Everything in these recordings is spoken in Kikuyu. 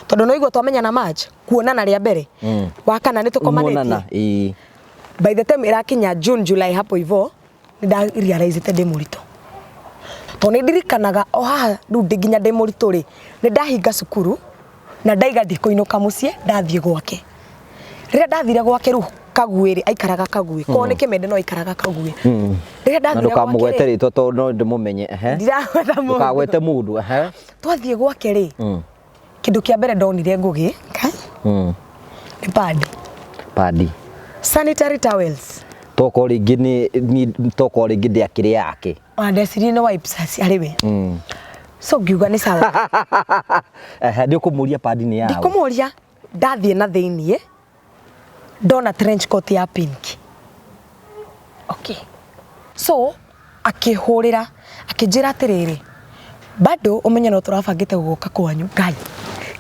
Tondũ no igua twamenyana March, kuonana rĩa mbere. Wa kana nĩ tũkomanĩtie. Muonana, ĩĩ. By the time ĩrakinya June, July hapo ivo, nĩ nda realize ndĩ mũritũ. Tondũ nĩ ndirikanaga o haha rĩu ndĩ nginya ndĩ mũritũ rĩ, nĩ ndahinga cukuru na ndaiga ndikũinũka mũciĩ, ndathiĩ gwake. Rĩrĩa ndathire gwake rĩu Kaguĩ rĩ, aikaraga Kaguĩ. Korwo nĩ Kĩmende no aikaraga Kaguĩ. Rĩrĩa Na ndathire gwake ndũkamũgwete rĩ, rĩtwa tondũ no ndĩmũmenye, ehe. ndiragweta mũndũ. Ndũkagwete mũndũ, ehe. Twathiĩ gwake rĩ, kĩndũ kĩa mbere ndonire Ngũgĩ, Ngai, nĩ padi. Padi. Sanitary towels. Tokorwo rĩngĩ nĩ tokorwo rĩngĩ ndĩakĩrĩ yake. Ona ndecirie nĩ wipes arĩ we. So ngiuga nĩ sawa. Ehe, nĩ ũkũmũria padi nĩ yaũ? Ndikũmũria, ndathiĩ na thĩiniĩ ndona trench coat ya pink. Okay. So akĩhũrĩra akĩnjĩra atĩrĩrĩ, bado ũmenye no tũrabangĩte gũka kwanyu. Ngai,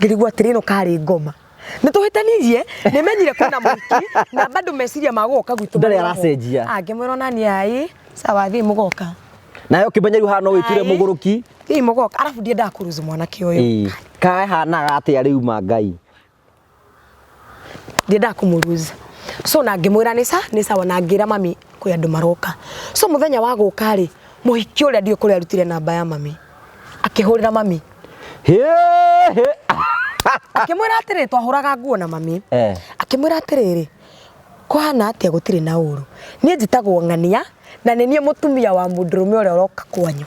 ngĩrigwo atĩrĩ ĩno karĩ ngoma. Nĩ tũhĩtanirie, nĩ menyire kwĩna mũhiki na bado meciria ma gũka gwitũ Ndarĩ marĩ oho. aracenjia. Ah, ngĩmwĩra ona niĩ ai, sawa thiĩ mũgoka. Nawe ũkĩmenya rĩu haha no wĩtuĩre Ai. mũgũrũki. Thiĩ mũgoka, arabu ndiendaga kũruzu mwanake ũyũ. Ĩĩ. Kahanaga atĩa rĩu ma Ngai? Ndiendaga kũmũruza. So na ngĩmwĩra nĩ sa nĩ sawa na ngĩra mami kwĩ andũ maroka. So mũthenya wa gũka rĩ, mũhiki ũrĩa ndiũĩ kũrĩa arutire namba ya mami. Akĩhũrĩra mami. Hĩ, hĩ. Akĩmwĩra atĩrĩrĩ, twahũraga nguo na mami. Akĩmwĩra atĩrĩrĩ, kũhana atĩa gũtirĩ na ũru. Niĩ njĩtagwo Ng'ania na nĩ niĩ mũtumia wa mũndũrũme ũrĩa ũroka kwanyu.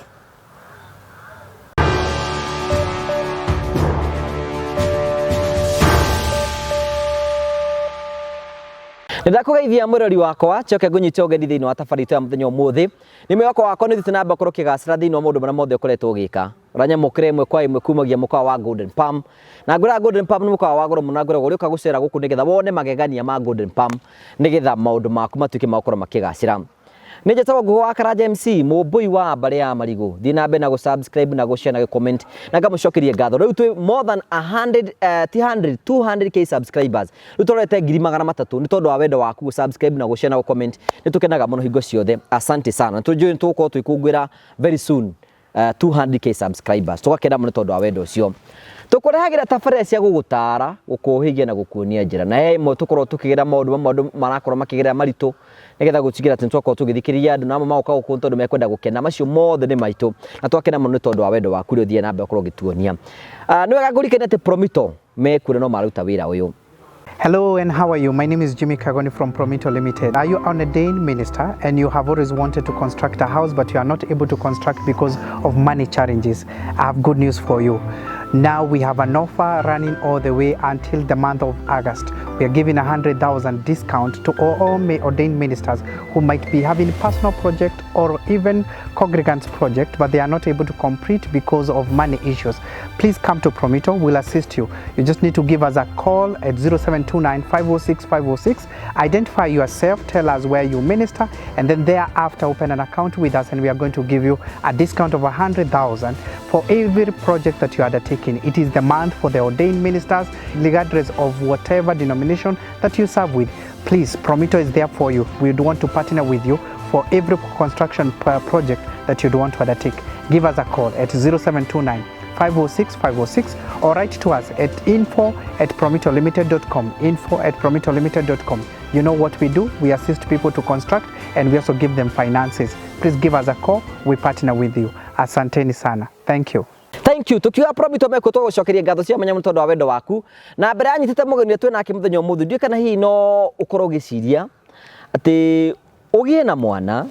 Nĩndakũgeithia mwĩrori wakwa njoke ngũnyite ũgeni thĩinĩ wa tabarĩra itũ ya mũthenya ũmũthĩ. Nĩ mwĩhoko wakwa nĩ ũthiĩte na mbere gũkorwo ũkĩgacĩra thĩinĩ wa maũndũ marĩa mothe ũkoretwo ũgĩka. Ũranyamũkĩra ĩmwe kwa ĩmwe kumagia mũkawa wa Golden Palm. Na ngwĩraga Golden Palm nĩ mũkawa wa goro mũno na ngwĩraga ũrĩũka gũcera gũkũ nĩgetha wone magegania ma Golden Palm nĩgetha maũndũ maku matuĩke ma gũkorwo makĩgacĩra. Nĩ njĩtagwo Ngũgũ wa Karanja MC, mũmbũi wa mbarĩ ya marigũ. Thiĩ na mbere na gũ-subscribe na gũ-share na gũ-comment na ngamũcokeria ngatho. Rĩu twĩ more than 100, ti 100, 200K subscribers. Rĩu tũrorete 300,000 nĩ tondũ wa wendo waku gũ-subscribe na gũ-share na gũ-comment. Nĩ tũkenaga mũno hingo ciothe. Asante sana. Nĩ tũnjũĩ nĩ tũgũkorwo tũgĩkũngũĩra very soon 200K subscribers. Tũgakena mũno tondũ wa wendo ũcio. Tũkũrehagĩra tabarĩra cia gũgũtara, gũkũhĩgia na gũkuonia njĩra. Na he imwe tũkoragwo tũkĩgera maũndũ mamwe andũ marakorwo makĩgerera maritũ nĩgetha gũtigĩrĩra atĩ nĩtwakorwo tũgĩthikĩrĩria andũ na amwe magoka gũkũ tondũ mekwenda gũkena. Macio mothe nĩ maitũ na twakena mũno nĩ tondũ wa wendo waku ũrĩa ũthiaga na mbere gũkorwo ũgĩtuonia. Nĩ wega ngũririkanie atĩ Promito mekuo na no maruta wĩra ũyũ. Hello and how are you? My name is Jimmy Kagoni from Promito Limited. Are you an ordained minister and you have always wanted to construct a house but you are not able to construct because of money challenges? I have good news for you. Now we have an offer running all the way until the month of August. We are giving 100,000 discount to all ordained ministers who might be having personal project or even congregants project, but they are not able to complete because of money issues. Please come to Promito, we'll assist you. You just need to give us a call at 0729 506 506, identify yourself, tell us where you minister, and then thereafter open an account with us, and we are going to give you a discount of 100,000 for every project that you are undertaking. It is the month for the ordained ministers, regardless of whatever denomination that you serve with. Please, Promito is there for you. We would want to partner with you for every construction project that you'd want to undertake. Give us a call at 0729 506 506 or write to us at info@promitolimited.com, info@promitolimited.com. You know what we do? We assist people to construct and we also give them finances. Please give us a call. We partner with you. Asanteni sana. Thank you. Thank you. Tukiuga Promito mekwo tũgũcokeria ngatho cia mwanya mũno tondũ wa wendo waku. Na mbere ya nyitĩte mũgeni ũrĩa twĩ nake mũthenya ũmũthĩ, ndiũĩ kana hihi no ũkorwo ũgĩciria atĩ ũgĩe na mwana,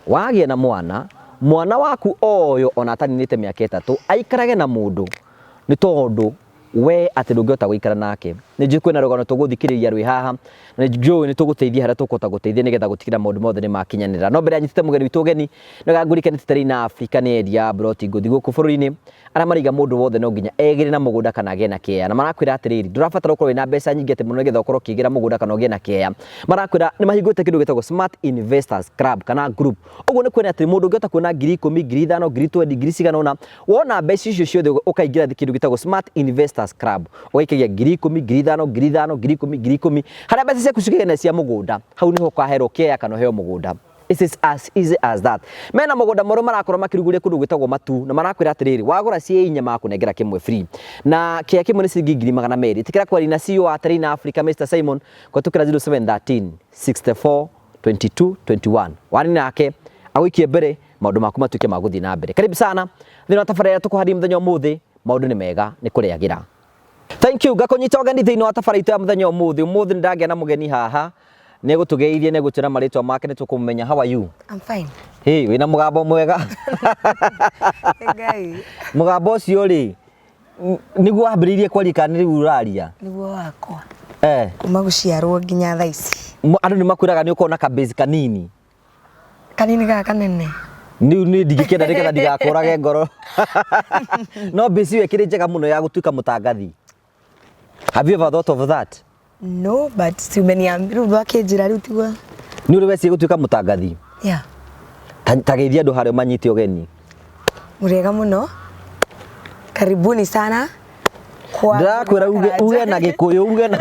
wagĩa na mwana, mwana waku oyo ona ataninĩte mĩaka 3 aikarage na mũndũ nĩ tondũ we atĩ ndũngĩhota gũikara nake. Nĩ njũĩ kwĩna rũgano tũgũthikĩrĩria rwĩ haha, na nĩ njũĩ nĩ tũgũteithia harĩa tũkũhota gũteithia nĩgetha gũtigĩrĩra maũndũ mothe nĩ makinyanĩra. No mbere ya nyitĩte mũgeni witũ ũgeni, nĩ wega ngũririkanie atĩ Terina Africa nĩ endia a mburoti ngũthi gũkũ bũrũri-inĩ, arĩa maraiga mũndũ wothe no nginya egĩre na mũgũnda kana agĩe na kĩea. Na marakwĩra atĩrĩrĩ, ndũrabatara ũkorwo wĩna mbeca nyingĩ atĩ mũno nĩgetha ũkorwo ũkĩgĩra mũgũnda kana ũgĩe na kĩea. Marakwĩra nĩ mahingũrĩte kĩndũ gĩtagwo Smart Investors Club kana group. Ũguo nĩ kuonania atĩ mũndũ ũngĩhota kuona 10,000, 5,000, 20,000, ngiri cigana ũna, wona mbeca icio ciothe ũkaingĩra kĩndũ gĩtagwo Smart Investors Club, ũgaikagia 10,000, 5,000, 5,000, 10,000, 10,000, harĩa mbeca ciaku cikĩgĩa cia mũgũnda, hau nĩho ũkaherwo kĩea kana ũheo mũgũnda. It is as easy as that. Mena mũgũnda mwerũ marakorwo makĩrugũria kũndũ gwĩtagwo Matu na marakwĩra atĩrĩrĩ, wagũra ciĩ inya magakũnengera kĩmwe free. Na kĩa kĩmwe nĩ ciringi 200,000. Ĩtĩkĩra kwaria na CEO wa Terrain Africa Mr Simon kũhetũkĩra 0713 64 22 21. Wani nake agũikie mbere maũndũ maku matuĩke ma gũthiĩ na mbere. Karibu sana thĩinĩ wa tabarĩra ĩrĩa tũkũharia mũthenya ũmũthĩ, maũndũ nĩ mega nĩ kũrĩagĩra. Thank you ngakũnyita ũgeni thĩinĩ wa tabarĩra itũ ya mũthenya ũmũthĩ. Ũmũthĩ nĩ ndagĩa na mũgeni haha nĩ egũtũgeithia nĩ egũtwĩra marĩtwa make nĩ tũkũmũmenya. How are you? I'm fine. Hey, wĩna mũgambo mwega. Ngai. Mũgambo ũcio rĩ nĩguo wambĩrĩirie kwaria kana nĩ rĩu ũraria? Nĩguo wakwa. Eh. Kuma gũciarwo nginya thaa ici. Andũ nĩ makwĩraga nĩ ũkoragwo na kabase kanini. Kanini kana kanene? Rĩu niĩ ndingĩkĩenda nĩgetha ndigakũrage ngoro. No base ĩyo ĩkĩrĩ njega mũno ya gũtuĩka mũtangathi. Have you ever thought of that? No, but si umeniambia rĩu wakĩnjĩra rĩu tiguo. Nĩ ũrĩ weciria gũtuĩka mũtangathi? Yeah. Ta geithia andũ harĩa ũmanyite ũgeni. Mũrĩega mũno. Karibuni sana. Kwa Ndĩrakwĩra uge uge na Gĩkũyũ uge na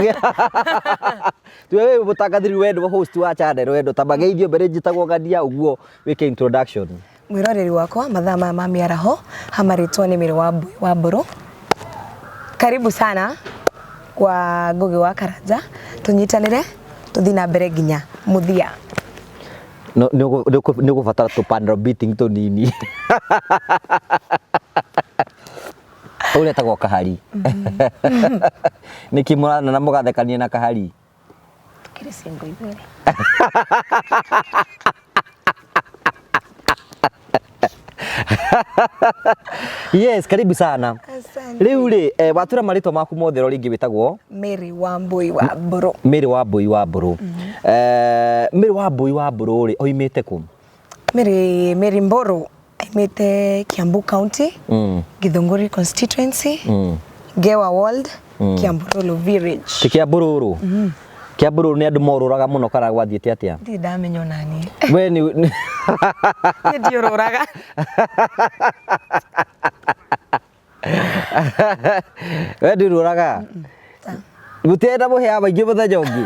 Tuwe wĩ mũtangathĩri we nĩwe host wa channel wendo ta mageithio mbere njĩtagwo Ng'ania ũguo wĩke introduction. Mwĩroreri wakwa mathaa maya ma mĩaraho hamarĩtwo nĩ Mary wa Mbũrũ. Karibu sana kwa Ngũgĩ wa Karanja tũnyitanĩre tũthiĩ na mbere nginya mũthia. No nĩ ũgũbatara tũ panel beating tũnini. Ũrĩa etagwo Kahari. Nĩkĩ mũrana na mũgathekania na Kahari? Tukĩrĩ single ithuerĩ. Yes, karibu sana. Asante. Rĩu rĩ, eh, watwĩra marĩtwa maku mothe o rĩngĩ wĩtagwo Mary Wambui wa Mbũrũ. Mary Wambui wa Mbũrũ. Eh, Mary Wambui wa Mbũrũ rĩ, oimĩte kũ? Mary Mary Mbũrũ aimĩte Kiambu County, Mm. Githunguri constituency, Mm. Ngewa Ward, Kiamburulu village. Ti Kĩambururu? Kĩambururu nĩ andũ morũraga mũno kana gwathiĩte atĩa? Ndirĩ ndamenya ona niĩ. We nĩ Niĩ ndiũrũraga. We ndũrũraga? Gũtirenda mũhĩa maingĩ mũthenya ũngĩ?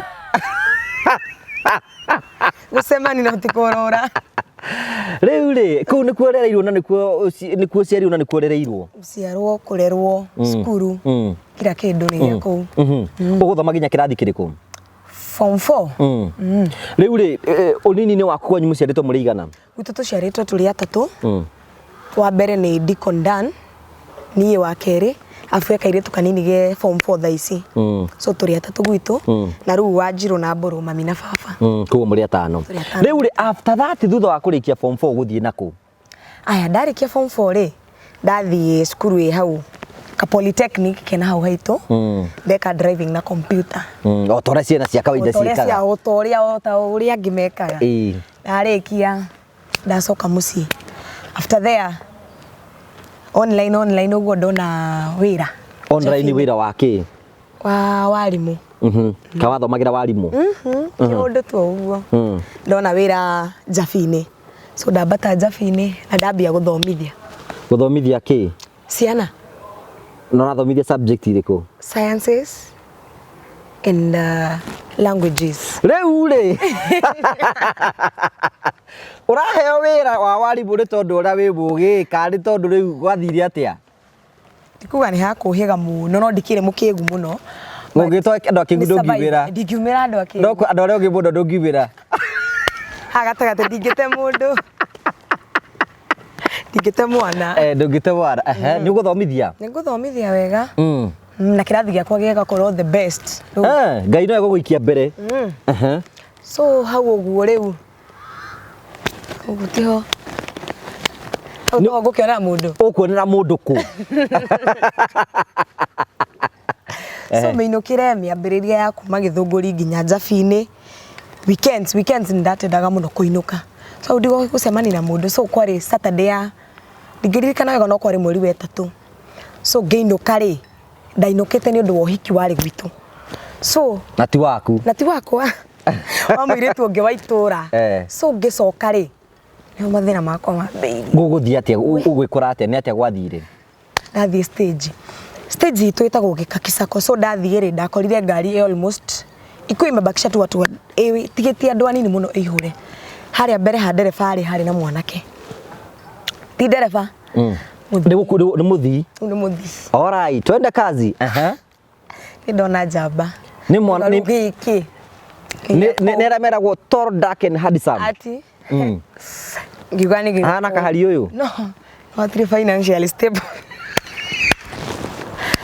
Gũcemania no ti kũrũra. Rĩu rĩ, kũu nĩkuo ũrereirwo na nĩkuo nĩkuo ũciarirwo na nĩkuo ũrereirwo? Gũciarwo, kũrerwo, cukuru, Mm. kila kĩndũ nĩ gĩa kũu. Mhm. Ũgũthoma nginya kĩrathi kĩrĩkũ? Form 4. Mm. Rĩu rĩ, ũnini-inĩ waku kwanyu mũciarĩtwo mũrĩ aigana? Gwitũ tũciarĩtwo tũrĩ atatũ. Mm. Wa mbere nĩ Deacon Dan, niĩ wa kerĩ, afu he kairĩtu kanini ge form 4 thaa ici. Mm. So tũrĩ atatũ gwitũ Mm. na rĩu Wanjirũ na Mbũrũ mami na baba. Mm, koguo mũrĩ atano. Tũrĩ atano. Rĩu rĩ, after that thutha wa kũrĩkia form 4 ũgũthiĩ nakũ? Aya ndarĩkia form 4 rĩ, ndathiĩ cukuru ĩ hau ka polytechnic kena hau haitũ. Mm. Ndeka driving na computer. Mm, o ta ũrĩa ciana cia kawaida O ta ũrĩa ciĩkaga. o ta ũrĩa o ta ũrĩa angĩ mekaga. Ĩĩ. Ndarĩkia ndacoka mũciĩ. After there online online ũguo ndona wĩra. Online wĩra wa kĩ? Wa warimũ. Mhm. Ka wathomagĩra warimũ? Mhm. Kĩũndũ tu o ũguo. Mm. Ndona wĩra Njabi-inĩ. So ndambata Njabi-inĩ na ndambia gũthomithia. Gũthomithia kĩ? Ciana. Na ũrathomithia subject irĩkũ? Sciences and languages. Rĩu rĩ ũraheo wĩra wa warimũ nĩ tondũ ũrĩa wĩ mũgĩ kana nĩ tondũ rĩu gwathire atĩa? Ndikuga nĩ hakũhĩga mũno no ndikĩrĩ mũkĩgu mũno. Ũngĩtwa andũ akĩgu ndũngiumĩra. Ndingiumĩra andũ akĩgu. No andũ arĩa ũngĩ mũno ndũngiumĩra. Haha gatagatĩ ndingĩte mũndũ. Ndingĩte mwana. Eh, ndũngĩte mwana. Ehe, nĩ ũgũthomithia? Nĩ ngũthomithia wega. Mm. Na kĩrathi gĩakwa gĩgakorwo the best. Rĩu Eh, Ngai no egũgũikia mbere. Ehe. So hau ũguo rĩu ũguo tiho hau tiho ngũkĩonera mũndũ. Ũkuonera mũndũ kũ? So mĩinũkĩre mĩambĩrĩria ya kuma Gĩthũngũri nginya Njabi-inĩ weekends weekends nĩ ndatendaga mũno kũinũka. So hau ndigoke gũcemania na mũndũ so kwarĩ Saturday ya ndingĩririkana wega no kwarĩ mweri wa ĩtatũ. So ngĩinũka rĩ ndainũkĩte nĩ ũndũ wa ũhiki warĩ gwitũ. So Na ti waku. na ti wakwa wa mũirĩtu ũngĩ wa itũra. Eh. So ngĩcoka rĩ nĩho mathĩna makwa mambĩrĩirie. Gũgũthiĩ atĩa? Ũgwĩkora atĩa? Nĩ atĩa gwathire? Ndathiĩ stage stage itũ ĩtagwo Gĩkaki Sacco so ndathiĩ rĩ ndakorire ngari ĩ almost ikuwa imebakisha tu watu ĩtigĩtie andũ anini mũno ĩihũre. Harĩa mbere ha ndereba rĩ harĩ na mwanake. Ti ndereba. Nĩ nĩ mũthii. Rĩu nĩ mũthii. Alright, twende kazi. Aha. Nĩ ndona njamba. Nĩ mwana Rĩu gĩkĩ. Nĩ arĩa meragwo tall, dark and handsome. Ati. Ngiuga nĩ gĩkũ. Ahana kahari ũyũ. No. No hatirĩ financially stable.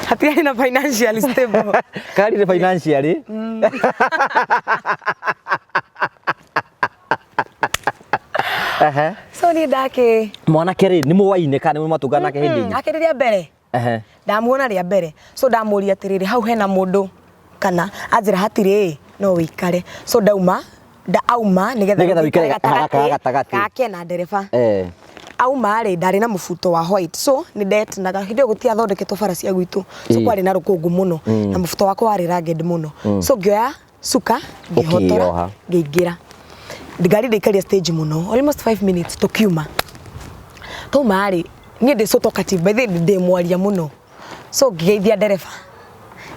Hatirĩ na financially stable. Kahari nĩ financially. Ehe. So niĩ ndakĩ Mwanake rĩ nĩ mũwaine kana nĩ mwatũngana nake hĩndĩ ĩngĩ? Akĩrĩ rĩa mbere. Ehe. Ndamuona rĩa mbere. So ndamũria atĩrĩrĩ, hau hena mũndũ kana anjĩra hatirĩ no wĩikare. So ndauma nda auma Nĩgetha nĩgetha wĩikare gatagatĩ. gake na ndereba. Eh. Auma rĩ ndarĩ na mũbuto wa white, so nĩ ndetinaga hĩndĩ ĩyo gũtiathondeketwo bara cia gwitũ, so Ĩĩ. kwarĩ na rũkũngũ mũno na mũbuto wakwa warĩ rugged mũno, so ngĩoya cuka ngĩhotora Ũkĩyoha. ngĩingĩra ngari. Ndĩikaria stage mũno, almost 5 minutes, tũkiuma. Twauma rĩ, niĩ ndĩ so talkative by the way, ndĩ mwaria mũno, so ngĩgeithia ndereba,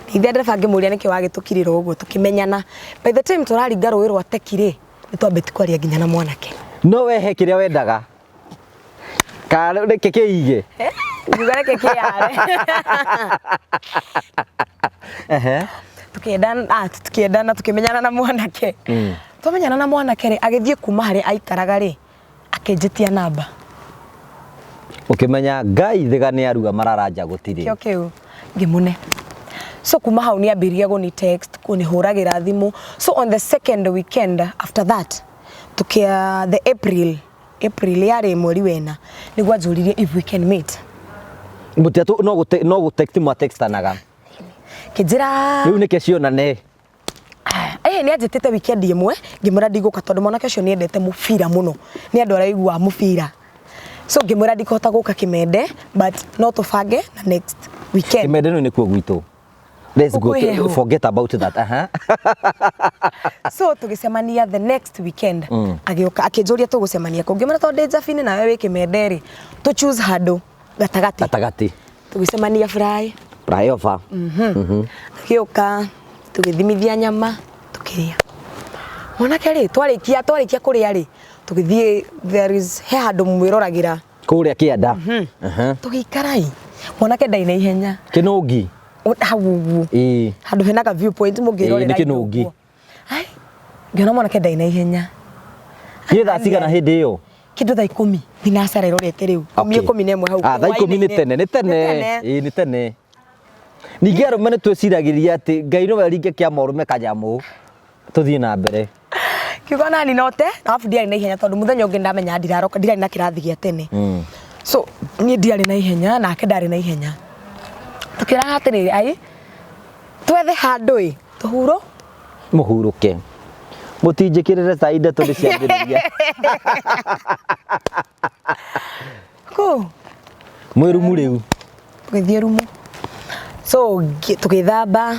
ngeithia ndereba ngĩmũria nĩkĩ wagĩtũkirĩra ũguo. Tũkĩmenyana. By the time tũraringa rũĩ rwa Teki rĩ, nĩ twambĩtie kwaria nginya na mwanake. No wehe kĩrĩa wendaga. Kana reke kĩige. Ngiuga reke kĩyare. Ehe. Tukiendana, tukiendana, tukimenyana na mwanake. Twamenyana na mwanake rĩ, agĩthiĩ kuma harĩa aikaraga rĩ, akĩnjĩtia namba. Ũkĩmenya Ngai thiga nĩ aruga mararanja gũtirĩ. Kĩo kĩu ngĩmũne. So kuma hau nĩ ambĩrĩria gũni text, kũnĩhũragĩra thimũ. So on the second weekend after that, tukia the April, April yarĩ mweri wena, nĩguo anjũririe if we can meet. Mũtiatũ no gũte no gũtext mwatextanaga. Kĩnjĩra Rĩu nĩke cionane. Eh, nĩ anjĩtĩte weekend ĩmwe, ngĩmwĩra ndigũka tondũ mwanake ũcio nĩ endete mũbira mũno, nĩ andũ araiguaga mũbira, so ngĩmwĩra ndikũhota gũka Kĩmende, but no tũbange na next weekend. Kĩmende nĩ nĩkuo gwitũ. Let's go Gũkũ to, heho. forget about that. Aha. So tũgĩcemania the next weekend. Agĩũka akĩnjũria tũgũcemania kũ. Ngĩmwĩra tondũ ndĩ Njabinĩ nawe wĩ Kĩmende rĩ, tũ choose handũ gatagatĩ. Gatagatĩ. Tũgĩcemania Fry. Flyover. Agĩũka, tũgĩthimithia nyama, tũkĩrĩa. Mwanake rĩ, twarĩkia kũrĩa rĩ, tũgĩthiĩ, there is he handũ mwĩroragĩra. Kũrĩa kĩanda. Aha. Tũgĩikara. Mwanake ndarĩ na ihenya. Kĩnũngi. Hau ũguo. Ĩĩ. Handũ hena ka viewpoint mũngĩrorera. Ĩĩ, nĩ kĩnũngi. Indo ũguo. Ai, ngĩona mwanake ndarĩ na ihenya. Nĩ thaa cigana hĩndĩ ĩyo? Kĩndũ thaa 10 thinacara ĩrorete rĩu, 10, 11 hau. Ah, thaa 10 nĩ tene, nĩ tene. Ĩĩ, nĩ tene. Ningĩ arũme nĩ twĩciragĩria atĩ Ngai nowe ringe kĩa mũrũme kanyamũ. Tũthiĩ na mbere. Kiugo nani note arabu ndiarĩ na ihenya tondũ mũthenya ũngĩ ndamenya ndiraroka, ndirarĩ na kĩrathi gĩa tene. So niĩ ndiarĩ na ihenya, nake ndarĩ na ihenya. Tũkĩraga atĩrĩrĩ, ai, twethe handũ ĩ tũhuro. Mũhurũke. Mũtinjĩkĩrĩre cai, ndeto nĩ ciambĩrĩria. Kũ Mwĩ rumu rĩu. Tũgĩthiĩ rumu, so tũgĩthamba,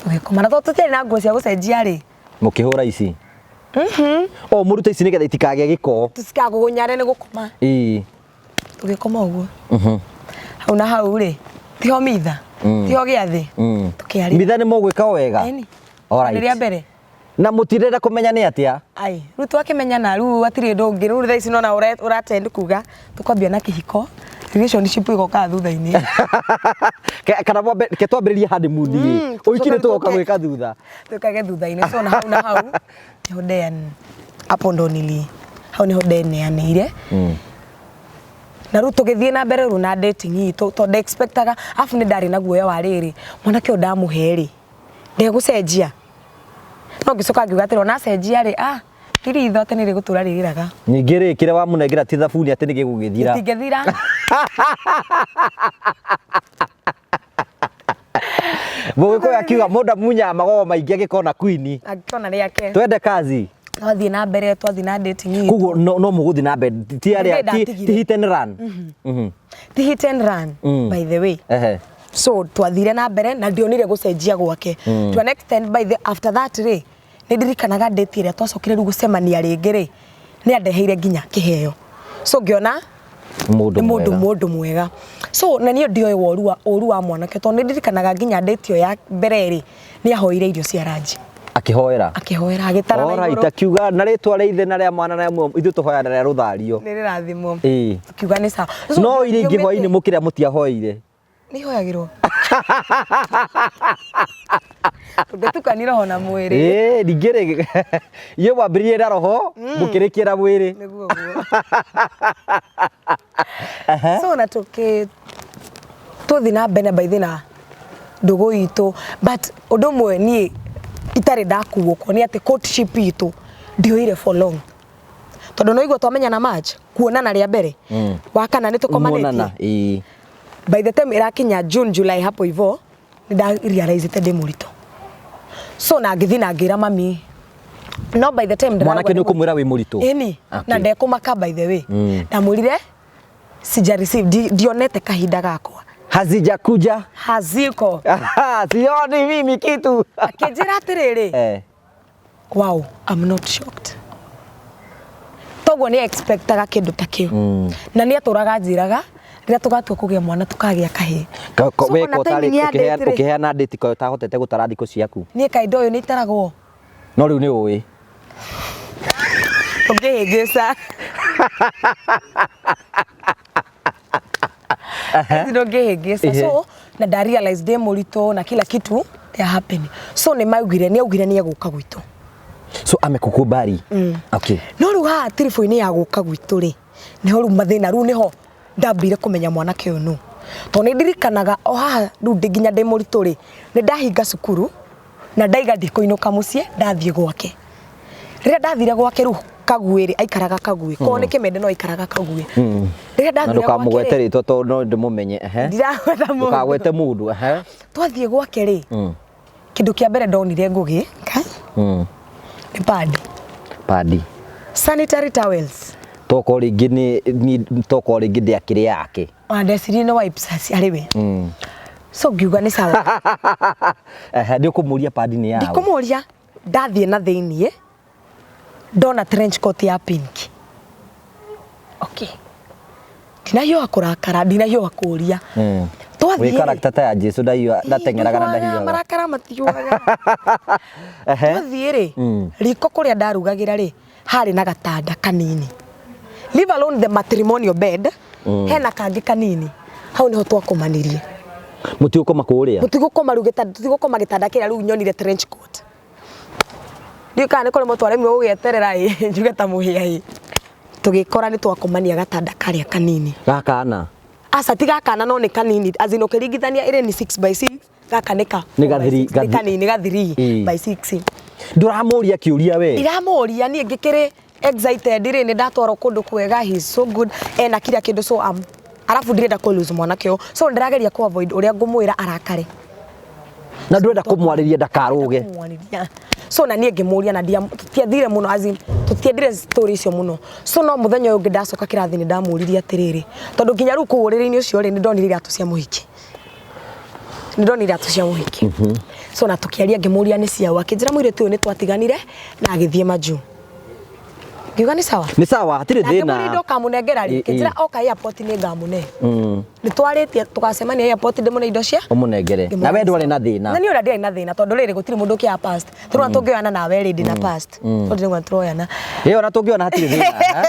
tũgĩkoma, na tondũ tũtiarĩ na nguo cia gũcenjia rĩ, Mũkĩhũra ici. O mũrute ici nĩgetha itikagĩe gĩko. Tũtikagũgũnyare nĩ gũkoma. Ĩĩ. Tũgĩkoma ũguo hau na hau rĩ, tiho mitha, tiho gĩathĩ, tũkĩaria. Mitha nĩ mũgwĩka o wega. Ĩni. Alright. Rĩa mbere. Na mũtirenda kũmenya nĩ atĩa? Ai, rĩu twakĩmenyana rĩu hatirĩ ũndũ ũngĩ. Rĩu thaa ici nona ũratend kuga tũkwambia na kĩhiko, relationship ĩgokaga thutha-inĩ. Kana mwambe ke twambĩrĩrie honeymoon ĩ. Ũhiki nĩ tũcoke tũgoka tũke. gwĩka thutha. Twĩkage thutha-inĩ. So na hau na hau nĩho ndean hapo ndo nili hau nĩho ndeneanĩire. Na rĩu tũgĩthiĩ na mbere rĩu na dating itũ, tondũ expectaga afu nĩ ndarĩ na guoya wa rĩrĩ, mwanake ũyũ ndamũhe rĩ, ndegũcenjia. No ngĩcoka ngiuga atĩrĩ, ona acenjia rĩ, ah, ti ritho atĩ nĩ rĩgũtũra rĩrĩraga. Ningĩ rĩ, kĩrĩa wamũnengera ti thabuni atĩ nĩ gĩgũgĩthira. Gĩtingĩthira. Mũgĩkũyũ akiuga mũndũ amunyaga magogo maingĩ angĩkona queen. Angĩkona rĩake. Twende kazi. Twathiĩ na mbere, twathiĩ na dating itũ. Koguo no mũgũthiĩ na mbere ti arĩa Nĩ ti ndatigire. ti hit and run. Ti hit and run, by the way. So twathire na mbere na ndionire gũcenjia gwake to an extent. By the after that rĩ, nĩ ndirikanaga date ĩrĩa twacokire rĩu gũcemania rĩngĩ rĩ, nĩ andeheire nginya kĩheo, so ngĩona Mũndũ nĩ mũndũ mwega. Mũndũ mwega. So na niĩ ndioĩ woru wa ũru wa mwanake, tondũ nĩ ndirikanaga nginya date ĩyo ya mbere rĩ, nĩ ahoire irio cia ranji. Akĩhoera. Akĩhoera agĩtara na Alright, igũrũ. Akiuga na rĩtwa rĩa ithe na rĩa mwana na rĩa muoyo, ithuĩ tũhoya na rĩa rũthario. Nĩ rĩrathimwo. Ĩĩ. Akiuga nĩ sawa. No iria ingĩ hwainĩ mũkĩrĩa mũtiahoeire. Nĩ ihoyagĩrwo. Tũngĩtukania roho na mwĩrĩ. Ĩĩ, ningĩ rĩ inyuĩ mwambĩrĩirie na roho mũkĩrĩkia na mwĩrĩ. Nĩguo guo. So na tũkĩ tũthi na mbere by the na ndũgũ itũ, but ũndũ ũmwe niĩ itarĩ ndakuũkwo nĩ atĩ courtship itũ ndioire for long, tondũ no igua twamenyana March, kuonana rĩa mbere wa kana nĩ tũkomanĩtie. Muonana, ĩĩ. By the time ĩrakinya June, July hapo hivo, nĩ nda realize ndĩ mũritũ. So na ngĩthiĩ na ngĩra mami, no by the time ndĩrauga Mwanake nĩ ndĩ ũkũmwĩra wĩ mũritũ? Ĩni. Na ndekũmaka by the way. Ndamwĩrire sija receive, ndionete kahinda gakwa. Hazijakuja. Haziko. Aha, sioni mimi kitu. Akĩnjĩra atĩrĩrĩ, "Wow, I'm not shocked." Toguo nĩ expectaga kĩndũ ta kĩu. Na nĩ atũraga anjĩraga rĩrĩa tũgatua kũgĩa mwana tũkagĩa kahĩĩ. So We ona ko ũtarĩ timing ya date rĩ, ũkĩheana date ko ũtahotete gũtara thikũ ciaku. Niĩ kaĩ ũndũ ũyũ nĩ itaragwo? No rĩu nĩ ũĩ. Ũngĩhĩngĩca. Ndũngĩhĩngĩca. So na nda realize ndĩ mũritũ na kila kitu ya happen. So nĩ maugire, nĩ augire nĩ egũka gwitũ. So amekukubali. Okay. No rĩu haha tiribũ-inĩ ya gũka gwitũ rĩ, nĩho rĩu mathĩna, rĩu nĩho ndambire kũmenya mwanake ũyũ nũ. Tondũ nĩ ndirikanaga o haha rĩu ndĩ nginya ndĩ mũritũ rĩ, nĩ ndahinga cukuru na ndaiga ndikũinũka mũciĩ, ndathiĩ gwake. Rĩrĩa ndathire gwake rĩu Kaguĩ rĩ, aikaraga Kaguĩ. Korwo nĩ Kĩmende no aikaraga Kaguĩ. Rĩrĩa Na ndathire gwake ndũkamũgwete rĩ, rĩtwa tondũ no ndĩmũmenye. Ndiragweta mũndũ. Ndũkagwete mũndũ. Twathiĩ gwake rĩ, kĩndũ kĩa mbere ndonire Ngũgĩ nĩ padi. Padi. Sanitary towels. Tokorwo rĩngĩ nĩ tokorwo rĩngĩ ndĩakĩrĩ yake. Ona ndecirie nĩ wipes arĩ we. So ngiuga nĩ sawa. Ehe, nĩ ũkũmũria padi nĩ yaũ? Ndikũmũria, ndathiĩ na thĩiniĩ ndona trench coat ya pink. Okay. Ndinahiũha kũrakara, ndinahiũha kũria. Twathiĩ Wĩ rĩ, character ta ya Jesu ndahiũha, ndateng'eraga na ndahiũhaga. Marakara matihiũhaga. Twathiĩ rĩ, riko kũrĩa ndarugagĩra rĩ, harĩ na gatanda kanini. Leave alone the matrimonial bed, hena kangĩ kanini. Hau niho twakomanirie. Mũtigũkoma kũrĩa? Mũtigũkoma rĩu gĩtanda, tũtigũkoma gĩtanda kĩrĩa rĩu nyonire trench coat. Ndiũĩ kana nĩ kũremwo twaremirwo gũgĩeterera ĩ, njuge ta mũhĩa ĩ. Tũgĩkora nĩ twakomania gatanda karĩa kanini. Gakana? Aca, ti gakana, no nĩ kanini. As in ũkĩringithania ĩrĩ nĩ 6 by 6, gaka nĩ ka Nĩ 4 by ga three, 6, ga nĩ kanini ga 3 by 6. Ndũramũria kĩũria we? Ndiramũria, niĩ ngĩkĩrĩ excited rĩ, nĩ ndatwarwo kũndũ kwega, he is so good, ena kila kĩndũ, so am arabu ndirenda kũ lose mwanake ũyũ, so ndĩrageria kũ avoid ũrĩa ngũmwĩra arakare. Na ndũrenda kũmwarĩria ndakarũge. Kũmwarĩria. So na niĩ ngĩmũria na tũtiathire mũno, as in tũtiendire story icio mũno. So no mũthenya ũyũ ũngĩ ndacoka kĩrathi nĩ ndamũririe atĩrĩrĩ, tondũ nginya rĩu kũu ũrĩrĩ-inĩ ũcio rĩ, nĩ ndonire iratũ cia mũhiki. Nĩ ndonire iratũ cia mũhiki. So na tũkĩaria, ngĩmũria nĩ ciaũ, akĩnjĩra mũirĩtu ũyũ nĩ twatiganire na agĩthiĩ majuu. Ngiuga nĩ sawa. Nĩ sawa, hatirĩ Na thĩna. ngĩmũria indo ũkamũnengera rĩ, akĩnjĩra oka airport nĩ ngamũne. Nĩ twarĩtie tũgacemania airport ndĩmũne indo cia Ũmũnengere. Na we ndwarĩ na thĩna. Na niĩ ũrĩa ndiarĩ na thĩna, tondũ rĩrĩ gũtirĩ mũndũ ũkĩaga past. Tũrona tũngĩoyana nawe rĩ, ndĩna past. Tondũ ndĩrauga tũroyana. Ĩyo ona tũngĩona hatirĩ thĩna.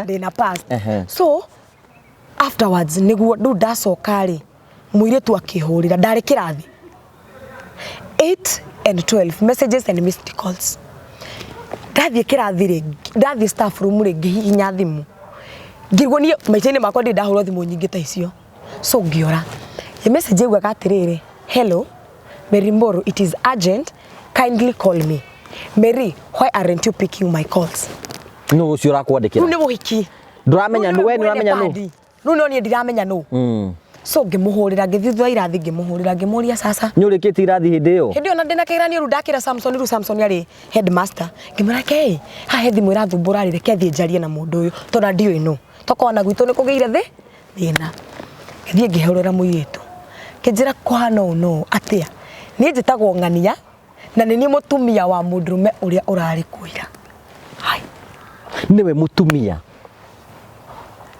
Ndĩna past. So afterwards nĩguo rĩu ndacoka rĩ, mũirĩtu akĩhũrĩra, ndarĩ kĩrathi 8 and 12 messages and missed calls. Ndathiĩ kĩrathi rĩ, ndathiĩ staff room rĩ, ngĩhihinya thimũ, ngĩrwo niĩ maica-inĩ makwa ndirĩ ndahũrwo thimũ nyingĩ ta icio. So ngĩora ĩ message yaugaga atĩrĩrĩ, "Hello Mary Mboro, it is urgent, kindly call me. Mary, why aren't you picking my calls?" Nũ ũcio ũrakwandĩkĩra? Rĩu nĩ mũhiki. Ndũramenya Rĩu nũ, we nĩwe mwene nĩũramenya nũ? padi. Rĩu no niĩ ndiramenya nũ. So ngĩmũhũrĩra, ngĩthiĩ thutha wa irathi ngĩmũhũrĩra, ngĩmũria sasa. Nĩ ũrĩkĩtie irathi hĩndĩ ĩyo? Hĩndĩ ĩyo na ndĩna kĩgeranio rĩu ndakĩra Samson, rĩu Samson arĩ headmaster. Ngĩmwĩra ke haha he thimũ ĩrathumbũra rĩ, reke thiĩ njarie na mũndũ ũyũ tondũ ndiũĩ nũ. Tokorwo ona gwitũ nĩ kũgĩire thĩna. Ngĩthiĩ ngĩhũrĩra mũirĩtu. Kĩnjĩra kũhana ũũ no atĩa? Niĩ njĩtagwo Ng'ania na nĩ niĩ mũtumia wa mũndũrũme ũrĩa ũrarĩ kuo ira. Hai. Nĩwe mũtumia.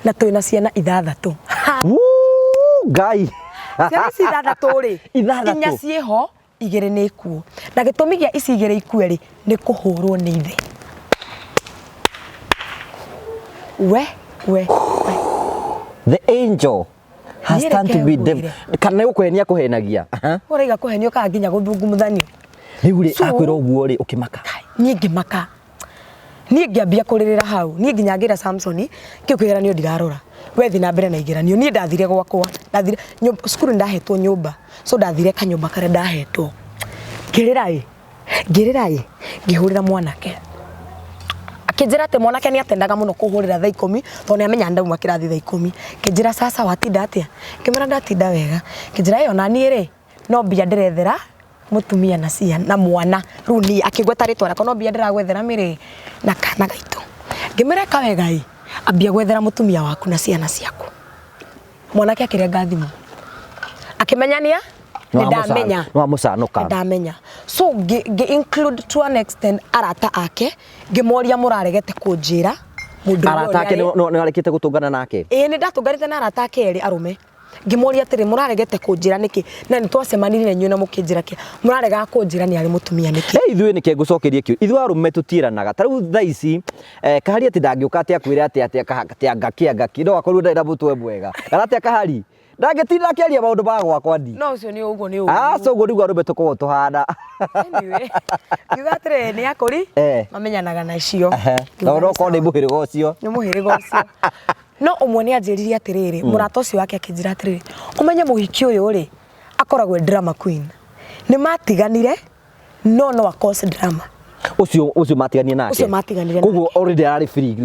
Na twĩna ciana ithathatũ. Wuu, Ngai. Ciana ici ithathatũ rĩ, Ithathatũ. inya ciĩho, Igĩrĩ nĩ ikuũ. Na gĩtũmi gĩa ici igĩrĩ ikue rĩ, nĩ kũhũrwo nĩ ithe. We, we, we. The angel has Niĩ turned to reke be ngwĩre. devil. Kana nĩ gũkũhenia kũhenagia. Aha. Ũraiga kũhenio kana nginya gũthungumuthanio. Rĩu rĩ, So- akwĩra ũguo rĩ, ũkĩmaka. Niĩ ngĩmaka. Niĩ ngĩambia kũrĩrĩra hau. Niĩ nginya ngĩra Samson, kĩu kĩgeranio ndirarora. We thiĩ na mbere na igeranio. Niĩ ndathire gwakwa. Ndathire cukuru nĩ ndahetwo nyũmba. So ndathire kanyũmba karĩa ndahetwo. Ngĩrĩra ĩ, ngĩrĩra ĩ, ngĩhũrĩra mwanake. Akĩnjĩra atĩ mwanake nĩ atendaga mũno kũhũrĩra thaa 10 tondũ nĩ amenyaga ndauma kĩrathi thaa 10. Akĩnjĩra sasa watinda atĩa? Ngĩmwĩra ndatinda wega. Akĩnjĩra ĩ ona niĩ rĩ, no mbia ndĩrethera mũtumia na ciana na mwana. Rĩu niĩ akĩgweta rĩtwa rĩakwa no mbia ndĩragwethera mĩrĩ na kana gaitũ. Ngĩmwĩra ĩka wega ĩ, ambia gwethera mũtumia waku na ciana ciaku. Mwanake akĩrenga thimũ. Akĩmenya nĩa? Nĩ ndamenya. Nĩ wamũcanũka. Nĩ ndamenya. So ngĩ ngĩ include to an extent arata ake, ngĩmoria mũraregete kũnjĩra mũndũ ũyũ Arata ake ũrĩa arĩ. nĩ warĩkĩte gũtũngana nake? Ĩĩ nĩ ndatũnganĩte na arata ake erĩ arũme. Ngĩmoria atĩrĩ mũraregete kũnjĩra nĩkĩ? Na nĩ twacemanirie na inyuĩ na mũkĩnjĩra kĩ? Mũraregaga kũnjĩra nĩ arĩ mũtumia nĩkĩ? Hey, ithuĩ nĩkĩ ngũcokerie kĩu ithuĩ arũme tũtiĩranaga ta rĩu thaa ici kahari atĩ ndangĩũka atĩ akwĩre atĩ atĩ atĩ anga kĩ anga kĩ no akorwo ndarĩ na mũtwe mwega kana atĩ akahari ndangĩtinda akĩaria maũndũ ma gwakwa ndi. No ũcio nĩ ũguo nĩ ũru. Aca ũguo nĩguo arũme tũkoragwo tũhana. Anyway, ngiuga atĩrĩrĩ nĩ akũri mamenyanaga nacio. No no korwo nĩ mũhĩrĩga ũcio. Nĩ mũhĩrĩga ũcio. No ũmwe nĩ anjĩrire atĩrĩrĩ, mũrata ũcio wake akĩnjĩra atĩrĩrĩ, ũmenye mũhiki ũyũ rĩ, akoragwo e drama queen. Nĩ matiganire, no no a cause drama. Ũcio ũcio matiganire nake. Ũcio matiganire nake. Koguo already ararĩ free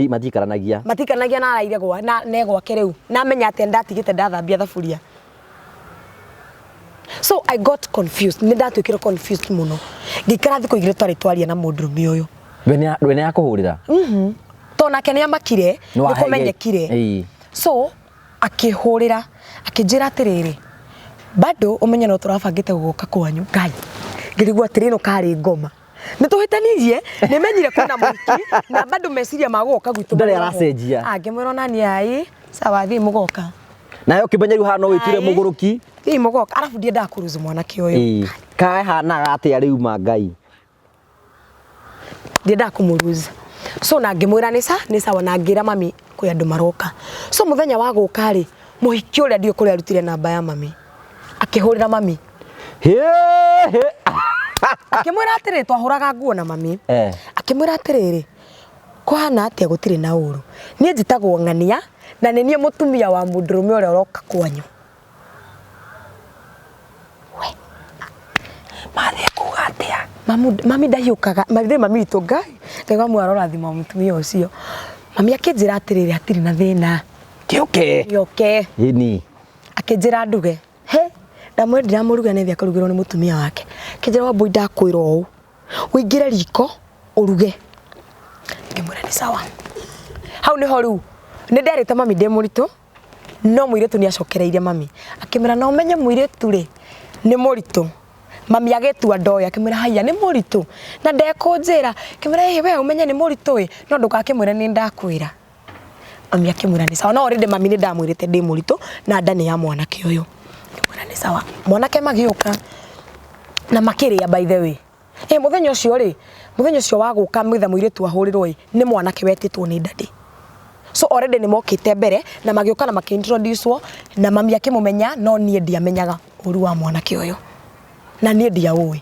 matiikaranagia. Matikaranagia na araire gwa na ne gwake rĩu. Na amenya atĩ ndatigĩte ndathambia thaburia. So I got confused. Nĩ ndatuĩkire confused mũno. Ngĩikara thikũ 2 twarĩ twaria na mũndũrũme ũyũ. We nĩ akũhũrĩra? Tondũ nake nĩ amakire, nĩ kũmenyekire. So akĩhũrĩra, akĩnjĩra atĩrĩrĩ, bado ũmenye no tũrabangĩte gũka kwanyu. Ngai, ngĩrigwo atĩrĩ ĩno karĩ ngoma. Nĩ tũhĩtanirie, nĩ menyire kwĩna mũhiki, na bado meciria ma gũka gwitũ Ndarĩ marĩ oho. aracenjia. Ah, ngĩmwĩra ona niĩ ai, sawa thiĩ mũgoka. Nawe ũkĩmenya rĩu haha no wĩtuĩre Ai. mũgũrũki. Thiĩ mũgoka, arabu ndiendaga kũruzu mwanake ũyũ. Kahanaga atĩa rĩu ma Ngai? Ndiendaga kũmũruza. So na ngĩmwĩra nĩ sa, nĩ sawa na ngĩra mami kwĩ andũ maroka. So mũthenya wa gũka rĩ, mũhiki ũrĩa ndiũĩ kũrĩa arutire namba ya mami. Akĩhũrĩra mami. Hĩ, hĩ. Akĩmwĩra atĩrĩrĩ, twahũraga nguo na mami. Akĩmwĩra atĩrĩrĩ, kũhana atĩa gũtirĩ na ũru. Niĩ njĩtagwo Ng'ania na nĩ niĩ mũtumia wa mũndũrũme ũrĩa ũroka kwanyu. We. Mathiĩ kuga atĩa? Mami ndahiũkaga, mami mami witũ Ngai, Ngai wa muoyo arorathima mũtumia ũcio. Mami akĩnjĩra atĩrĩrĩ hatirĩ na thĩna. Kĩũke. Gĩũke. Ĩni. Akĩnjĩra nduge. He, ndamwĩra ndiramũruga nĩ athiĩ akarugĩrwo nĩ mũtumia wake. Akĩnjĩra Wambũi ndakwĩra ũũ, ũingĩre riko ũruge. Ngĩmwĩra nĩ sawa. Hau nĩho rĩu nĩ nderĩte mami ndĩ mũritũ, no mũirĩtu nĩ acokereirie mami. Akĩmwĩra na ũmenye mũirĩtu rĩ, nĩ mũritũ. Mami agĩtua ndoyo akĩmwĩra haiya nĩ mũritũ na ndekũnjĩra. Akĩmwĩra ĩ we ũmenye nĩ mũritũ ĩ, no ndũgakĩmwĩre nĩ ndakwĩra. Mami akĩmwĩra nĩ sawa. No already mami nĩ ndamwĩrĩte ndĩ mũritũ na nda nĩ ya mwanake ũyũ. Akĩmwĩra nĩ sawa. Mwanake magĩũka na makĩrĩa by the way. Ĩ mũthenya ũcio rĩ, mũthenya ũcio wa gũka mwĩtha mũirĩtu ahũrĩrwo ĩ, nĩ mwanake wetĩtwo nĩ daddy. So already nĩ mokĩte mbere na magĩũka na makĩ-introduce na mami akĩmũmenya no niĩ ndiamenyaga ũru wa mwanake ũyũ. Na niĩ ndiaũĩ.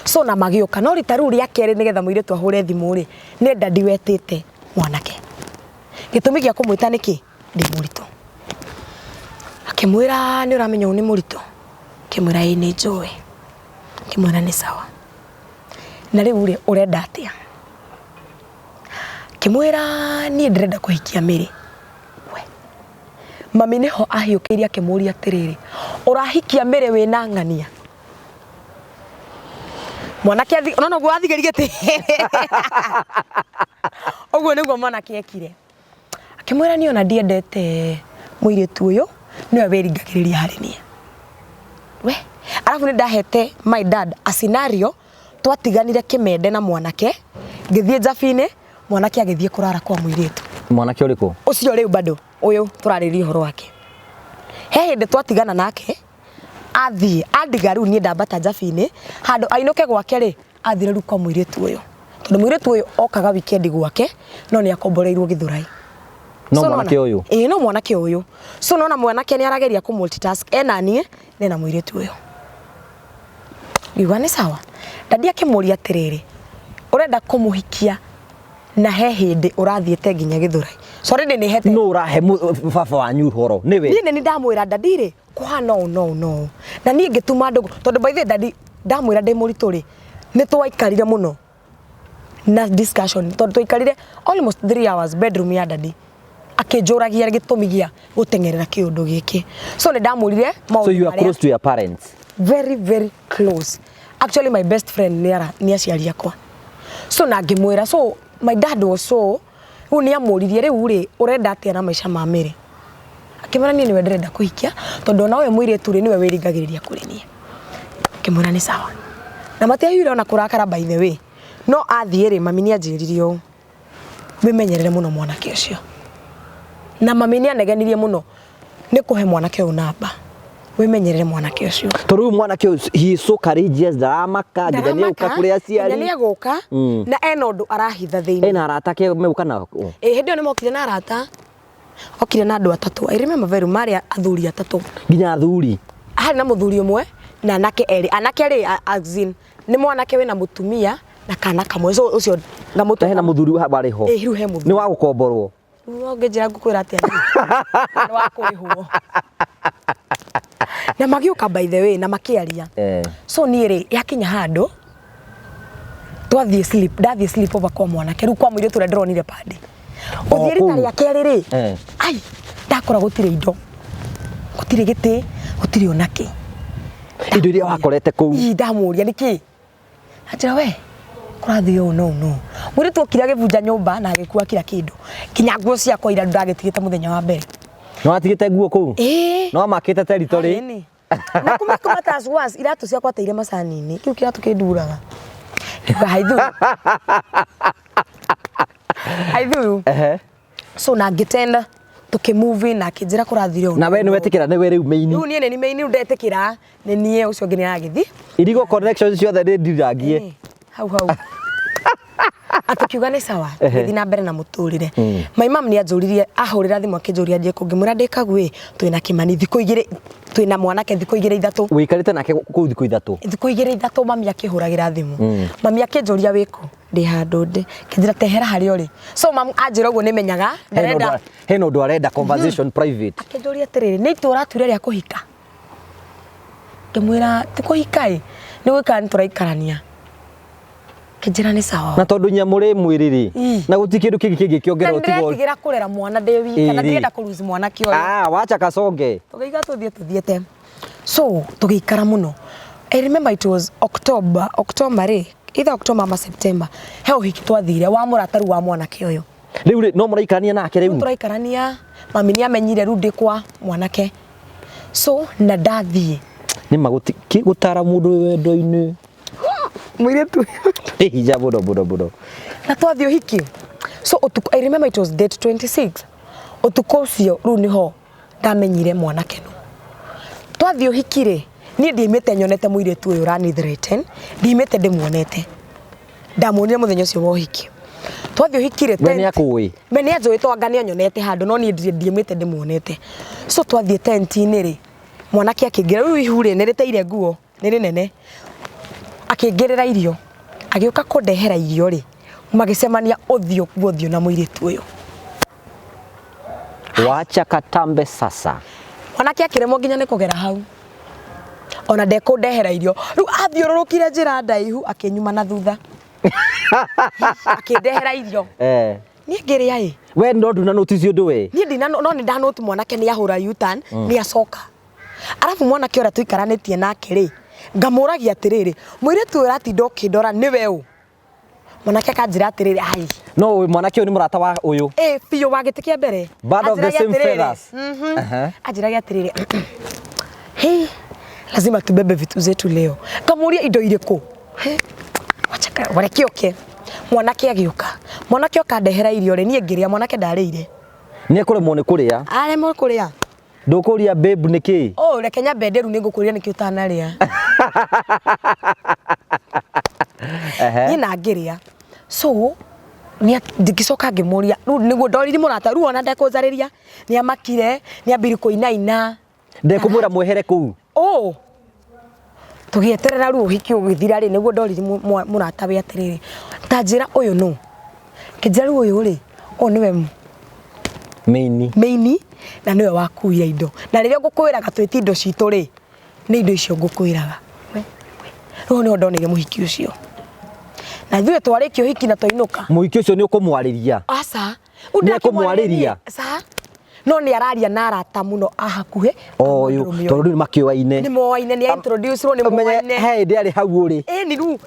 So na magĩũka no rita rĩu rĩa kerĩ nĩgetha mũirĩtu ahũre thimũ rĩ, nĩ daddy wetĩte mwanake. Gĩtũmi gĩa kũmwĩta nĩkĩ? Ndĩ mũritũ. Akĩmwĩra nĩ ũramenya ũyũ nĩ mũritũ? Akĩmwĩra ĩĩ nĩ njũĩ. Akĩmwĩra nĩ sawa. Na rĩu rĩ ũrenda atĩa? Akĩmwĩra niĩ ndĩrenda kũhikia Mary. We. Mami nĩho ahiũkĩirie akĩmũria atĩrĩrĩ, ũrahikia Mary wĩna ng'ania? Mwanake athi, unaona ũguo athigĩria gĩtĩ. Ũguo nĩguo mwanake ekire. Akĩmwĩra niĩ ona ndiendete mũirĩtu ũyũ, nĩwe wĩringagĩrĩria harĩ niĩ. We, arabu nĩ ndahete my dad a scenario, twatiganire kĩmende na mwanake, ngĩthiĩ njabi-inĩ, mwanake agĩthiĩ kũrara kwa mũirĩtu. Mwanake ũrĩkũ? Ũcio rĩu bado, ũyũ tũrarĩrĩria ũhoro wake. He hĩndĩ twatigana nake, Athiĩ andiga rĩu niĩ ndambata njabi-inĩ handũ ainũke gwake rĩ, athire rĩu kwa mũirĩtu ũyũ, tondũ mũirĩtu ũyũ okaga weekend gwake no nĩ akomboreirwo Gĩthũrai. No So mwanake nona- ũyũ? Ĩĩ, no mwanake ũyũ. So nona mwanake nĩ arageria kũ multitask, ena niĩ na ena mũirĩtu ũyũ. Ngiuga nĩ sawa. Dadi akĩmũria atĩrĩrĩ, ũrenda kũmũhikia na he hĩndĩ ũrathiĩte nginya Gĩthũrai? So already nĩ hete. No ũrahe baba wanyu ũhoro nĩwe? Niĩ nĩ ndamwĩra dadi rĩ, kũhana ũũ no ũũ no ũũ. Na niĩ ngĩtuma ndũgũ tondũ by the way dadi ndamwĩra ndĩ mũritũ rĩ, nĩ twaikarire mũno na discussion tondũ twaikarire almost 3 hours bedroom ya dadi akĩnjũragia gĩtũmi gĩa gũteng'erera kĩũndũ gĩkĩ. So nĩ ndamwĩrire maũndũ So you are marĩa- close to your parents? Very, very close. Actually, my best friend nĩ ara nĩ aciari akwa. So na ngĩmwĩra, so my dad was so rĩu nĩ amũririe, rĩu rĩ, ũrenda atĩa na maica ma Mary? Akĩmwĩra, niĩ nĩwe ndĩrenda kũhikia tondũ ona ũyũ mũirĩtu rĩ, nĩwe wĩringagĩrĩria kũrĩ niĩ. Ngĩmwĩra nĩ sawa. Na matiahiũire ona kũrakara, by the way. No athiĩ rĩ, mami nĩ anjĩrire ũũ, wĩmenyerere mũno mwanake ũcio. Na mami nĩ anegenirie mũno nĩ kũhe mwanake ũyũ namba, wĩmenyerere mwanake ũcio. Tondũ rĩu mwanake ũyũ, he is so courageous, ndaramaka nginya nĩ egũka kũrĩ aciari. Nginya nĩ egũka na ena ũndũ arahitha thĩinĩ. Ena arata ake megũka nao? Ĩ, hĩndĩ ĩyo nĩ mokire na arata, okire na andũ atatũ. I remember very well, marĩ athuri atatũ. Nginya athuri? Harĩ na mũthuri ũmwe na anake erĩ. Anake rĩ, as in, nĩ mwanake wĩna mũtumia na kana kamwe, so ũcio ngamũtua. Na hena mũthuri warĩ ho? Ĩ, rĩu he mũthuri. Nĩ wa gũkomborwo? Rĩu ũngĩnjĩra ngũkwĩra atĩa niĩ? Nĩ wa kũrĩhwo. Na magĩũka, by the way, na makĩaria. So niĩ rĩ, yakinya handũ twathiĩ sleep, ndathiĩ sleep over kwa mwanake, rĩu kwa mũirĩtu ũrĩa ndĩronire pandi. Gũthiĩ rita kũu. Rĩa kerĩ rĩ, ai, ndakora gũtirĩ indo, gũtirĩ gĩtĩ, gũtirĩ ona kĩ. Indo iria wakorete kũu? Ii, ndamũria nĩkĩ, anjĩra, we kũrathiĩ ũũ no no mũirĩtu okire agĩbunja nyũmba na agĩkua kila kĩndũ, nginya nguo ciakwa iria ndagĩtigĩte mũthenya wa mbere. Nĩ watigĩte nguo kũu? Ĩĩ. No wamakĩte territory? Ĩni. Na kuma matters worse, iratũ ciakwa teire macani-inĩ, kĩu kĩratũ kĩnduraga. Ngiuga haithuru haithuru. So na ngĩtenda tũkĩ move in na akĩnjĩra kũrathire ũũ. Na we nĩ wetĩkĩra nĩwe rĩu main? Rĩu niĩ nĩ ni main, rĩu ndetĩkĩra nĩ niĩ, ũcio ũngĩ nĩ aragĩthiĩ. Irigo connections ciothe nĩ ndirangie. Ĩĩ, hau hau atũkiuga nĩ sawa, tũgĩthiĩ na mbere na mũtũrĩre. My mom nĩ anjũririe, ahũrĩra thimũ akĩnjũria ndiĩ kũ, ngĩmwĩra ndĩ Kagwĩ, twĩna Kĩmani thikũ 2, twĩna mwanake thikũ 2 3. Wĩikarĩte nake kũu thikũ 3? Thikũ 2 3. Mami akĩhũragĩra thimũ, mami akĩnjũria, wĩkũ? Ndĩ handũ ndĩ. Kĩnjĩra tehera harĩa ũrĩ. So mam anjĩra ũguo nĩ menyaga Hena ũndũ ndarenda. Hena ũndũ arenda, conversation private. Akĩnjũria atĩrĩrĩ, nĩ itua ũratuire rĩa kũhika? Ngĩmwĩra ti kũhika ĩ, nĩ gũikara, nĩ tũraikarania. Kĩnjĩra nĩ sawa. Na tondũ nyamũ rĩ mwĩrĩ rĩ, na gũtirĩ kĩndũ kĩngĩ Na kĩngĩkĩongererwo tiga nĩndĩretigĩra kũrera mwana ndĩ wika na Ĩĩ. ndirenda kũlose mwanake ũyũ. Ah, wacha kasonge. Tũgĩiga tũthiĩ tũthiĩte, so tũgĩikara mũno. I remember it was October, October rĩ, either October ama September, he ũhiki twathire wa mũrata rĩu wa mwanake ũyũ. Rĩu rĩ, no mũraikarania nake Rĩu rĩu? Tũraikarania. Mami nĩ amenyire rĩu ndĩ kwa mwanake, so na ndathiĩ. Nĩ ma gũtara mũndũ wĩ wendo-inĩ Mũirĩtu. Nĩ hinya mũno mũno mũno. Na twathiĩ ũhiki, so ũtukũ, I remember it was date 26, ũtukũ ũcio rĩu nĩho ndamenyire mwanake no twathiĩ ũhiki rĩ, niĩ ndiaimĩte nyonete mũirĩtu ũyũ ũrani threaten, ndiaimĩte ndĩmuonete, ndamuonire mũthenya ũcio wa ũhiki. Twathiĩ ũhiki rĩ, We nĩ akũĩ? We nĩ anjũĩ, twanga nĩ anyonete handũ, no niĩ ndiaimĩte ndĩmuonete. So twathiĩ tent-inĩ rĩ, mwanake akĩingĩra, rĩu ihu rĩ, nĩ rĩteire nguo, nĩ rĩnene, akĩngĩrĩra irio, agĩũka kũndehera irio rĩ, magĩcemania ũthiũ kwa ũthiũ na mũirĩtu ũyũ. Wacha katambe sasa. Mwanake akĩremwo nginya nĩ kũgera hau, ona ndekũndehera irio. Rĩu athiũrũrũkire njĩra ndaihu akĩnyuma na thutha akĩndehera irio. Niĩ ngĩrĩa ĩ. We no nduna notice ũndũ we? Niĩ ndina, no nĩ ndanoti mwanake nĩ ahũra U-turn, nĩ acoka. Arabu mwanake ũrĩa tũikaranĩtie nake rĩ, ngamũragia atĩrĩrĩ, mũirĩtu ũyũ ũratinda ũkĩndora nĩwe ũ? Mwanake akanjĩra atĩrĩrĩ, ai. No ũyũ mwanake ũyũ nĩ mũrata wa ũyũ? Ĩ, biũ, wa gĩtĩ kĩa mbere. Bird of the Anjĩragia same atĩrĩrĩ, feathers. Anjĩragia atĩrĩrĩ, "Hey, lazima tubebe vitu zetu leo." Ngamuria, indo irĩkũ? He, wacha reke oke. Mwanake agĩũka, mwanake oka ndehera irio rĩ, niĩ ngĩrĩa, mwanake ndarĩire. Nĩ ekũremwo nĩ kũrĩa? Aremwo kũrĩa. Ndũkũria babe nĩ kĩ? Oh, reke nyambe ndĩru nĩ ngũkũria nĩkĩ ũtanarĩa. Ehe. Niĩ na ngĩrĩa. So ngĩcoka ngĩmũria rĩu nĩguo ndorire mũrata rĩu ona ndekũnjarĩria nĩ amakire nĩ ambiri kũinaina. Ndekũmwĩra mwehere kũu. Oh. Tũgĩeterera rĩu ũhiki ũgĩthira rĩ nĩguo ndoririe mũrata we atĩrĩrĩ ta njĩra ũyũ nũ kĩnjĩra rĩu ũyũ rĩ ũyũ nĩwe Mĩini. Mĩini na nĩwe wakuire indo na rĩrĩa ngũkwĩraga twĩtie indo citũ rĩ nĩ indo icio ngũkwĩraga. Rĩu nĩho ndonire mũhiki ũcio na ithuĩ twarĩkia ũhiki na twainũka. Mũhiki ũcio nĩ ũkũmwarĩria? Aca. Nĩ ekũmwarĩria? Aca. No nĩ araria na arata mũno a hakuhĩ. Ũyũ tondũ rĩu nĩ makĩoaine. Nĩ moaine, nĩ introduce rwo nĩ moaine. He hĩndĩ arĩ hau ũrĩ. Ĩni rĩu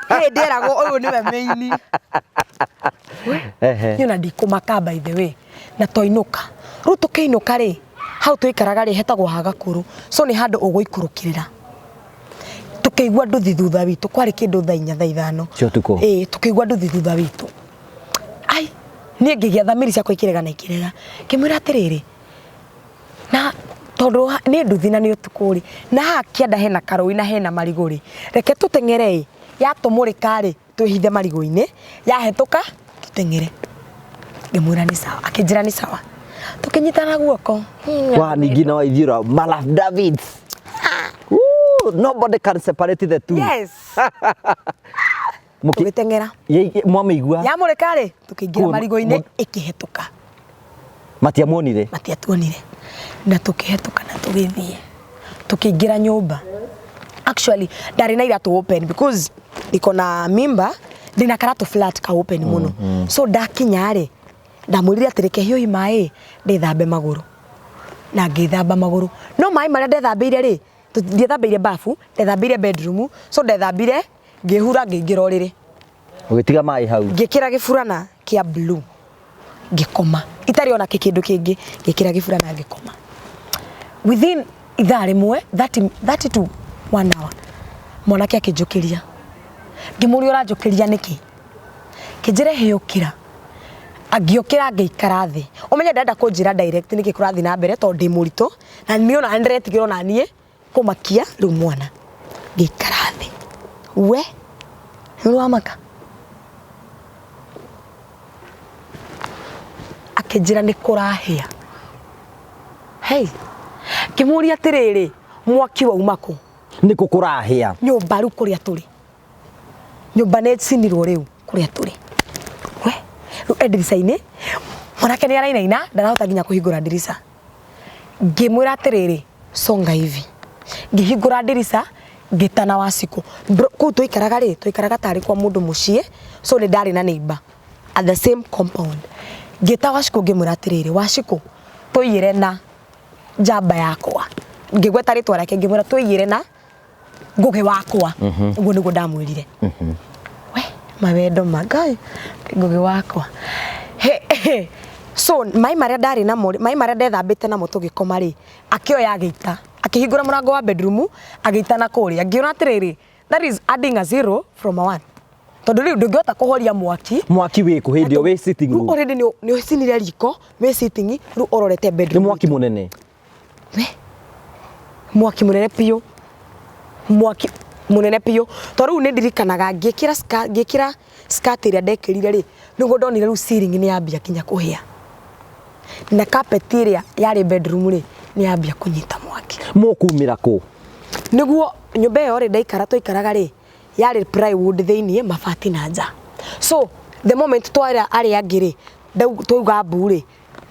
he hĩndĩ eragwo ũyũ nĩwe mĩini. Ehe. Niĩ ona ndikũmaka by the way na twainũka. Rĩu tũkĩinũka rĩ, hau twaikaraga rĩ hetagwo ha Gakũrũ. So nĩ handũ ũgũikũrũkĩrĩra. Tũkĩigua nduthi thutha witũ, kwarĩ kĩndũ thaa inya thaa ithano. Cia ũtukũ? Ĩĩ, tũkĩigua nduthi thutha witũ. Ai, niĩ ngĩgĩa thamiri ciakwa ikĩrega na ikĩrega. Ngĩmwĩra atĩrĩrĩ, na tondũ nĩ nduthi na nĩ ũtukũ rĩ, na haha kĩanda hena karũĩ na hena marigũ rĩ, reke tũteng'ere ĩ, yatũmũrĩka rĩ, twĩhithe marigũ-inĩ, yahĩtũka tũteng'ere. Ngĩmwĩra nĩ sawa, akĩnjĩra nĩ sawa. Tũkĩnyitana guoko. Wa ningĩ no ithiũra Malaf Davids. Woo, nobody can separate the two. Yes. Tũgĩteng'era. Mwamĩigua? Yamũrĩka rĩ, tũkĩingĩra marigũ-inĩ ĩkĩhetũka. Matiamuonire? Matiatuonire. Na tũkĩhetũka na tũgĩthiĩ. Tũkĩingĩra nyũmba. Actually, ndarĩ na iratũ open because niko na mimba, ndĩna karatũ flat ka open mũno. So ndakinya rĩ, ndamwĩrire atĩ reke hiũhi maĩ ndĩthambe magũrũ. Na ngĩthamba magũrũ. No maĩ marĩa ndethambĩire rĩ, ndiethambĩire bafu, ndethambĩire bedroom, so ndethambire ngĩhura ngĩingĩra ũrĩrĩ. Ũgĩtiga maĩ hau. Ngĩkĩra gĩburana kĩa blue ngĩkoma itarĩ ona kĩndũ kĩngĩ, ngĩkĩra gĩburana ngĩkoma. Within ithaa rĩmwe 30 to 1 hour mwanake akĩnjũkĩria. Ngĩmũria ũranjũkĩria nĩkĩ? Kĩnjĩra hĩũkĩra. Ngĩũkĩra ngĩikara thĩ. Ũmenye ndarenda kũnjĩra direct nĩkĩ kũrathiĩ na mbere tondũ ndĩ mũritũ na niĩ ona nĩndĩretigĩra ona niĩ kũmakia rĩu mwana. Ngĩikara thĩ. We nĩ wamaka. Akĩnjĩra nĩ kũrahĩa. Hey, ngĩmũria atĩrĩrĩ, mwaki wauma kũ? Nĩ kũ kũrahĩa? Nyũmba rĩu kũrĩa tũrĩ. Nyũmba nĩ ĩcinirwo rĩu kũrĩa tũrĩ. We, rĩu e ndirica-inĩ, mwanake nĩ arainaina, ndarahota nginya kũhingũra ndirica. Ngĩmwĩra atĩrĩrĩ, songa hivi. Ngĩhingũra ndirica, ngĩtana Wacikũ. Kũu twaikaraga rĩ, twaikaraga tarĩ kwa mũndũ mũciĩ, so nĩ ndarĩ na neighbor at the same compound. Ngĩta Wacikũ ngĩmwĩra atĩrĩrĩ, Wacikũ, tũiyĩre na njamba yakwa. Ngĩgweta rĩtwa rĩake ngĩmwĩra tũiyĩre na Ngũgĩ wakwa. Ũguo nĩguo ndamwĩrire. We, mawendo ma Ngai, Ngũgĩ wakwa. He, he. So, maĩ marĩa ndarĩ namo, maĩ marĩa ndethambĩte namo tũgĩkoma rĩ, akĩoya agĩita. Akĩhingũra mũrango wa bedroom, agĩita na kũrĩa. Ngĩona atĩrĩrĩ, that is adding a zero from a one. Tondũ rĩu ndũngĩhota kũhoria mwaki. Mwaki wĩ kũ hĩndĩ ĩyo wĩ sitting room? Rĩu already nĩ ũcinire riko, wĩ sitting, rĩu ũrorete bedroom. Nĩ mwaki mũnene? We, mwaki mũnene biũ. Mwaki mũnene biũ. Tondũ rĩu nĩ ndirikanaga ngĩkĩra ngĩkĩra skirt ĩrĩa ndekĩrire rĩ, nĩguo ndonire rĩu ceiling nĩ yambia nginya kũhĩa. Na carpet ĩrĩa yarĩ bedroom rĩ, nĩ yambia kũnyita mwaki. Mũkumĩra kũ? Nĩguo nyũmba ĩyo rĩ ndaikara twaikaraga rĩ, yarĩ plywood thĩiniĩ, mabati na nja. So the moment twara arĩa angĩ rĩ, twauga mbu rĩ,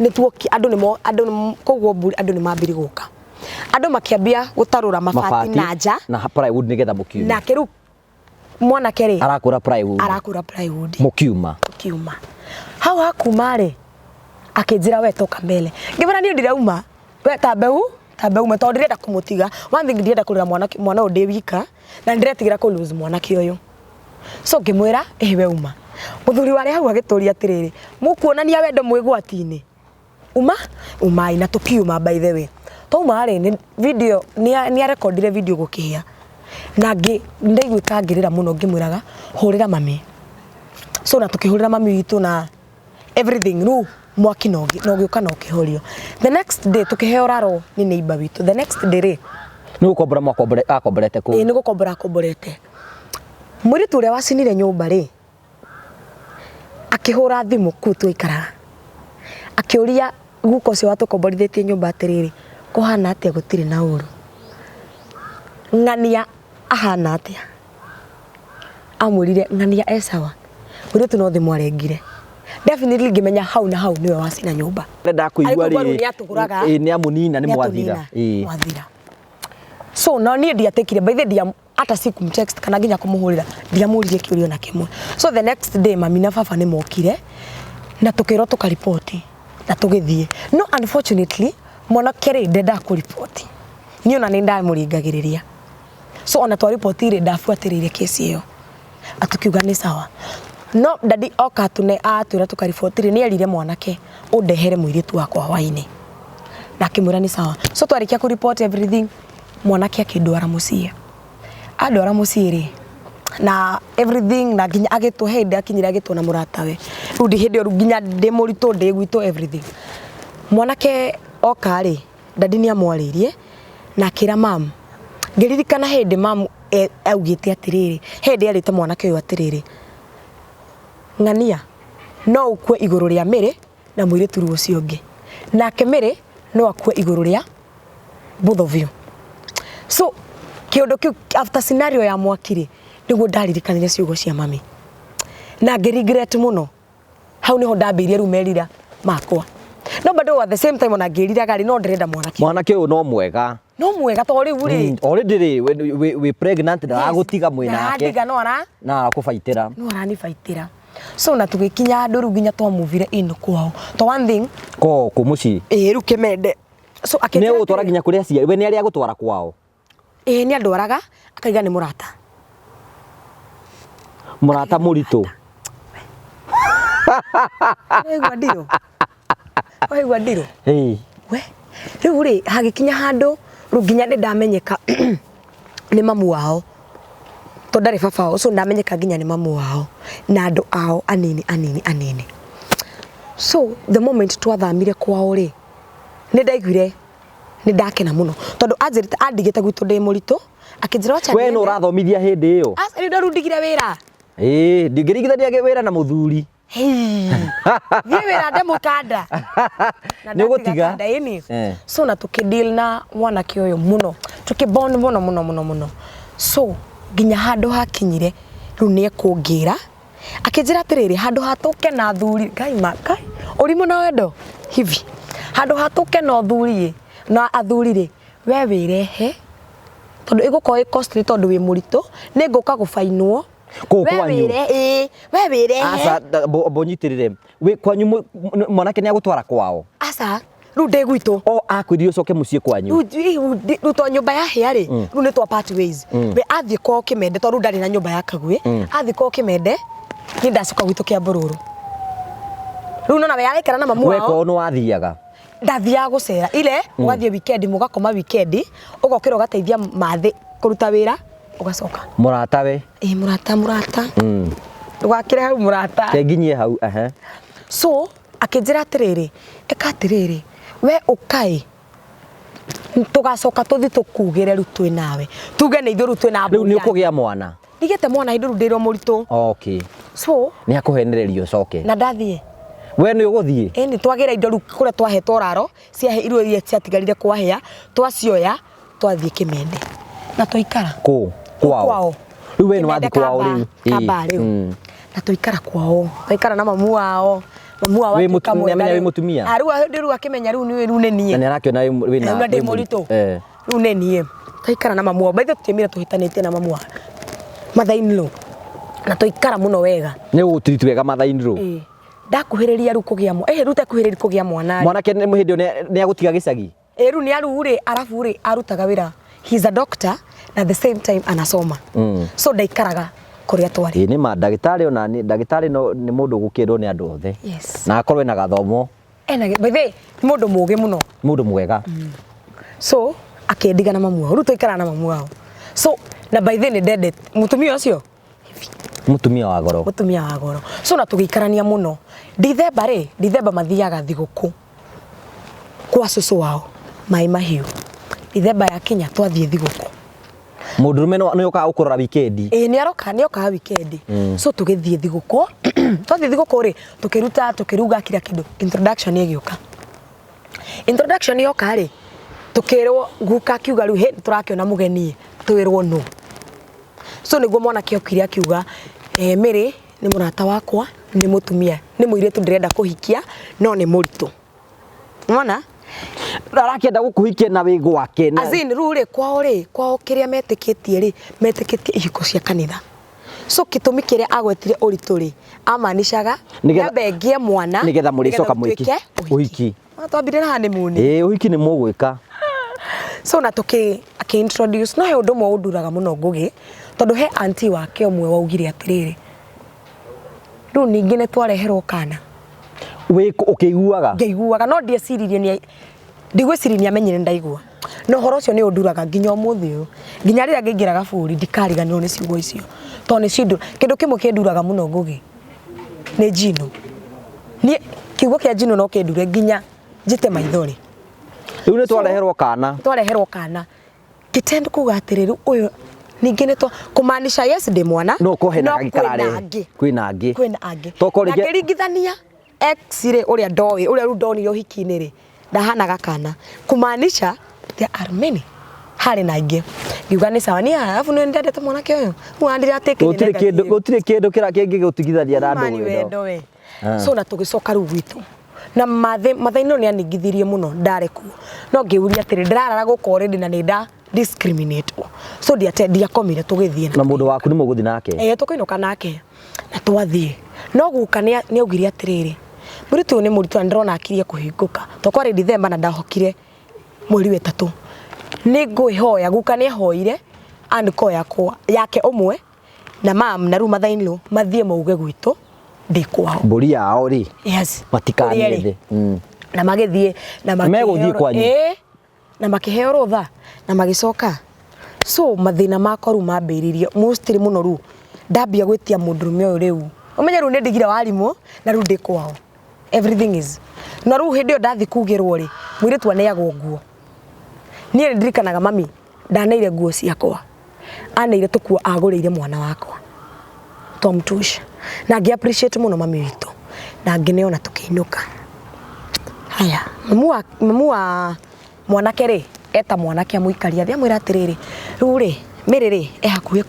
nĩ tuoki andũ nĩ andũ nĩ koguo mbu andũ nĩ mambirie gũka. Andũ makĩambia gũtarũra mabati na nja. Na plywood nĩgetha mũkiume. Nake rĩu mwanake rĩ, Arakũra plywood. Arakũra plywood. Mũkiuma. Mũkiuma. Hau hakuma rĩ, akĩnjĩra we toka mbele. Ngĩmwĩra niĩ ndirauma, we tambe u, tambe ume tondũ ndirenda kũmũtiga. One thing ndirenda kũrera mwanake mwana ũyũ ndĩ wika, na nĩndĩretigĩra kũ lose mwanake ũyũ. So ngĩmwĩra ĩĩ we uma. Mũthuri warĩ hau agĩtũria atĩrĩrĩ, mũkuonania wendo mwĩ gwati-inĩ? Uma, umai na tũkiuma by the way. Twauma rĩ, nĩ video nĩ arekondire video gũkĩhĩa. Na ngĩ ndaiguĩka ngĩrĩra mũno ngĩmwĩraga hũrĩra mami. So na tũkĩhũrĩra mami witũ na everything rĩu Mwaki na ũgĩũka na ũkĩhorio. The next day tũkĩheo raro nĩ neighbor witũ. The next day rĩ, Nĩ gũkombora mwakombore akomborete kũu? Ĩĩ, nĩ gũkombora akomborete. Mũirĩtu ũrĩa wacinire nyũmba rĩ, akĩhũra thimũ kũu twaikaraga, akĩũria guka ũcio watũkomborithĩtie nyũmba atĩrĩrĩ, kũhana atĩa gũtirĩ na ũru? Ng'ania ahana atĩa? Amwĩrire ng'ania e sawa. Mũirĩtu no thimũ arengire. Definitely ngĩmenya hau na hau nĩwe wacina nyũmba. Ndenda kũigua Arĩ rĩ. nĩ atũgũraga. Ĩĩ, nĩ amũnina nĩ mwathira. Nĩatũnina, Ĩĩ. mwathira. So na niĩ ndiatĩkire, by the way, ndia hata si kumtext kana nginya kũmũhũrĩra, ndiamũririe kĩũria ona kĩmwe. So the next day mami na baba nĩ mokire na tũkĩrwo tũkariboti na tũgĩthiĩ, no unfortunately mwanake rĩ ndendaga kũriboti, niĩ ona nĩ ndamũringagĩrĩria. So ona twariboti rĩ, ndabuatĩrĩire kesi ĩyo atukiuga nĩ sawa, no dadi oka atune atwĩra tũkariboti rĩ, nĩ erire mwanake ũndehere mũirĩtu wakwa hwainĩ, na akĩmwĩra nĩ sawa. So twarĩkia kũ report everything, mwanake akĩndwara mũciĩ. Andwara mũciĩ rĩ, na everything, na nginya agĩtwo he hĩndĩ akinyire agĩtwo na mũratawe. Rĩu ndi hĩndĩ ĩyo rĩu nginya ndĩ mũritũ, ndĩ gwitũ, everything. Mwanake oka rĩ, dadi nĩ amwarĩirie na akĩra mam. Ngĩririkana hĩndĩ mam augĩte atĩrĩrĩ, he hĩndĩ erĩte mwanake ũyũ atĩrĩrĩ, ng'ania no ũkue igũrũ rĩa Mary na mũirĩtu rĩu ũcio ũngĩ, nake Mary no akue igũrũ rĩa both of you. So kĩũndũ kĩu, after scenario ya mwaki rĩ, nĩguo ndaririkanire ciugo cia mami na ngĩ regret mũno. Hau niho ndambĩirie rĩu merira makwa, no bado at the same time ona ngĩriraga rĩ, no ndĩrenda mwanake. Mwanake ũyũ no mwega. No mwega to rĩu rĩ, Already rĩ wĩ pregnant, ndaragũtiga mwĩ nake. Ndarandiga, no ara Na arakũbaitĩra. No aranibaitĩra. So na tũgĩkinya handũ rĩu nginya twamuvire in kwao to one thing. Ko kũ mũciĩ? Ĩĩ, rĩu Kĩmende. So Nĩ akĩnjĩra ũgũtwara atĩrĩrĩ, nginya kũrĩ aciari? We nĩ arĩa agũtwara kwao? Ĩĩ, nĩ andwaraga, akaiga nĩ mũrata. Mũrata mũritũ. Waigua ndirũ, waigua ndirũ. Ĩĩ. We rĩu rĩ, hagĩkinya handũ rĩu nginya nĩ ndamenyeka nĩ mamu wao, tondũ ndarĩ baba wao. So ndamenyeka nginya nĩ mamu wao na andũ ao anini anini anini. So the moment twathamire kwao rĩ, nĩ ndaiguire nĩ ndakena mũno, tondũ anjĩrĩte andigĩte gwitũ ndĩ mũritũ, akĩnjĩra wacha We no ngende. Ũrathomithia hĩndĩ ĩyo? Aca, rĩu ndarundigire wĩra. Ĩĩ, ndingĩringithania wĩra na mũthuri. Hey, thiĩ wĩra ndemũkanda. Na Nĩ ũgũtiga? ndatiga kanda, ĩni. Eh. So na tũkĩ na mwanake ũyũ mũno, tũkĩ bond mũno mũno mũno mũno. So nginya handũ hakinyire rĩu nĩ ekũngĩra, akĩnjĩra atĩrĩrĩ, handũ ha tũke na athuri, ngai ma ngai ũrimũ na wendo hivi, handũ ha tũke na ũthuri ĩ na athuri rĩ, we wĩrehe, tondũ ĩgũkorwo ĩ costly, tondũ wĩ mũritũ, nĩ ngũka gũbainwo. Kũu We kwanyu? wĩre ĩĩ, we wĩrehe. Aca, mbũnyitĩrĩre. Wĩ kwanyu, mwanake nĩ agũtwara kwao? Aca, rĩu ndĩ gwitũ. O akwĩrire ũcoke mũciĩ kwanyu? Rĩu to nyũmba yahĩa rĩ, rĩu nĩ twa part ways. We athiĩ kwao Kĩmende, tondũ rĩu ndarĩ na nyũmba ya Kagwĩ, athiĩ kwao Kĩmende, niĩ ndacoka gwitũ Kĩambũrũrũ. Rĩu nona we araikara na mamu We wao. kwao nĩ wathiaga? Ndathiaga gũcera ile, ũgathiĩ weekend, mũgakoma weekend, ũgokĩra ũgateithia mathĩ kũruta wĩra, ũgacoka. Mũrata we. Ĩ, mũrata, mũrata. Ndũgakĩre hau, mũrata. Kenginyie hau ehe. So akĩnjĩra atĩrĩrĩ, ĩka atĩrĩrĩ, we ũkaĩ tũgacoka tũthi tũkugĩre rĩu twĩ nawe, tuge nĩ ithuĩ rĩu twĩ na Rĩu nĩ mbũri. ũkũgĩa mwana? Ndigĩte mwana hĩndĩ rĩu ndĩrĩ o mũritũ. Okay. So Nĩ akũhenereria ũcoke? Na ndathiĩ. We nĩ ũgũthiĩ? Ĩni, twagĩra indo rĩu kũrĩa twahetwo ũraro ciahe, irio iria ciatigarire kwahĩa, twacioya twathiĩ Kĩmende na twaikara. Kũ kwao? Kwao. Rĩu we nĩ wathiĩ Kĩmende. kwao rĩu? Kamba rĩu. Na twaikara kwao, twaikara na mamu wao, mamu wao Wĩ atuĩka mwega nĩamenya wĩ rĩu. mũtumia? Ah, rĩu hĩndĩ rĩu akĩmenya rĩu nĩ rĩu nĩ niĩ. Na nĩ arakĩona wĩna na ndĩ wĩ mũritũ. Eh. Rĩu nĩ niĩ twaikara na mamu wao. By the way, tũtiaumire tũhĩtanĩtie na mamu wao, mother in law, na twaikara mũno wega. Nĩ ũgũtreat wega mother in law? Ĩĩ. Ndakuhĩrĩria rĩu kũgĩa mwana, rĩu takuhĩrĩria kũgĩa mwana rĩ. Mwanake nĩ hĩndĩ ĩyo nĩ agũtiga gĩcagi? Ĩĩ, rĩu nĩ aru rĩ, arabu rĩ, arutaga wĩra, he is a doctor na at the same time anasoma. So ndaikaraga kũrĩa twarĩ. Ĩĩ, nĩ ma ndagĩtarĩ, ona nĩ ndagĩtarĩ, no nĩ mũndũ ũgũkĩrwo nĩ andũ othe. Yes. Na akorwo ena gathomo. Ena, by the way, nĩ mũndũ mũũgĩ mũno. Mũndũ mwega. So akĩndiga na mamu wao, rĩu twaikaraga na mamu wao. So na by the way, nĩ ndendete mũtumia ũcio. Mũtumia wa goro. Mũtumia wa goro. So na tũgĩikarania mũno. Dithemba rĩ, Dithemba mathiaga thigũkũ kwa cũcũ wao Maĩ Mahiũ. Dithemba yakinya twathiĩ thigũkũ. Mũndũrũme nĩ okaga gũkũrora wikendi. Ĩĩ, nĩ aroka, nĩ okaga wikendi. So tũgĩthiĩ thigũkũ, twathiĩ thigũkũ rĩ, tũkĩruta, tũkĩruga kila kĩndũ, introduction ĩgĩũka. Introduction yoka rĩ, tũkĩrwo, guka akiuga rĩu hĩ, tũrakĩona mũgeni ĩ, twĩrwo nũ. So nĩguo mwanake okire akiuga, eh, Mary nĩ mũrata wakwa, nĩ mũtumia, nĩ mũirĩtu ndĩrenda kũhikia, no nĩ mũritũ. Wona? Arakĩenda gũkũhikia na wĩ gwake. As in, rĩu rĩ, kwao rĩ, kwao kĩrĩa metĩkĩtie rĩ, metĩkĩtie ihiko cia kanitha. So gĩtũmi kĩrĩa agwetire ũritũ rĩ, amaanishaga nyambe ngĩe mwana nĩgetha mũrĩcoka mwĩke ũhiki. Twambire na honeymoon. Ĩĩ, ũhiki nĩ mũgwĩka. So na tũkĩ akĩ introduce, no he ũndũ ũmwe ũnduraga mũno Ngũgĩ, tondũ he auntie wake ũmwe waugire atĩrĩrĩ, rĩu ningĩ nĩ twareherwo kana. Wĩ ũkĩiguaga? Ngĩiguaga, no ndieciririe nĩ ndigwĩciria nĩ amenyire ndaigua. Na ũhoro ũcio nĩ ũnduraga nginya ũmũthĩ ũyũ. Nginya rĩrĩa ngĩingĩra gaburi ndikariganĩrwo nĩ ciugo icio. Tondũ nĩ cindu, kĩndũ kĩmwe kĩnduraga mũno Ngũgĩ nĩ njino. Niĩ kiugo kĩa njino no kĩndure nginya njite maithori. Rĩu nĩ twareherwo kana. Twareherwo kana. Ngĩtend kuga atĩrĩ, rĩu ũyũ ningĩ nĩ twa kũmaanisha yes ndĩ mwana no ko hena no kangĩ kwĩna kararehe. angĩ. Kwĩna angĩ. Kwĩna angĩ. Tokorwo Na rĩngĩ ngĩringithania ex rĩ, ũrĩa ndoĩ, ũrĩa rĩu ndonire ũhiki-inĩ rĩ, ndahanaga kana. Kumaanisha there are many. Harĩ na aingĩ. Ngiuga nĩ sawa. Niĩ arabu nĩ ndendete mwanake ũyũ. Rĩu ona ndiratake Gũtirĩ kĩndũ, gũtirĩ kĩndũ kĩra kĩngĩgũtigithania na Mani ndũgũ wendo we. So na tũgĩcoka rĩu gwitũ. Na mathe-inĩ nĩ aningithirie mũno ndarĩ kuo. No ngĩũria atĩrĩ, ndĩrarara gũkũ already na nĩ nda discriminate. So ndiakomire tũgĩthiĩ. Na mũndũ waku nĩ mũgũthiĩ nake? Ĩĩ, tũkĩinũka nake. Na twathiĩ. No guka nĩ augire atĩrĩrĩ, mũirĩtu ũyũ nĩ mũritũ na ndĩrona akirie kũhingũka. To kwarĩ December na ndahokire mweri wa ĩtatũ. Nĩ ngwĩhoya, guka nĩ ahoire uncle yakwa, yake ũmwe na mam na rĩu mother in law mathiĩ mauge gwitũ ndĩ kwao. Mbũri yao rĩ, Yes. matikamĩethe. Na magĩthiĩ na makĩheo Megũthiĩ kwanyu? Ĩĩ, na makĩheo rũtha na magĩcoka. So mathĩna makwa rĩu mambĩrĩirie mostly mũno rĩu ndambia gwĩtia mũndũrũme ũyũ rĩu. Ũmenye rĩu nĩ ndigire warimũ na rĩu ndĩ kwao. Everything is. Na rĩu hĩndĩ ĩyo ndathiĩ kugĩrwo rĩ, mũirĩtu aneagwo nguo. Niĩ nĩ ndirikanaga mami ndaneire nguo ciakwa. Aneire tũkuo agũrĩire mwana wakwa. Twamtusha. Na ngĩ appreciate mũno mami witũ. Na ngĩneo na tũkĩinũka. Haya, mamu wa mwanake rĩ, eta mwanake amũikaria thĩ amwĩra atĩrĩrĩ, rĩu rĩ, Mary rĩ, e hakuhĩ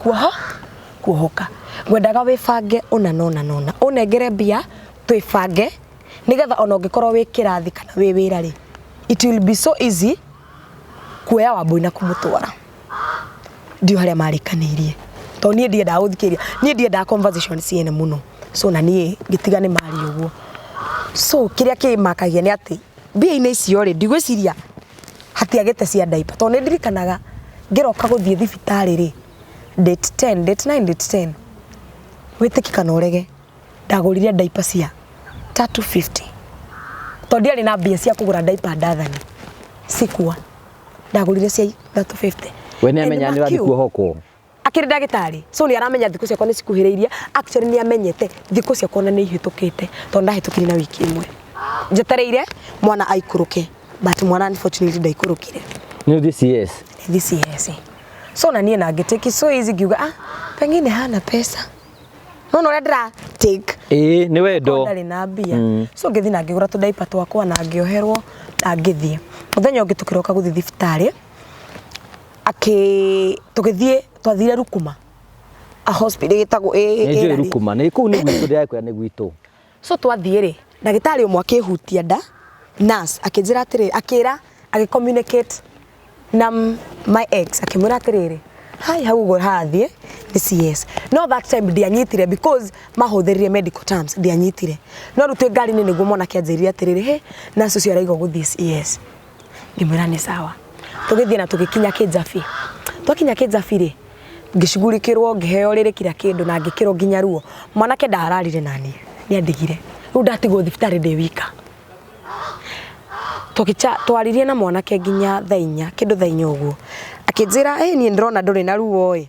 kuohoka. Ngwendaga wĩbange ũna na ũna na ũna. Ũnengere mbia, twĩbange, nĩgetha ona ũngĩkorwo wĩ kĩrathi kana wĩ wĩra rĩ, it will be so easy kuoya Wambũi na kũmũtwara. Ndiũĩ harĩa marĩkanĩirie. Tondũ niĩ ndiendaga gũthikĩrĩria, niĩ ndiendaga conversation ciene mũno. So na niĩ ngĩtiga nĩ maria ũguo. So kĩrĩa kĩmakagia nĩ atĩ mbia-inĩ icio rĩ, ndigwĩciria hatiagĩte cia diaper. Tondũ nĩ ndirikanaga ngĩroka gũthiĩ thibitarĩ rĩ, date 10, date 9, date 10, wĩtĩkie kana ũrege, ndagũrire diaper cia 350. Tondũ ndiarĩ na mbia cia kũgũra diaper ndathani. Sikuwa. Ndagũrire cia 350. We nĩ amenya nĩ ũrathiĩ kuohokwo? Akĩrĩ ndagĩtarĩ. So nĩ aramenya thikũ ciakwa nĩ cikuhĩrĩirie. Actually nĩ amenyete thikũ ciakwa ona nĩ ihĩtũkĩte. Tondũ ndahĩtũkirie na wiki ĩmwe. Njetereire mwana aikũrũke. But mwana unfortunately ndaikũrũkire. Nĩ ũthiĩ CS? Nĩ thiĩ CS. So na niĩ na ngĩ take it so easy ngiuga, ah, pengine hana pesa. No ũrĩa ndĩra take. Ĩĩ, nĩ wendo. Ndarĩ na mbia. So ngĩthiĩ na ngĩgũra tũ diaper twakwa na ngĩoherwo na ngĩthiĩ. Mũthenya ũngĩ tũkĩroka gũthiĩ thibitarĩ, tũgĩthiĩ, twathire Rukuma. A hospital ĩtagwo Nĩ njũĩ Rukuma, nĩ kũu nĩ gwitũ, ndĩrakwĩra nĩ gwitũ. So twathiĩ rĩ, ndagĩtarĩ ũmwe akĩhutia nda, nurse akĩnjĩra atĩrĩrĩ, akĩra, agĩ communicate na my ex, akĩmwĩra atĩrĩrĩ, hai hau ũguo harathiĩ nĩ CS. No that time ndianyitire because mahũthĩrire medical terms, ndianyitire. No rĩu twĩ ngari-inĩ nĩguo mwanake anjĩrire atĩrĩrĩ, he, nurse ũcio arauga ũgũthiĩ CS. Ngĩmwĩra nĩ sawa. Tũgĩthiĩ na tũgĩkinya Kĩnjabi. Twakinya Kĩnjabi rĩ, ngĩcugurikĩrwo, ngĩheo rĩrĩ kila kĩndũ na ngĩkĩrwo nginya ruo. Mwanake ndararire naniĩ, nĩ andigire. Rĩu ndatigwo thibitarĩ ndĩ wika. Tũgĩcha, twaririe na mwanake nginya thaa inya, kĩndũ thaa inya ũguo. Akĩnjĩra, ĩ niĩ ndĩrona ndũrĩ na ruo ĩ.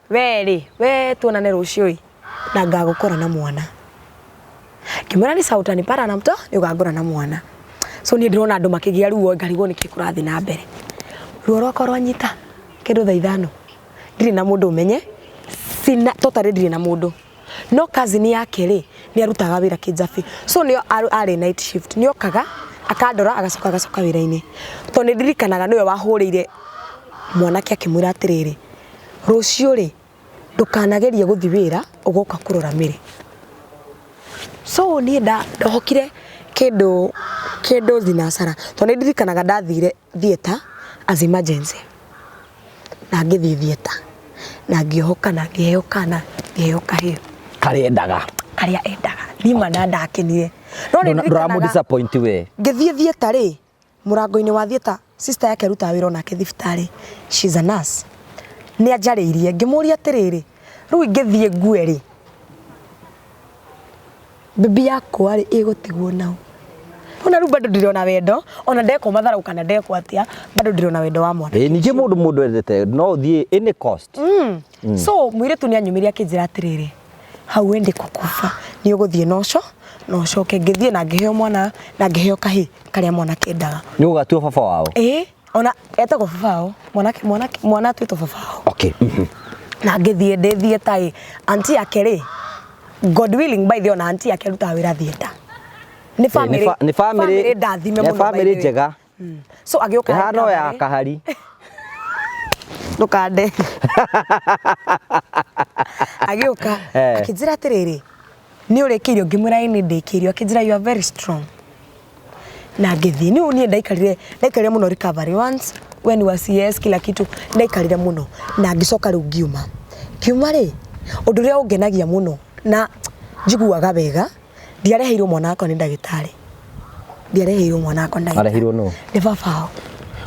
We rĩ, we tuonane rũciũ ĩ. Na ngagũkora na mwana. Ngĩmwĩra nĩ sawa, utanipata na mtoto, nĩ ũkangora na mwana. So niĩ ndĩrona andũ makĩgĩa ruo, ngarigwo nĩkĩ kũrathiĩ na mbere. Ruo rwakwa rwanyita kĩndũ thaa 5, ndirĩ na mũndũ ũmenye, sina totally, ndirĩ na mũndũ. No cousin yake rĩ, nĩ arutaga wĩra Kĩnjabi, so nĩo arĩ night shift, nĩ okaga akandora, agacoka agacoka wĩra-inĩ. Tondũ nĩ ndirikanaga nĩwe wahũrĩire mwanake akĩmwĩra atĩrĩrĩ, rũciũ rĩ, ndũkanagerie gũthiĩ wĩra, ũgoka kũrora Mary. So niĩ ndohokire kĩndũ thinacara, tondũ nĩ ndirikanaga ndathire theatre as emergency, na ngĩthiĩ theatre na ngĩohoka na ngĩheo kana, ngĩheo kahĩĩ. Karĩa endaga. Karĩa endaga nima, na ndakenire, no nĩ Ndũramũ ndirikanaga disappoint we. Ngĩthiĩ theatre rĩ, mũrango-inĩ wa theatre, sister yake arutaga wĩra onake thibitarĩ, she's a nurse, nĩ anjarĩirie. Ngĩmũria atĩrĩrĩ, rĩu ingĩthiĩ ngue rĩ, bibi yakwa rĩ, ĩgũtigwo nao? Ona rĩu bado ndĩrĩ ona wendo, ona ndekwo matharau kana ndekwo atĩa, bado ndĩrĩ ona wendo wa mwana. Ĩ ningĩ mũndũ endete no ũthiĩ any cost. So mũirĩtu nĩ anyumĩrie akĩnjĩra atĩrĩrĩ, hau wĩndĩ kũkuba nĩ ũgũthiĩ na ũco na ũcoke. Ngĩthiĩ na ngĩheo mwana na ngĩheo kahĩĩ karĩa mwana kendaga. Nĩ ũgatua baba wao. Ĩĩ, ona etagwo baba wao, mwanake mwanake mwana atuĩtwo baba wao. Na ngĩthiĩ ndĩ theatre ĩ, aunty yake rĩ, God willing, by the way, ona aunty yake arutaga wĩra theatre. Nĩ family. Nĩ family. Ndathime nĩ mũno, by family the way. Njega. So agĩũka ĩhana o ya recovery. Kahari. Ndũkande. Agĩũka akĩnjĩra atĩrĩrĩ, nĩ ũrĩkĩirio? Ngĩmwĩra ĩ, nĩ ndĩkĩirio. Akĩnjĩra, "You are very strong." Na ngĩthiĩ. Niĩ niĩ ndaikarire mũno recovery, once when was CS kila kitu, ndaikarire mũno na ngĩcoka rĩu ngiuma. Ngiuma rĩ, ũndũ ũrĩa ũngenagia mũno na njiguaga wega, ndiareheirwo mwana wakwa nĩ ndagĩtarĩ, ndiareheirwo mwana wakwa nĩ ndagĩtarĩ. Areheirwo nũ? Nĩ baba wao.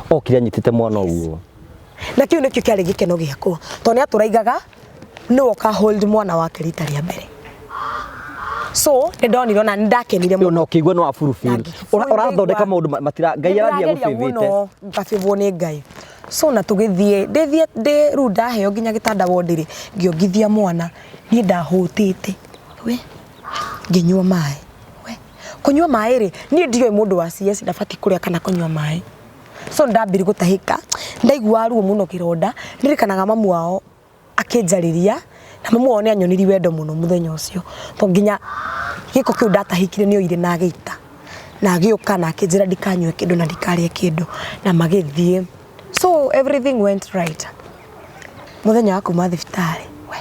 Okire anyitĩte mwana ũguo. Na kĩu nĩkĩo kĩarĩ gĩkeno gĩakwa, tondũ nĩ atũraigaga nĩwe ũka hold mwana wake rita rĩa mbere. So nĩ ndonire ona nĩ ndakenire Ĩyo mũno. Na ũkĩigua nĩ wa fulfill. Na ngĩfulfill. Ũrathondeka maũndũ matira Ngai arathiĩ. Nĩndĩrageria agũbĩvĩte. Mũno ngabĩvwo nĩ Ngai. So na tũgĩthiĩ, ndĩthiĩ ndĩ rĩu ndaheo nginya gĩtanda wondi rĩ, ngĩongithia mwana. Niĩ ndahũtĩte we, ngĩnyua maĩ we. Kũnyua maĩ rĩ, niĩ ndioĩ mũndũ wa CS ndabatiĩ kũrĩa kana kũnyua maĩ. So ndambire gũtahĩka, ndaiguaga ruo mũno kĩronda. Ndirikanaga mamu wao akĩnjarĩria, na mamu wao nĩ anyonirie wendo mũno mũthenya ũcio, to nginya gĩko kĩu ndatahĩkire nĩ oire na agĩita na agĩũka na akĩnjĩra ndikanyue kĩndũ na ndikarĩe kĩndũ, na magĩthiĩ. So everything went right. Mũthenya wa kuma thibitarĩ, we,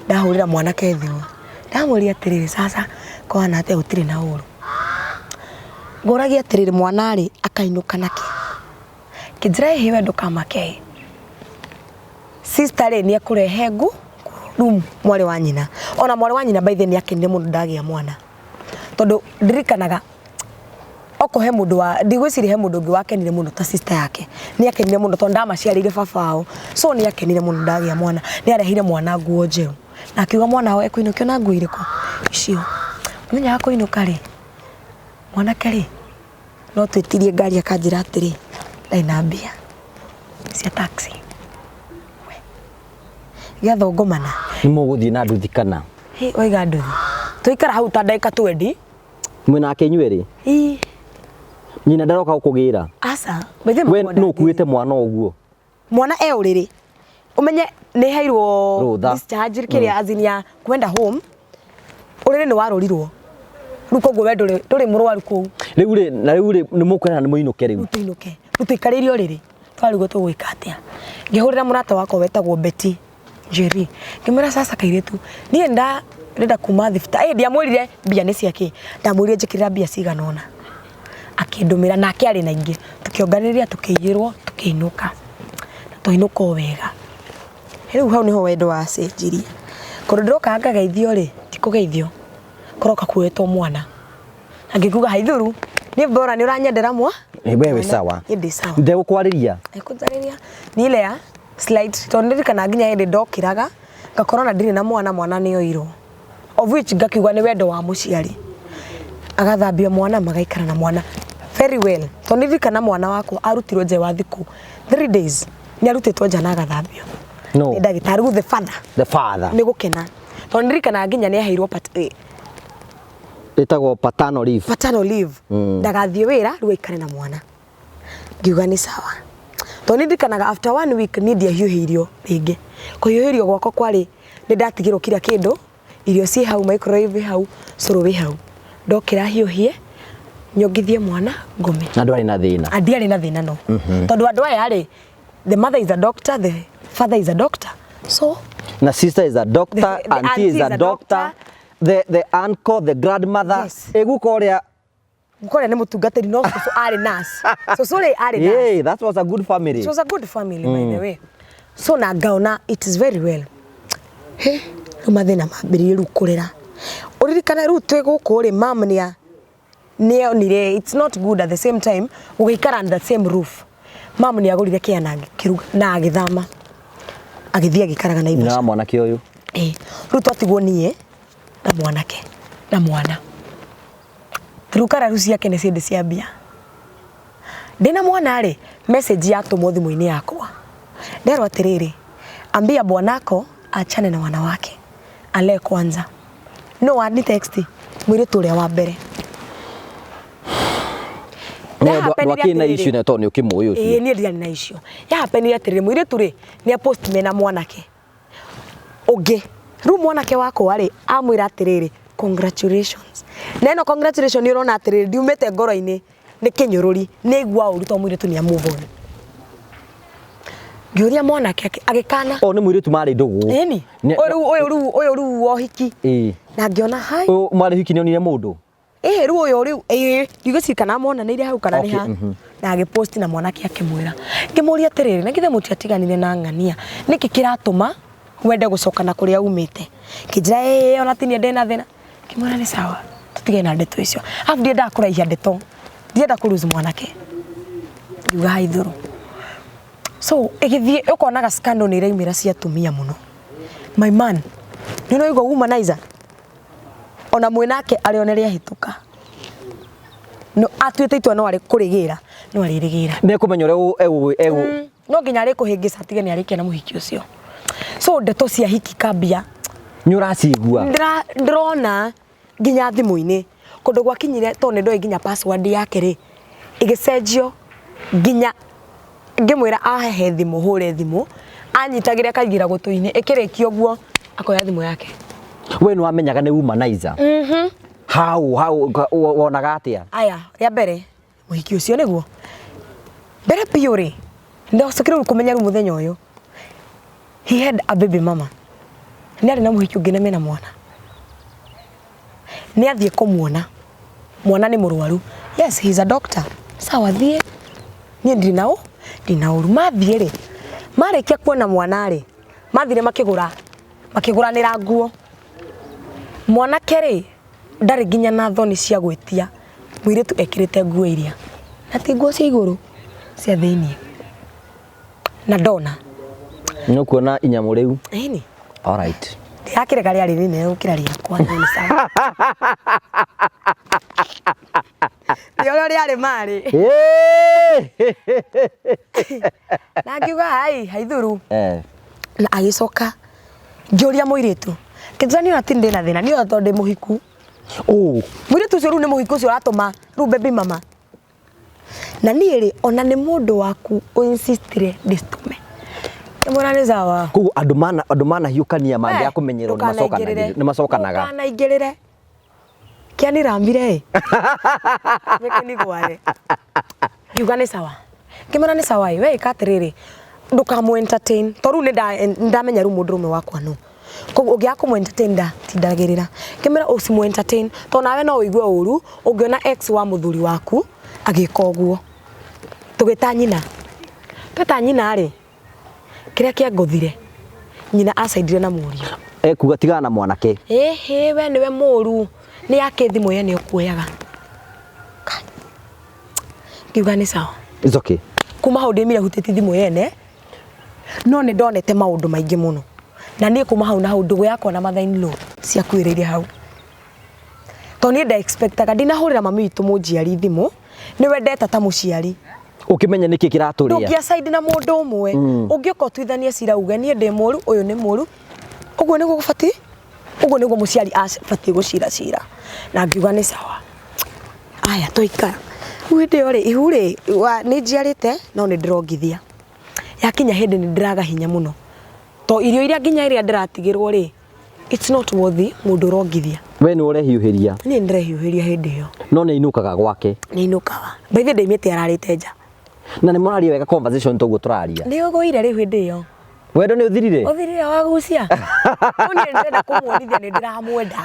ndahũrĩra mwanake thimũ, ndamũria atĩrĩrĩ, sasa kwana atĩa? Gũtirĩ na ũru. Ngũragia atĩrĩrĩ, mwana rĩ, akainũka nake? Kĩnjĩra, ĩhĩ, we ndũkamake, sister rĩ, nĩ ekũrehe ngu room mwarĩ wa nyina. Ona mwarĩ wa nyina, by the way, nĩ akenire mũno ndagĩa mwana, tondũ ndirikanaga oko he mũndũ wa, ndigwĩciria he mũndũ ũngĩ wakenire mũno ta sister yake. Nĩ akenire mũno tondũ ndamaciarĩire baba wao. So nĩ akenire mũno ndagĩa mwana. Nĩ areheire mwana nguo njerũ na akiuga mwana wao ekũinũkio na nguo irĩkũ icio. Mũthenya wa kũinũka rĩ, mwanake rĩ, no twĩtirie ngari, akanjĩra atĩrĩ, ndarĩ na mbia cia taxi. We, gĩathongomana. Nĩ mũgũthiĩ na nduthi kana? Hĩ, waiga nduthi, tũikara hau ta ndagĩka 20. Mwĩnake inyuĩ rĩ? Ii. Nyina ndaroka gũkũgĩra? Aca. By We nũ ũkuĩte mwana ũguo? Mwana e ũrĩrĩ. Ũmenye nĩ heirwo Rũtha. Discharge kĩrĩa, as in ya kwenda home. Ũrĩrĩ nĩ warũrirwo rĩu, koguo we ndũrĩ mũrwaru kũu. Rĩu rĩ, na rĩu rĩ, nĩ mũkwĩrana nĩ mũinũke rĩu? Rĩu tũinũke. Rĩu tũikarĩire ũrĩrĩ, twarigwo tũgwĩka atĩa. Ngĩhũrĩra mũrata wakwa wetagwo Betty Njeri, ngĩmwĩra, sasa kairĩtu, niĩ ndĩrenda kuma thibitarĩ. Ndiamwĩrire mbia nĩ ciakĩ, ndamwĩrire njĩkĩrĩra mbia cigana ũna, akĩndũmĩra, nake arĩ na ingĩ, tũkĩonganĩrĩria, tũkĩiyĩrwo, tũkĩinũka, na twainũka o wega. Rĩu hau nĩho wendo wacenjirie. Kũndũ ndĩrokaga ngageithio rĩ, ti kũgeithio, kũroka kuoetwo mwana, na ngĩkuga haithuru niĩ bora nĩ ũranyendera mwa. We wĩ sawa? Niĩ ndĩ sawa. Ndegũkwarĩria? Ekũnjarĩria ni ile ya slight, tondũ ndirikana nginya hĩndĩ ndokĩraga ngakorwo na ndirĩ na mwana, mwana nĩ oirwo, of which ngakiuga nĩ wendo wa mũciari. Agathambia mwana, magaikara na mwana very well, tondũ ndirikana mwana wakwa arutirwo nja wa thikũ 3 days, nĩ arutĩtwo nja na agathambio No. nĩ ndagĩtarĩ. Rĩu the father The father nĩ gũkena, Tondũ ndirikanaga nginya nĩ aheirwo Ĩtagwo paternal leave. Paternal leave. Ndagathiĩ wĩra rĩu, aikare na mwana. Ngiuga nĩ sawa, tondũ nĩ ndirikanaga after one week niĩ ndiahiũhĩirio rĩngĩ. Kũhiũhĩrio gwakwa kwarĩ nĩ ndatigĩrwo kila kĩndũ, irio ciĩ hau, microwave ĩ hau, cũrũ wĩ hau, ndokĩra hiũhie, nyongithie mwana, ngome. Na ndwarĩ na thĩna? Ah, ndiarĩ na thĩna, no tondũ andũ aya rĩ, the mother is a doctor, the father is a doctor, so na sister is a doctor, the auntie is a doctor, the uncle, the grandmother. Yes. Ĩguka ũrĩa? Guka ũrĩa nĩ mũtungatĩri, no cũcũ arĩ nurse. Cũcũ rĩ, arĩ nurse. Yeah, that was a good family. It was a good family, by the way. So na ngaona it is very well. He, rĩu mathĩna mambĩrĩrie rĩu kũrĩra. Ũririkane rĩu twĩ gũkũ rĩ, mam nĩa nĩonire it's not good at the same time gũgĩikara under the same roof. Mam nĩ agũrire kĩa na agĩkĩruga na agĩthama. Agĩthiĩ agĩikaraga Nyina Naivasha. wa mwanake ũyũ? Ĩ, rĩu twatigwo niĩ na mwanake na mwana. Rĩu rĩu ciake nĩ ciendĩ ciambia. Ndĩna mwana rĩ, message yatũmwo thimũ-inĩ yakwa. Nderwo atĩrĩrĩ, "Ambia bwanako achane na wanawake, alee kwanza." No wani text mũirĩtu ũrĩa wa mbere. Yahappenire Ndwakĩrĩ na atĩrĩrĩ. issue na tondũ nĩ ũkĩmũĩ ũcio? Ĩĩ, niĩ ndiarĩ na icio. Yahappenire atĩrĩrĩ, mũirĩtu rĩ, nĩ post mena mwanake ũngĩ. Rĩu mwanake wakwa rĩ, amwĩra atĩrĩrĩ, "Congratulations." Na ĩno congratulation nĩ ũrona atĩrĩrĩ, ndiumĩte ngoro-inĩ, nĩ kĩnyũrũri, nĩ aigua ũru tondũ mũirĩtu nĩ a move on. Ngĩũria mwanake agĩkana. O nĩ mũirĩtu marĩ ndũgũ? Ĩni. Ũyũ rĩu ũyũ rĩu wa ũhiki. Na ngĩona hai. Ũyũ marĩ hiki nĩ onire mũndũ? Ĩhĩ, rĩu ũyũ rĩu ĩĩ, ndigwĩciria kana monanĩire hau kana nĩ ha. Na agĩpost na mwanake akĩmwĩra. Ngĩmũria atĩrĩrĩ, na githĩ mũtiatiganire na ng'ania, nĩkĩ kĩratũma wende gũcoka na kũrĩa umĩte? Kĩnjĩra, "Ĩĩ, ona ti niĩ ndĩna thĩna." Ngĩmwĩra nĩ sawa, tũtige na ndeto icio. Arabu ndiendaga kũraihia ndeto, ndienda kũ lose mwanake. Ngiuga haithũrũ. So ĩgĩthiĩ ũkonaga scandal nĩ iraumĩra cia atumia mũno. My man, nĩ ũraigua womanizer? Ona mwĩnake arĩ one rĩahĩtũka. No atuĩte itua no arĩ kũrĩgĩra, no arĩrĩgĩra. Nĩ ekũmenya ũrĩa egũ No nginya arĩkũhĩngĩca atige nĩ arĩkia na mũhiki ũcio. So ndeto cia hiki kambia. Nĩ ũracigua? Ndĩrona nginya thimũ-inĩ kũndũ gwakinyire tondũ nĩ ndoĩ nginya password yake rĩ, ĩgĩcenjio, nginya ngĩmwĩra ahehe thimũ hũre thimũ, anyitagĩre akaigĩra gũtũ-inĩ, ĩkĩrĩkia ũguo akoya thimũ yake. We nĩ wamenyaga nĩ womanizer? How wonaga atĩa? Aya, rĩa mbere mũhiki ũcio nĩguo mbere biũ rĩ, ndacokire rĩu kũmenya rĩu mũthenya ũyũ he had a baby mama, nĩ arĩ na mũhiki ũngĩ na mena mwana. Nĩ athiĩ kũmuona, mwana nĩ mũrwaru. Yes, he is a doctor. Sawa, thiĩ, niĩ ndirĩ na ũ ndirĩ na ũru. Mathiĩ rĩ, marĩkia kuona mwana rĩ, mathire makĩgũra, makĩgũranĩra nguo. Mwanake rĩ, ndarĩ nginya na thoni cia gwĩtia mũirĩtu ekĩrĩte nguo iria, na ti nguo cia igũrũ, cia thĩiniĩ, na ndona. Nĩ ũkuona inyamũ rĩu. Ĩni. Alright. Ndĩrakĩreka rĩarĩ rĩnene gũkĩra rĩakwa, no nĩ sawa. Nĩ ũrĩa rĩarĩ marĩ. Na ngiuga hai haithuru. Na agĩcoka ngĩũria mũirĩtu, kĩnjĩra niĩ ona ti ndĩna thĩna, niĩ ona tondũ ndĩ mũhiku. Oh. Mũirĩtu ũcio rĩu nĩ mũhiku ũcio ũratũma rĩu baby mama. Na niĩ rĩ, ona nĩ mũndũ waku ũinsistire ndĩcitũme. Ngĩmwĩra nĩ sawa. Koguo andũ manahiũkania mangĩaga kũmenyerwo nĩ macokanaga. Ndũkanaingĩrĩre. Kĩanirambire ĩ. Gĩkĩnigware. Ngiuga nĩ sawa. Ngĩmwĩra nĩ sawa ĩ, we ĩka atĩrĩrĩ, ndũkamũ entertain to rĩu nĩ ndamenya rĩu mũndũrũme wakwa nũ. Koguo ũngĩaga kũmũ entertain ndatindagĩrĩra. Ngĩmwĩra ũcimũ entertain to nawe no ũigue ũru ũngĩona ex wa mũthuri waku agĩka ũguo. Tũgĩta nyina. Tweta nyina rĩ, kĩrĩa kĩangũthire, nyina acaindire na mũriũ. Ekuga tigana na mwanake. Ĩhĩ, we nĩwe mũru, nĩ yake thimũ yene ũkuoyaga. Kai. Ngiuga nĩ sawa. It's okay. Kuma hau ndĩmire hutĩtie thimũ yene, no nĩ ndonete maũndũ maingĩ mũno. Na niĩ kuma hau na hau ndũgũ yakwa na mother in law ciakuĩrĩire hau. Tondũ niĩ nda expectaga ndinahũrĩra mami witũ mũnjiari thimũ, nĩwe ndeta ta mũciari. Ũkĩmenya nĩkĩ kĩratũrĩa. Ndũngĩa side na mũndũ ũmwe. Ũngĩũka ũtuithanie cira uge niĩ ndĩ mũru, ũyũ nĩ mũru, ũguo nĩguo gũbatiĩ. Ũguo nĩguo mũciari abatiĩ gũcira cira. Na ngiuga nĩ sawa. Aya twaikara. Rĩu hĩndĩ ĩyo rĩ, ihu rĩ, nĩ njiarĩte no nĩ ndĩrongithia. Yakinya hĩndĩ nĩ ndĩraga hinya mũno. To irio iria nginya iria ndĩratigĩrwo rĩ, it's not worthy mũndũ ũrongithia. We nĩ ũrehiũhĩria. Niĩ nĩ ndĩrehiũhĩria hĩndĩ ĩyo. No nĩ ainũkaga gwake. Nĩ ainũkaga. By the way ndaimĩte ararĩte nja. Na nĩ mũraria wega conversation toguo tũraria. Nĩ ũgũire rĩu hĩndĩ ĩyo. Wendo nĩ ũthirire? Ũthirire wagucia. No niĩ ndĩrenda kũmuonithia nĩ ndĩramwenda.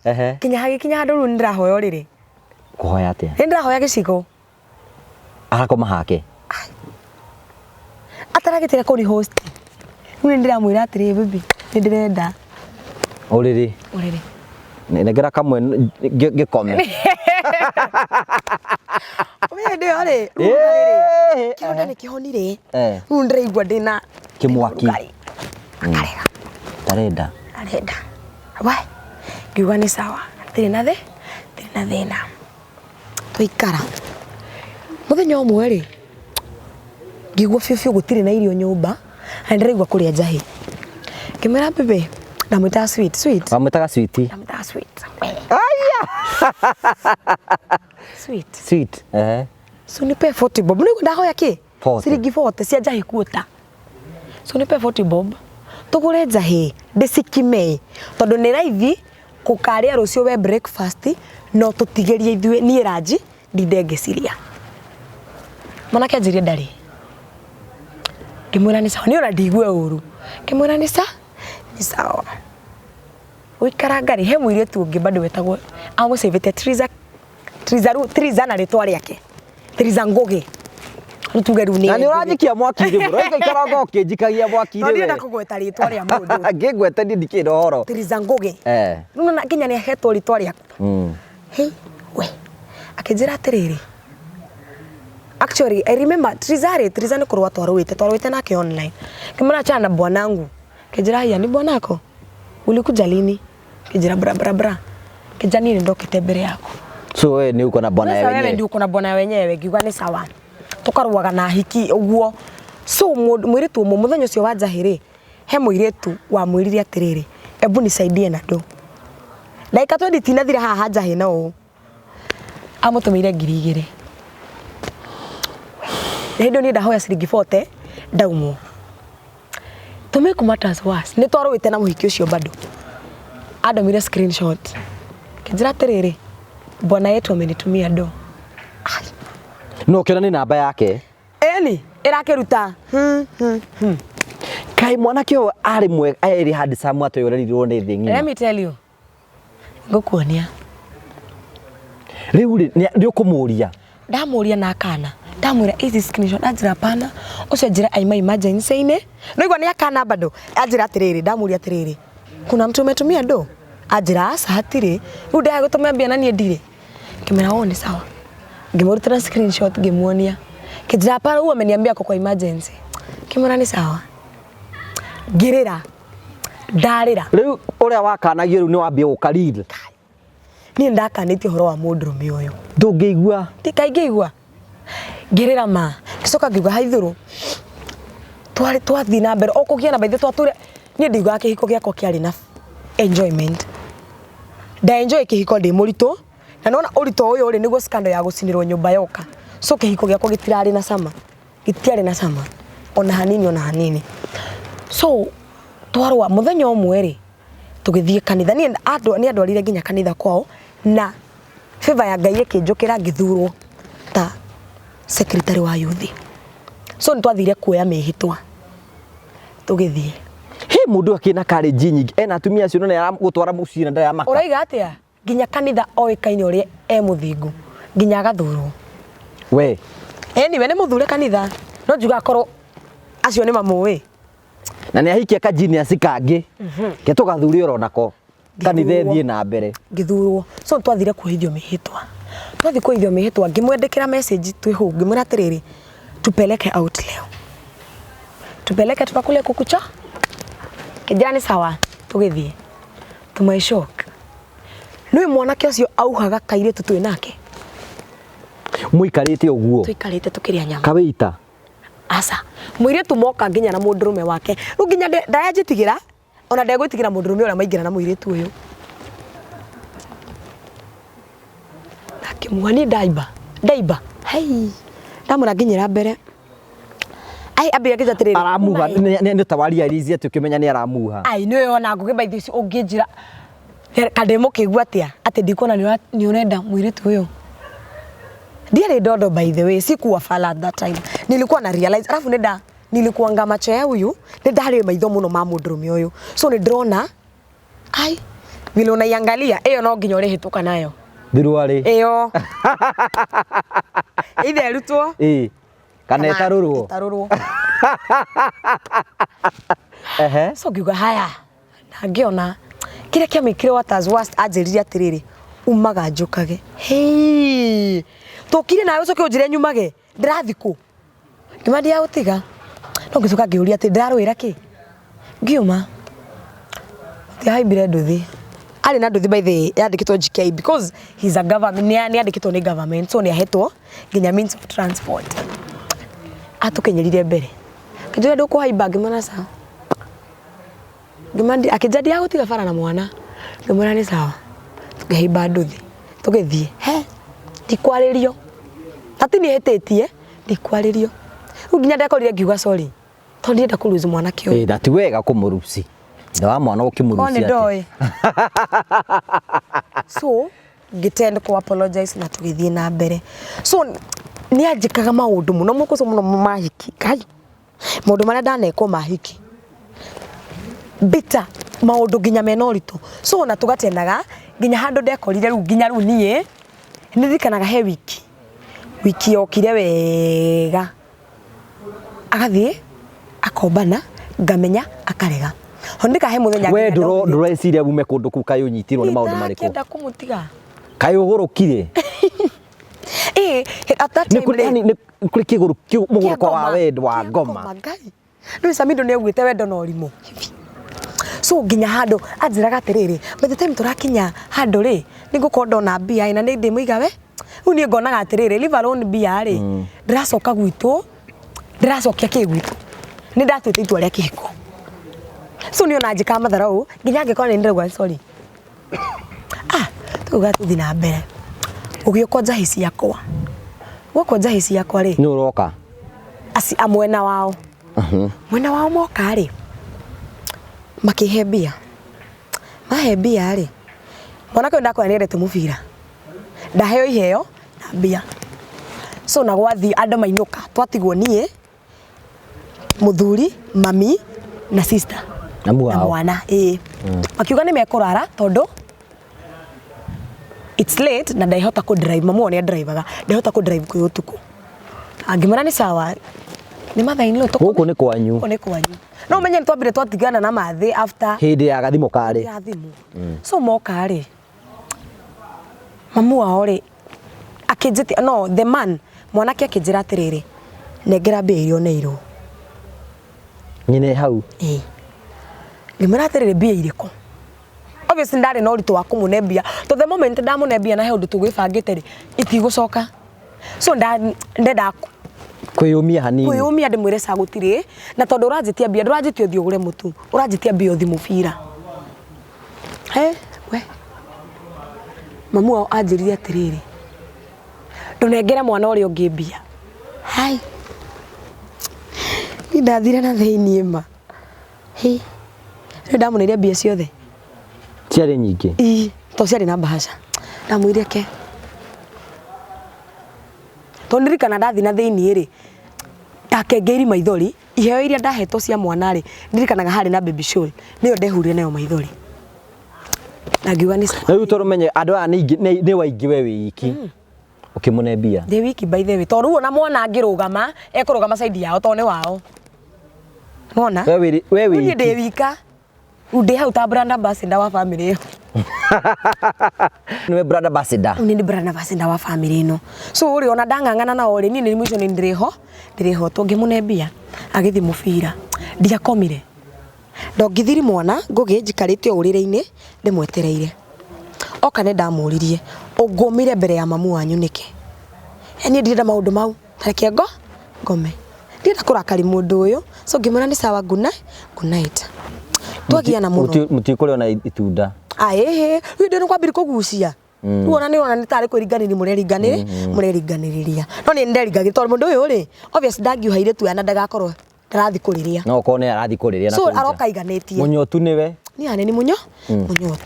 Ehe. Kinya hagĩkinya handũ rĩu nĩ ndĩrahoya ũrĩrĩ. Kũhoya atĩa? Nĩ ndĩrahoya gĩciko. Arakoma hake. Ataragĩtĩra kũni host. Rĩu nĩ ndĩramwĩra atĩrĩ baby, nĩ ndĩrenda. Ũrĩrĩ. Ũrĩrĩ. Nengera kamwe ngĩkome. Ũmenye hĩndĩ ĩyo rĩ, rĩu na rĩrĩ, kĩronda nĩ kĩhonire. Rĩu ndĩraigua ndĩna Kĩmwaki. ũrugarĩ. Akarega. Ndarenda. Arenda. We, ngiuga nĩ sawa. Ndirĩ na ndirĩ na thĩna. Twaikara. Mũthenya ũmwe rĩ, ngĩigua biũ biũ gũtirĩ na irio nyũmba, na nĩndĩraigua kũrĩa njahĩ. Ngĩmwĩra baby, ndamwĩtaga sweet, sweet. Wamwĩtaga sweet? Ndamwĩtaga sweet. Sweet. Sweet. Ehe. So nipe 40 bob. Nĩguo ndahoya kĩ? 40. Ciringi 40 cia njahĩ kuota. So nipe 40 bob. Tũgũre njahĩ, ndĩcikime. Tondũ nĩ raithi gũkarĩa rũciũ we breakfast, no tũtigĩrie ithuĩ niĩ ranji ndinde ngĩciria. Mwanake anjĩrire ndarĩ. Ngĩmwĩra nĩ sawa, niĩ ona ndigue ũru. Ngĩmwĩra nĩ sawa, nĩ sawa. Gũikaranga rĩ, he mũirĩtu ũngĩ bado wetagwo, amũcĩvĩte Triza, Triza rĩu, Triza na rĩtwa rĩake. Triza Ngũgĩ. Rĩu tuge rĩu nĩ Na nĩ Ngũgĩ. ũranjikia mwaki-inĩ mũno. Ũraikara ũkĩnjikagia mwaki-inĩ No ndienda we. kũgweta rĩtwa rĩa mũndũ. Ngĩngwete niĩ ndikĩrĩ na ũhoro. Triza Ngũgĩ. Eh. Rĩu nona nginya nĩ ahetwo rĩtwa rĩaku. Hey, we. Akĩnjĩra atĩrĩrĩ. Actually, I remember Triza rĩ, Triza nĩ kũrũa twarũĩte, twarũĩte nake online. Ngĩmwĩra achana na bwanangu. Akĩnjĩra haya ni bwanako? Ulikuja lini? Akĩnjĩra bra bra bra. Akĩnjĩra niĩ nĩ ndokĩte mbere yaku. So wewe nĩ uko na bwana Sasa wewe wenyewe. ndio uko na bwana wenyewe, ngiuga nĩ sawa. Tũkarũaga na hiki ũguo. So mũirĩtu ũmwe mũthenya ũcio wa njahĩ rĩ, he mũirĩtu wamwĩrire atĩrĩrĩ, ebu nisaidie na ndũ. Ndagĩka 20 tinathira haha njahĩ na ũũ. Amũtũmĩire ngiri igĩrĩ. Na hĩndĩ ĩyo niĩ ndahoya ciringi 40 ndaumwo. To make matters worse, nĩ twarũĩte na mũhiki ũcio bado. Andũmĩire screenshot. Kĩnjĩra atĩrĩrĩ, bwana yetu amenitumia do. No ũkĩona nĩ namba yake. Ĩni, ĩrakĩruta. Kaĩ mwanake ũyũ arĩ mwega, arĩ handsome atĩ ũrerirwo nĩ thĩ ng'ima. Let me tell you. Ngũkuonia. Rĩu rĩ, nĩ ũkũmũria? Ndamũria na akana. Ndamwĩra hizi screenshot, anjĩra hapana. Ũcio anjĩra aima emergency-inĩ. Nĩwaigua nĩ akana bado. Anjĩra atĩrĩrĩ, ndamũria atĩrĩrĩ, kuna mtu umetumia do? Anjĩra aca hatirĩ. Rĩu ndĩraga gũtũmĩa mbia na niĩ ndirĩ. Ngĩmwĩra oh nĩ sawa. Ngĩmũrutĩra screenshot ngĩmuonia. Kĩnjĩra hapana, huyu ameniambia ako kwa emergency. Ngĩmwĩra nĩ sawa. Ngĩrĩra. Ndarĩra. Rĩu ũrĩa wakanagio rĩu nĩ wambia gũka real. Niĩ ndakanĩtie ũhoro wa mũndũrũme ũyũ. Ndũngĩigua. Ti kaingĩigua. Ngĩrĩra ma. Ngĩcoka ngiuga haithũrũ. Twarĩ twathiĩ na mbere o kũgĩa na baithe twatũre. Niĩ ndiguaga kĩhiko gĩakwa kĩarĩ na enjoyment. Nda enjoy kĩhiko ndĩ mũritũ. Na nona ũritũ ũyũ rĩ nĩguo scandal ya gũcinĩrwo nyũmba yoka. So kĩhiko gĩakwa gĩtirarĩ na cama. Gĩtiarĩ na cama. Ona hanini ona hanini. So twarũa mũthenya ũmwe rĩ tũgĩthiĩ kanitha. Niĩ nĩ andwarire nginya kanitha kwao na favor ya Ngai ĩkĩnjũkĩra ngĩthurwo ta secretary wa youth. So nĩ twathire kuoya mĩhĩtwa. Tũgĩthiĩ. He mũndũ akĩna courage nyingĩ ena atumia acio no nĩ aragũtwara mũciĩ na ndarĩ Ũraiga atĩa? Nginya kanitha oĩkaine ũrĩa e mũthingu nginya agathurwo. We. Anyway, nĩ mũthure kanitha. No njuga akorwo acio nĩ mamũĩ. Na nĩ ahikia ka genius kangĩ. Ke tũgathure oro nako. Kanitha ĩthiĩ na mbere. Ngĩthurwo. So nĩ twathire kuohithio mĩhĩtwa. Twathiĩ kuohithio mĩhĩtwa ngĩmwandĩkĩra message twĩ hau ngĩmwĩra atĩrĩrĩ, tupeleke out leo. Tupeleke tukakule kuku cha. Kĩnjĩra nĩ sawa tũgĩthiĩ. To my shock. Nĩũĩ mwanake ũcio auhaga kairĩtu twĩ nake. Mũikarĩte ũguo. Tũikarĩte tũkĩrĩa nyama. Kawĩita. Aca mũirĩtu moka nginya na mũndũrũme wake rĩu nginya ndayanjĩtigĩra ona ndegwĩtigĩra mũndũrũme ũrĩa maingĩra na mũirĩtu ũyũ. Ndakĩmuha niĩ ndaimba ndaimba hei ndamũra nginyĩra mbere ai ambire akĩnjĩra atĩrĩrĩ Aramuha "Uma ĩ." nĩ ta wa realize atĩ ũkĩmenya nĩ aramuha. Ai nĩ ona ngũgĩ by this ũngĩnjĩra kandĩ mũkĩigua atĩa atĩ ndikuona nĩ ũrenda mũirĩtu ũyũ. Ndiarĩ ndondo by the way, sikuwa fala at that time, nilikuwa na realize alafu nĩ nilikuanga macho ya huyu nĩ ndarĩ maitho mũno ma mũndũrũme ũyũ, so nĩ ndĩrona ai vile unaiangalia ĩyo no nginya ũrĩhĩtũka nayo. Thiruarĩ. Ĩyo either ĩrutwo Ĩĩ. Kana ĩtarũrwo. Ĩtarũrwo. Ehe. So ngiuga haya na ngĩona kĩrĩa kĩamĩkire what as worst anjĩrire atĩrĩrĩ umaga njũkage. Hey, tũkire nawe ũcoke ũnjĩre nyumage ndĩrathi kũ ngĩma ndiagũtiga no ngĩcoka ngĩũria atĩ ndĩrarũĩra kĩ ngiuma tiahaimbire nduthi arĩ na nduthi by the way yandĩkĩtwo GK because he's a government nĩ andĩkĩtwo nĩ government, so nĩ ahetwo nginya means of transport. Atũkinyĩrire mbere akĩnjĩra ndũkũhaimba ngĩmwĩra sawa. Ngĩmwĩra akĩnjĩra ndiagũtiga bara na mwana ngĩmwĩra nĩ sawa. Tũkĩhaimba nduthi tũgĩthiĩ he ndikwarĩrio na ti niĩ hĩtĩtie ndikwarĩrio rĩu nginya ndekorire ngiuga sorry tondũ ndienda kũ lose mwanake ũyũ. Ĩĩ na ti wega kũmũruci. Ithe wa mwana Korwo ũkĩmũruci nĩ atĩa? ndoĩ. So ngĩtend ku apologize na tũgĩthiĩ na mbere. So nĩ anjĩkaga maũndũ mũno mũkũco mũno mahiki kai maũndũ marĩa ndanekwo mahiki bitter maũndũ nginya mena ũritũ, so ona tũgatenaga nginya handũ ndekorire rĩu nginya rĩu niĩ nĩndirikanaga he wiki wiki yokire wega agathiĩ akombana ngamenya akarega ho ndikahe mũthenya We nginya ndũreciria ume kũndũ kũu kaĩ ũnyitirwo nĩ maũndũ marĩkũ? Ndakĩenda kũmũtiga. Kaĩ ũgũrũkire? Ĩĩ at that Nĩ time kũrĩ rĩ, yani nĩ kũrĩ kĩgũrũ mũgũrũko kĩa wa ngoma, wendo wa kĩa ngoma. Ngai rĩu Samido nĩ augĩte wendo na ũrimũ so nginya handũ anjĩraga atĩrĩrĩ by the time tũrakinya handũ rĩ nĩ ngũkorwo ndona mbia ĩ na nĩ ndĩmũiga we rĩu niĩ ngonaga atĩrĩrĩ leave alone mbia rĩ ndĩracoka gwitũ ndĩracokia kĩ gwitũ nĩ ndatuĩte itua rĩa kĩhiko so niĩ ona njĩkaga matharau nginya angĩkorwo nĩ ndĩrauga sorry ah tuga tuthi na mbere ũgĩũka njahĩ ciakwa gũkũ njahĩ ciakwa rĩ Nĩ ũroka. aci a mwena wao mwena wao moka rĩ makĩhe mbia mahe mbia rĩ mwanake ũyũ ndakwĩra nĩendete mũbira ndaheo iheo na mbia so na gwathiĩ andũ mainũka twatigwo niĩ mũthuri mami na sister Na na mwao. mwana ĩĩ makiuga nĩ mekũrara tondũ it's late na ndaihota kũ drive mamu wao nĩ andrivaga ndaihota kũ drive kwĩ ũtukũ angĩmwĩra nĩ sawa nĩ mathaa-inĩ rĩu Gũkũ nĩ kwanyu. Gũkũ nĩ kwanyu no ũmenye nĩ twambire twatigana na mathĩ after Hĩndĩ ya gathimũ karĩ. ya thimũ so moka rĩ mamu wao rĩ akĩnjĩtia no the man mwanake akĩnjĩra atĩrĩrĩ nengera mbia iria ũneirwo. Nyine hau. Ĩĩ ngĩmwĩra atĩrĩrĩ mbia irĩkũ obviously ndarĩ na ũritũ wa kũmũne mbia to the moment ndamũne mbia na he ũndũ tũgwĩbangĩte rĩ itigũcoka so ndendaga Kwĩyũmia hanini. Kwĩyũmia ndĩmwĩre ca gũtirĩ na tondũ ũranjĩtia mbia ndũranjĩtia ũthiĩ ũgũre mũtu ũranjĩtia mbia ũthiĩ mũbira he we mamu wao anjĩrire atĩrĩrĩ ndũnengere mwana ũrĩa ũngĩ mbia hai niĩ ndathire na thĩiniĩ ma hi rĩu ndamũneire mbia ciothe. Ciarĩ nyingĩ. Ii to ciarĩ na bahasha ndamwĩire ke tondũ ndirikana ndathi na thĩiniĩ rĩ ndakengeiri maithori iheo iria ndahetwo cia mwana rĩ ndirikanaga harĩ na baby shawl nĩyo ndehurire nayo maithori na ngiuga nĩ sawa. Na rĩu tondũ menye andũ aya nĩ aingĩ nĩ waingĩ we wĩ iki. Ũkĩmũne mbia. Ndĩ wiki by the way tondũ rĩu ona mwana angĩrũgama ekũrũgama side yao tondũ nĩ wao nona We wĩ we wĩ niĩ ndĩ iki. wika rĩu ndĩ hau ta brand ambassador wa family ĩyo. Nĩwe brand ambassador. Rĩu nĩ brand ambassador wa family ĩno so rĩ ona ndang'ang'ana nao rĩ niĩ nĩ mũico nĩ ndĩrĩho ndĩrĩhotwo ngĩmũne mbia agĩthiĩ mũbira ndiakomire ndongithiri mwana ngũgĩ njikarĩte o ũrĩrĩ-inĩ ndĩmwetereire oka nĩ ndamũririe ũngũmire mbere ya mamu wanyu nĩkĩ? Niĩ ndirenda maũndũ mau reke ngome. Ndienda kũrakari mũndũ ũyũ. So ngĩmwĩra nĩ sawa, good night, good night. Twagiana mũno. Mũtikũrĩa ona itunda. Aĩhĩ, rĩu ndĩ nĩ kwambĩrĩria kũgucia. Rĩu ona nĩ ona nĩ tarĩ kwĩringanĩria mũreringanĩrĩ mũreringanĩrĩria, no nĩ nderingagĩria tondũ mũndũ ũyũ rĩ, obvious ndangiuha airĩtu aya na ndagakorwo ndarathiĩ kũrĩrĩa. No okorwo nĩ arathiĩ kũrĩrĩa na So kũu nja. Aroka aiganĩtie. Mũnyotu nĩwe. Nĩ anene mũnyotu.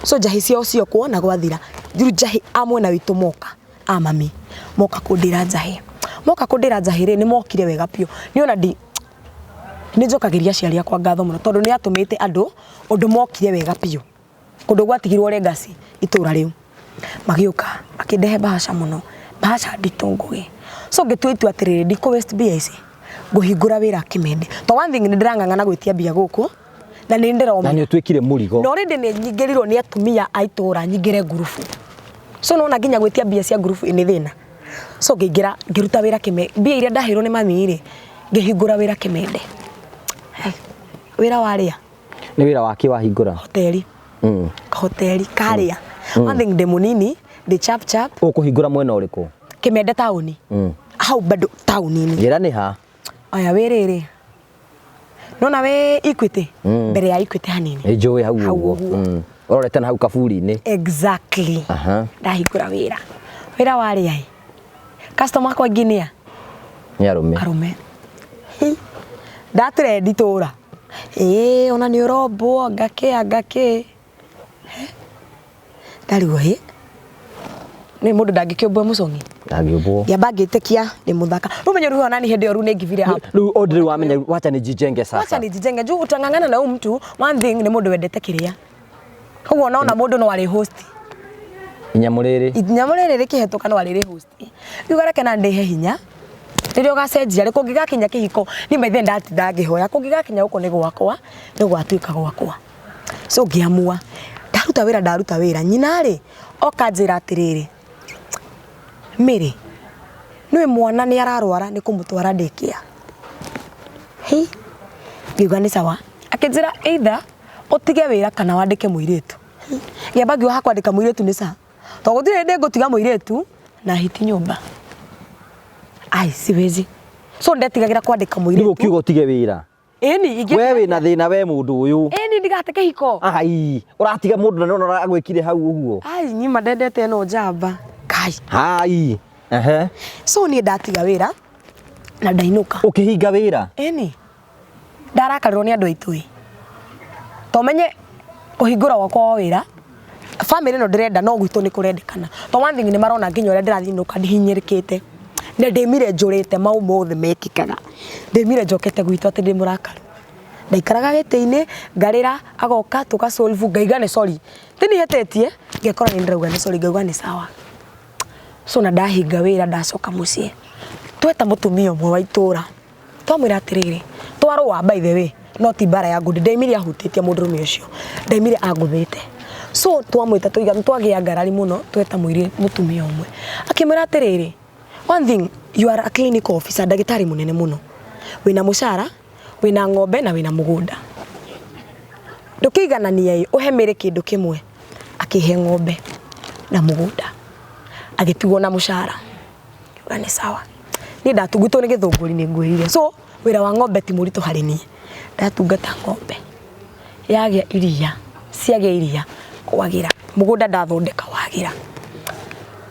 So njahĩ ciao ciokwo na gwathira rĩu njahĩ a mwena witũ moka, a mami moka kũndĩra njahĩ, moka kũndĩra njahĩ rĩ, nĩ mokire wega biũ. Nĩ ona ndi nĩ njokagĩria aciari akwa ngatho mũno tondũ nĩ atũmĩte andũ ũndũ mokire wega biũ kũndũ gwatigirwo legacy itũra rĩu. Magĩũka makĩndehe bahasha mũno, bahasha nditũ ngũgĩ. So ngĩtua itua atĩrĩrĩ, ndikũ waste mbia ici, ngũhingũra wĩra Kĩmende to one thing nĩ ndĩrang'ang'ana gwĩtia mbia gũkũ na nĩ Na ndĩromera. nĩ ũtuĩkire mũrigo. Na already nĩ nyingĩrirwo nĩ atumia a itũra nyingĩre ngurubu, so nona nginya gwĩtia mbia cia ngurubu nĩ thĩna. So ngĩingĩra ngĩruta wĩra kĩme mbia iria ndaheirwo nĩ mami rĩ, ngĩhingũra wĩra Kĩmende. Hey, wĩra warĩa. Nĩ wĩra wake wahingũra? Hoteli. Hoteli karĩa. One thing, ndĩ mũnini, ndĩ chap chap. Ũkũhingũra mwena ũrĩkũ? Kĩmende taũni. Hau bado taũni-inĩ. Njĩra nĩ ha? Aya, wĩ rĩrĩ nona wĩ Equity, mbere ya Equity hanini. Nĩ njũĩ hau. Hau ũguo. Ũguo. Ũrorete na hau kaburi-inĩ. Exactly. Ndahingũra wĩra, wĩra warĩa ĩ, customer akwa aingĩ nĩa? Nĩ arũme. Arũme. Hi, ndatrendi tũra ĩĩ ona nĩ ũrombwo ngakĩ ngakĩ ndarigwo hĩ nĩ mũndũ ndangĩkĩũmbwo mũcong'i. Ndangĩũmbwo. Ngĩamba ngĩtĩkia nĩ mũthaka rĩu menye rĩu onani hĩndĩ ĩyo rĩu nĩ ngivire up. Rĩu o rĩu wamenya wacha nijijenge sasa. Wacha nijijenge juu utang'ang'ana na huyu mtu. One thing, nĩ mũndũ wendete kĩrĩa, koguo naona mũndũ no arĩ host. Inyamũ rĩrĩ. Inyamũ rĩrĩ rĩkĩhetũka no arĩrĩ host. Rĩu reke na ndĩhe hinya rĩrĩa ũgacenjia rĩ kũngĩgakinya kĩhiko niĩ maithe ndatinda ngĩhoya kũngĩgakinya gũkũ nĩ gwakwa, nĩ gwatuĩka gwakwa. So ngĩamua ndaruta wĩra, ndaruta wĩra, nyina rĩ oka njĩra atĩrĩrĩ, Mary, nĩwe mwana nĩ ararwara, nĩ kũmũtwara daycare. Hi, ngiuga nĩ sawa. Akĩnjĩra either ũtige wĩra kana wandĩke mũirĩtu. Ngĩamba ngiuga ha kwandĩka mũirĩtu nĩ sawa tondũ gũtirĩ hĩndĩ ngũtiga mũirĩtu na hiti nyũmba, ai siwezi. So ndetigagĩra kwandĩka Rĩu mũirĩtu. ũkiuga ũtige wĩra. Ĩni ingĩ. We wĩna thĩna we mũndũ ũyũ. Ĩni ndigate kĩhiko. Ai, ũratiga mũndũ na nĩwona agwĩkire hau ũguo. Ai, nyima ndendete ĩno njamba kai. Hai. Ehe. So niĩ ndatiga wĩra na ndainũka. Ũkĩhinga wĩra. Ĩni ndarakarĩrwo nĩ andũ aitũ ĩ tomenye kũhingũra gwakwa wa wĩra family ĩno ndĩrenda no gwitũ nĩ kũrendekana to one thing nĩ marona nginya ũrĩa ndĩrathiĩ nũka ndihinyĩrĩkĩte na ndĩmire njũrĩte mau mothe mekĩkaga, ndĩmire njokete gwitũ atĩ ndĩ mũrakaru. Ndaikaraga gĩtĩ-inĩ ngarĩra, agoka tũgasolve, ngaiga nĩ sorry, tinihĩtĩtie, ngekora nĩ ndĩrauga nĩ sorry, ngauga nĩ sawa. So na ndahinga wĩra, ndacoka mũciĩ, tweta mũtumia ũmwe wa itũra, twamwĩra atĩrĩrĩ, twarũa by the way, no ti mbara ya ngundi, ndaimire ahutĩtie mũndũrũme ũcio, ndaimire angũthĩte. So twamwĩta tũiga twagĩa ngarari mũno, tweta mũirĩ mũtumia ũmwe, akĩmwĩra atĩrĩrĩ, one thing, you are a clinical officer, ndagĩtarĩ mũnene mũno, wĩna mũcara, wĩna ng'ombe na wĩna mũgũnda, ndũkĩiganania ĩ ũhe mĩrĩ kĩndũ kĩmwe. Akĩhe ng'ombe na mũgũnda, agĩtigwo na mũcara. Ngiuga nĩ sawa. Niĩ ndatungutwo nĩ gĩthũngũri nĩ ngwĩrire, so wĩra wa ng'ombe ti mũritũ harĩ niĩ. Ndatungata ng'ombe yagĩa iria, ciagĩa iria kwagĩra, mũgũnda ndathondeka wagĩra.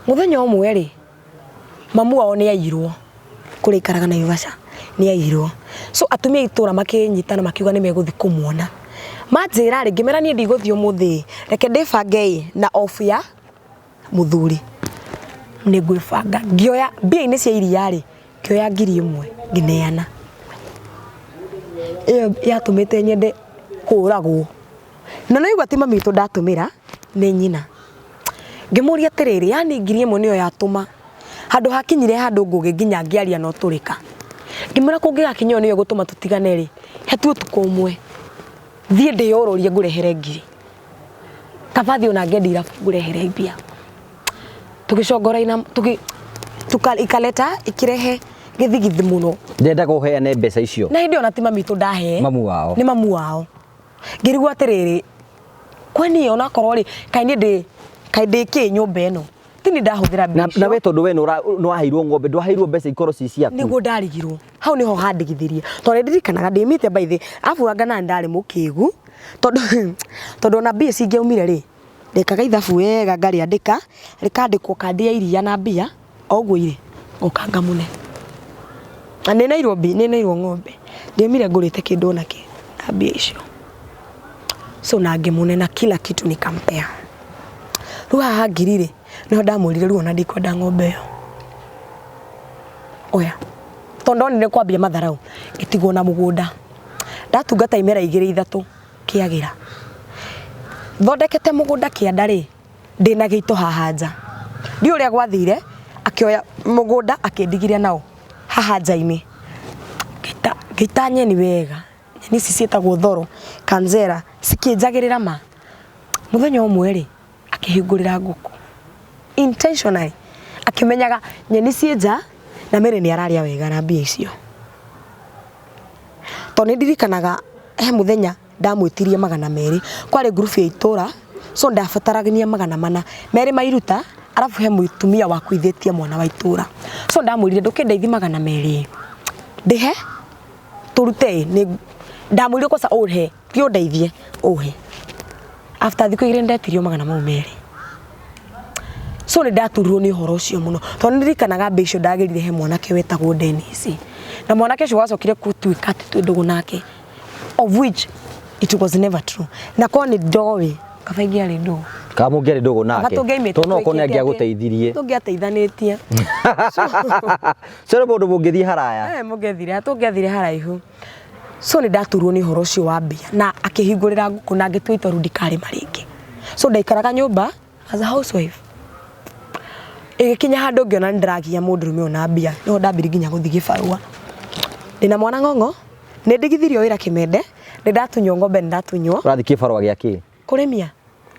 Mũthenya ũmwe rĩ, mamu wao nĩ aiyirwo kũrĩa aikaraga Naivasha, nĩ aiyirwo. So atumia a itũra makĩnyitana makiuga nĩ megũthiĩ kũmuona. Manjĩra rĩ, ngĩmera niĩ ndigũthiĩ ũmũthĩ, reke ndĩbange ĩ na off ya mũthuri nĩ ngwĩbanga. Ngĩoya mbia-inĩ cia iria rĩ, ngĩoya 1000 ngĩneana. Ĩyo yatũmĩte nyende kũragwo na naigua ti mami witũ ndatũmĩra, nĩ nyina. Ngĩmũria atĩrĩrĩ, yani 1000 nĩyo yatũma handũ hakinyire handũ ngũgĩ nginya ngĩaria na ũtũrĩka. Ngĩmwĩra kũngĩgakinya ĩyo nĩyo ĩgũtũma tũtigane rĩ, he tu ũtukũ ũmwe thiĩ ndĩyũrũrie ngũrehere ngiri, kaba thiĩ ona ngende irabu ngũrehere mbia. Tũgĩcongoraina tũgĩ tuka ikaleta ikirehe gĩthigithi mũno. Ndendaga ũheane mbeca icio. Na hĩndĩ ĩyo na ti mami witũ ndahe. Mamu wao. Nĩ mamu wao. Ngĩrigwo atĩrĩrĩ, kwani onakorwo rĩ, kaĩ niĩ ndĩ kaĩ ndĩ kĩ nyũmba ĩno? Tini ndahũthĩra mbia Na, icio. na we tondũ we nĩ waheirwo ng'ombe, ndwaheirwo mbeca ikorwo ci ciaku. Niguo ndarigirwo hau niho handigithirie, tondũ ndirikanaga ndimite by the afu anga na ndarĩ mũkĩgu, tondũ ona mbia cingĩaumire rĩ, ndekaga ithabu wega, ngarĩandĩka, rĩkandĩkwo kandi ya iria na mbia o ũguo irĩ ngoka ngamũne. Na nĩ neirwo mbi, nĩ neirwo ng'ombe, ndiaumire ngũrĩte kĩndũ ona kĩ na mbia icio. So na ngĩmũne na kila kitu nikampea. Rĩu haha ngiri rĩ, nĩho ndamwĩrire rĩu ona ndikwenda ng'ombe ĩyo, oya, tondũ ndonire kwambia matharau. Ngĩtigwo na mũgũnda, ndatungata imera igĩrĩ ithatũ kĩagĩra, thondekete mũgũnda kĩanda rĩ, ndĩna gĩito haha nja. Ndiũ ũrĩa gwathire, akĩoya mũgũnda akĩndigire nao haha nja-inĩ. Ngĩita nyeni wega, nyeni ici ciĩtagwo thoro kanzera, cikĩnjagĩrĩra ma. Mũthenya ũmwe rĩ, akĩhingũrĩra ngũkũ intentionally, akĩmenyaga nyeni ciĩ nja na Mary nĩ ararĩa wega na mbia icio. Tondũ nĩ ndirikanaga he mũthenya ndamwĩtirie 200, kwarĩ ngurubu ya itũra, so ndabatarania 400, merĩ mairuta, arabu he mũtumia wakuithĩtie mwana wa itũra. So ndamwĩrire, ndũkĩndeithie 200 ndĩhe tũrute. Nĩ ndamwĩrire kosa ũhe, ti ũndeithie, ũhe. After thikũ 2 ndetirio magana mau merĩ. So nĩ ndaturirwo nĩ ũhoro ũcio mũno, tondũ nĩ ndirikanaga mbia icio ndagĩrire he mwanake wetagwo Dennis, na mwanake ũcio wacokire gũtuĩka atĩ twĩ ndũgũ nake, of which it was never true. Na korwo nĩ ndoĩ, kaba ingĩarĩ ndũgũ. Kana mũngĩarĩ ndũgũ Kaba nake. tũngĩaimĩte Tondũ no okorwo nĩ twĩkĩte atĩ- angĩagũteithirie. Tũngĩateithanĩtie. So nĩ mũndũ mũngĩthiĩ haraya. Eh, mũngĩathire, tũngĩathire haraihu. So nĩ ndaturwo nĩ ũhoro ũcio wa mbia, na akĩhingũrĩra ngũkũ na ngĩtua itua rĩu ndikarĩma rĩngĩ. So ndaikaraga nyũmba as a housewife. Ĩgĩkinya handũ ngĩona nĩ ndĩragia mũndũrũme ũyũ na mbia, nĩho ndambirie nginya gũthiĩ gĩbarũa. Ndĩna mwana ng'ong'o, nĩ ndigithirio wĩra kĩmende, nĩ ndatunywo ng'ombe, nĩ ndatunywo. Ũrathiĩ kĩbarũa gĩa kĩ? Kũrĩmia.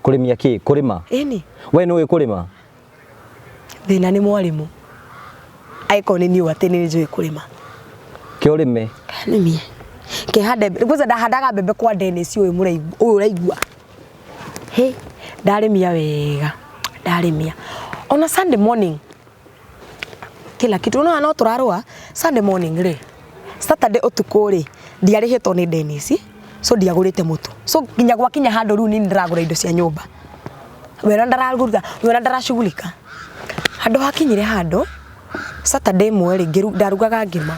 Kũrĩmia kĩ? Kũrĩma? Ĩni. We nĩ ũĩ kũrĩma? Thĩna nĩ mwarimũ. Angĩkorwo nĩ niĩ atĩ nĩ njũĩ kũrĩma. Kĩ ũrĩme? Nĩmie. Kĩhande kwanza, ndahandaga mbembe kwa Dennis ũyũ mũraigua, ũyũ ũraigua. He, ndarĩmia wega, ndarĩmia. Ona Sunday morning kila kitu, unaona no tũrarũa Sunday morning rĩ, Saturday ũtukũ rĩ, ndiarĩhĩtwo nĩ Dennis, so ndiagũrĩte mũtu. So nginya gwakinya handũ rĩu niĩ ndĩragũra indo cia nyũmba. Wena ndaragũra, wena ndarashughulika. Handũ hakinyire handũ Saturday ĩmwe rĩ, ndarugaga ngima.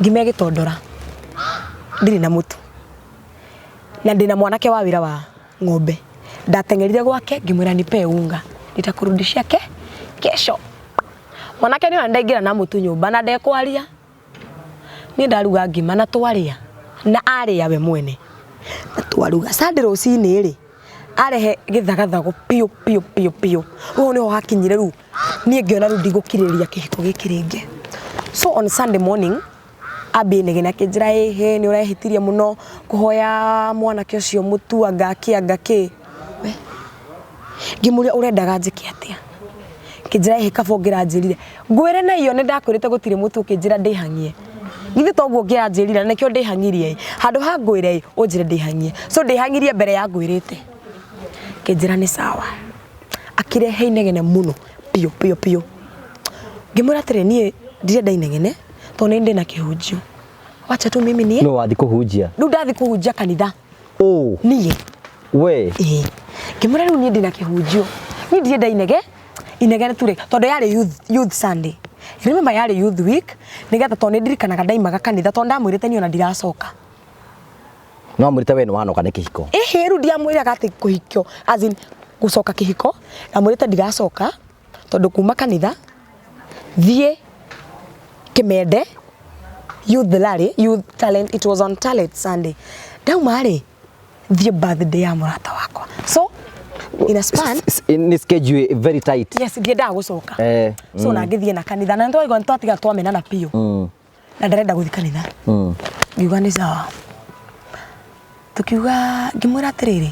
Ngima ĩgĩtondora. Ndirĩ na mũtu. Na ndĩna mwanake wa wĩra wa ng'ombe. Ndateng'erire gwake ngĩmwĩra, "Nipe unga, nitakurudishia ke kesho." Mwanake nĩ ona ndaingĩra na mũtu nyũmba na ndekwaria. Niĩ ndaruga ngima na twarĩa, na arĩa we mwene. Na twaruga. Sunday rũcinĩ rĩ, arehe gĩthagathago piũ piũ piũ piũ. Rĩu nĩho hakinyire rĩu niĩ ngĩona rĩu ndigũkirĩrĩria kĩhiko gĩkĩ rĩngĩ. So on Sunday morning ambia inegene akĩnjĩra, "Ĩhĩ, nĩ ũrehĩtirie mũno kũhoya mwanake ũcio mũtu, anga kĩ, anga kĩ." We, ngĩmũria, "Ũrendaga njĩke atĩa?" Kĩnjĩra, "Ĩhĩ, kaba ũngĩranjĩrire ngwĩre na iyo nĩ ndakwĩrĩte gũtirĩ mũtu, ũkĩnjĩra ndĩhang'ie. Githĩ toguo ũngĩranjĩrire? Na nĩkĩo ndĩhang'irie ĩ, handũ ha ngwĩre ĩ, ũnjĩre ndĩhang'ie." So ndĩhang'irie mbere ya ngwĩrĩte. Kĩnjĩra nĩ sawa. Akĩrehe inegene mũno piũ piũ piũ. Ngĩmwĩra atĩrĩ, "Niĩ ndirenda inegene, tondũ nĩ ndĩna kĩhunjio, wacha tu mimi niĩ." No wathiĩ kũhunjia? Rĩu ndathiĩ kũhunjia kanitha. Ũ. Niĩ. We. Ĩĩ. Ngĩmwĩra rĩu niĩ ndĩna kĩhunjio, niĩ ndirenda inegene tu rĩ, tondũ yarĩ youth Sunday. Remember yarĩ youth week, nĩgetha tondũ nĩ ndirikanaga ndaimaga kanitha, tondũ ndamwĩrĩte niĩ ona ndiracoka. No amwĩrĩte we nĩ wanoga nĩ kĩhiko. Ĩhĩ, rĩu ndiamwĩraga atĩ kũhikio, as in gũcoka kĩhiko, ndamwĩrĩte ndiracoka tondũ kuma kanitha thiĩ Kĩmende youth rally, youth talent, it was on talent Sunday. Ndauma rĩ, thiĩ birthday ya mũrata wakwa. So in a span Nĩ schedule very tight. Yes, ndiendaga gũcoka. So na ngĩthiĩ na kanitha, na nĩtwaigua nĩtwatiga twamenana biũ, na ndarenda gũthiĩ kanitha. Ngiuga nĩ sawa. Tukiuga, ngĩmwĩra atĩrĩrĩ,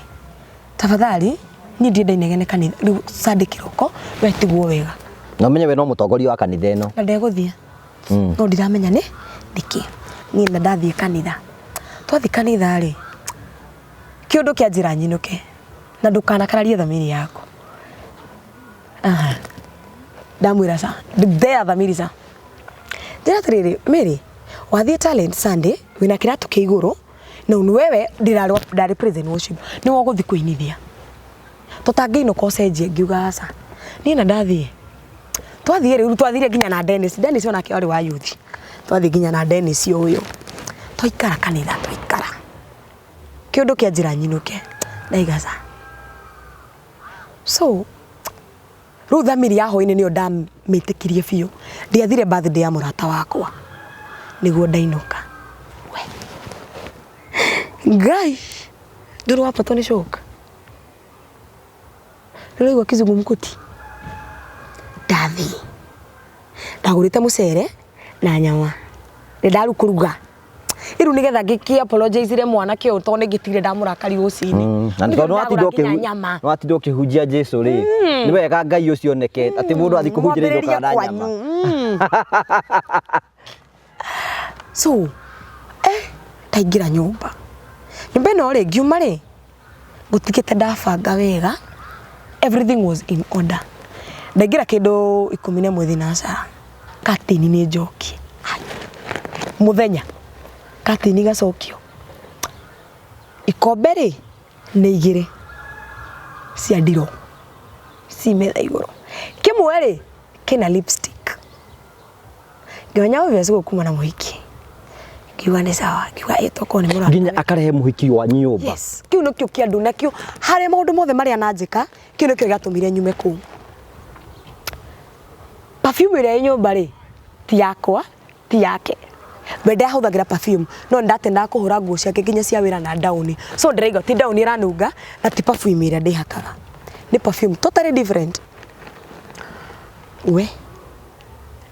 "Tafadhali, niĩ ndienda inegene kanitha rĩu Sunday kĩroko, we tiguo wega." Na ũmenye we no mũtongoria wa kanitha ĩno. Na ndegũthiĩ, no ndiramenya nĩ nĩkĩ. Niĩ na ndathiĩ kanitha, twathiĩ kanitha rĩ, kĩũndũ kĩanjĩra nyinũke na ndũkanakararie thamiri yaku. Aha. Ndamwĩra ca ndea thamiri ca njĩra atĩrĩrĩ Mary, wathiĩ Talent Sunday wĩna kĩratũ kĩa igũrũ na wewe ndirarĩ ndarĩ praise and worship nĩwe ũgũthiĩ kũinithia tũtangĩinũka ũcenjie. Ngiuga aca, niĩ na ndathiĩ twathiĩ rĩu twathire nginya na Dennis. Dennis onake arĩ wa youth, twathiĩ nginya na Dennis ũyũ, twaikara kanitha, twaikara kĩũndũ kĩa njĩra nyinũke, ndaiga ca. So rĩu thamiri ya hwainĩ nĩyo ndamĩtĩkirie biũ. Ndiathire birthday ya mũrata wakwa nĩguo ndainũka. We Ngai, ndũrĩ wapatwo nĩ shock, nĩũraigua kizungumkuti. Ndathiĩ ndagũrĩte mũcere na nyama, nĩ ndaru kũruga rĩu nĩgetha ngĩkĩ apologize mwanake ũyũ tondũ nĩngĩtigire ndamũrakari rũcinĩ. Na tondũ Ndagũra nginya nyama. nĩwatinda ũkĩhunjia Jesu rĩ, nĩ wega Ngai ũcio oneke atĩ mũndũ athiĩ kũhunjĩria indo Mwambĩrĩrie kana kwanyu. nyama. So ndaingĩra nyũmba, nyũmba ĩno rĩ, ngiuma rĩ, ngũtigĩte ndabanga wega, everything was in order. Ndaingĩra kĩndũ 11 thinacara, katini nĩ njokie. Ai, mũthenya katini gacokio, ikombe rĩ nĩ igĩrĩ cia ndiro ci metha igũrũ, kĩmwe rĩ kĩna lipstick. Ngĩmenya obvious gũkuma na mũhiki, ngiuga nĩ sawa, ngiuga ĩ tokorwo nĩ mũrata. Nginya akarehe mũhiki wa nyũmba. Yes, kĩu nĩkĩo kĩandũ nakĩo harĩa maũndũ mothe marĩa ananjĩka, kĩu nĩkĩo gĩatũmire nyume kũu. Perfume ĩrĩa ĩ nyũmba rĩ ti yakwa, ti yake. We ndahũthagĩra perfume, no nĩndatendaga kũhũra nguo ciake nginya cia wĩra na Downy, so ndĩraigua ti Downy ĩranunga na ti perfume ĩrĩa ndĩhakaga, nĩ perfume totally different. We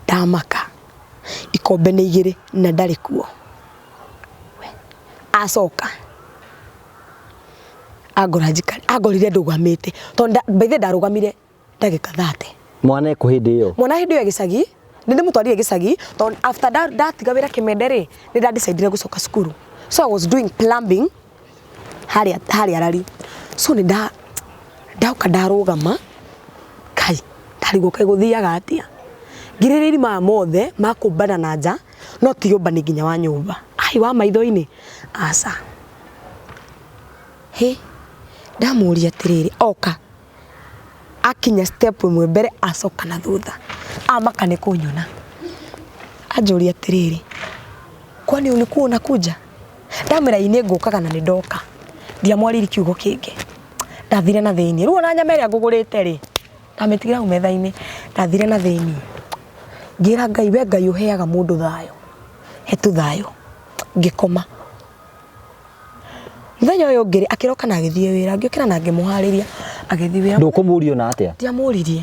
ndamaka, ikombe nĩ igĩrĩ na ndarĩ kuo. We acoka angora njikari, angorire ndũgamĩte tondũ by the way ndarũgamire ndagĩka 30. Mwana ekũ hĩndĩ ĩyo? Mwana hĩndĩ ĩyo gĩcagi, nĩ ndĩmũtwarire gĩcagi tondũ after ndatiga wĩra Kĩmende rĩ, nĩ ndadecidire gũcoka cukuru, so I was doing plumbing harĩa rari. So nĩ ndoka ndarũgama, kai ndarigwo kaĩ gũthiaga atĩa, ngirĩrĩri maya mothe ma kũmbana na nja, no ti ũmbani nginya wa nyũmba, ai wa maitho-inĩ, aca. Hĩ, ndamũria atĩrĩrĩ, oka akinya step ĩmwe mbere acoka na thutha, amaka nĩ kũnyona, anjũria atĩrĩrĩ, "Kwani ulikuwa unakuja?" Ndamwĩra ĩ nĩ ngũkaga na nĩ ndoka. Ndiamwarĩirie kiugo kĩngĩ, ndathire na thĩiniĩ. Rĩu ona nyama ĩrĩa ngũgũrĩte rĩ, ndamĩtigire hau metha-inĩ. Ndathire na thĩiniĩ ngĩra Ngai, "We Ngai ũheaga mũndũ thayũ, he tu thayũ." Ngĩkoma. Mũthenya ũyũ ũngĩ rĩ, akĩroka na agĩthiĩ wĩra, ngĩũkĩra na ngĩmũharĩria agĩthiĩ wĩra. Ndũkũmũrio na atĩa? Ndiamũririe.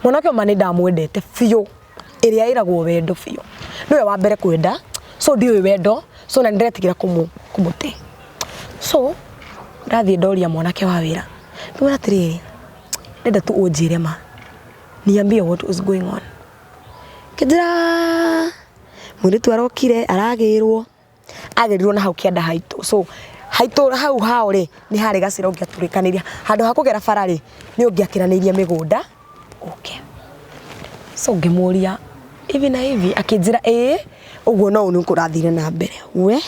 Mwanake ũyũ ma nĩ ndamwendete biũ, ĩrĩa ĩragwo wendo biũ, nĩwe wa mbere kwenda, so ndiũĩ wendo, so na nĩndĩretigĩra kũmũte. So ndathiĩ ndoria mwanake wa wĩra, ngĩmwĩra atĩrĩrĩ, "Ndĩrenda tu ũnjĩre ma, niambie what was going on." Kĩnjĩra mũirĩtu arokire aragĩrwo, agĩrirwo na hau kĩanda haitũ, so haitũ hau hao rĩ, nĩ harĩ gacĩra ũngĩatũrĩkanĩria handũ ha kũgera bara rĩ, nĩ ũngĩakĩranĩirie mĩgũnda ũke. So ngĩmũria hivi na hivi, akĩnjĩra ĩĩ ũguo no nĩ kũrathire na mbere. We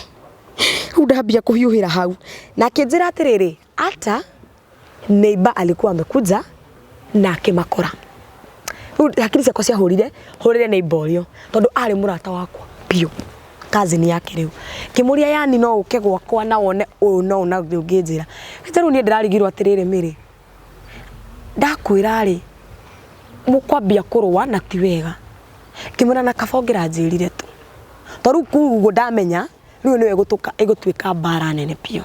rĩu ndambia kũhiũhĩra hau, na akĩnjĩra atĩrĩrĩ, ata neighbor alikuwa amekuja na akĩmakora. Rĩu hakiri ciakwa ciahũrire hũrĩre neighbor ũrĩa, tondũ arĩ mũrata wakwa biũ, cousin yake. Rĩu ngĩmũria, yani no ũke gwakwa na wone ũyũ no ũna ũngĩnjĩra rĩu niĩ ndĩrarigirwo atĩrĩrĩ Mary, ndakwĩra rĩ, mũkwambia kũrũa na ti wega. Ngĩmwĩra na kaba ũngĩranjĩrire tu, to rĩu kũu ũguo ndamenya rĩu nĩyo ĩgũtuĩka mbara nene biũ.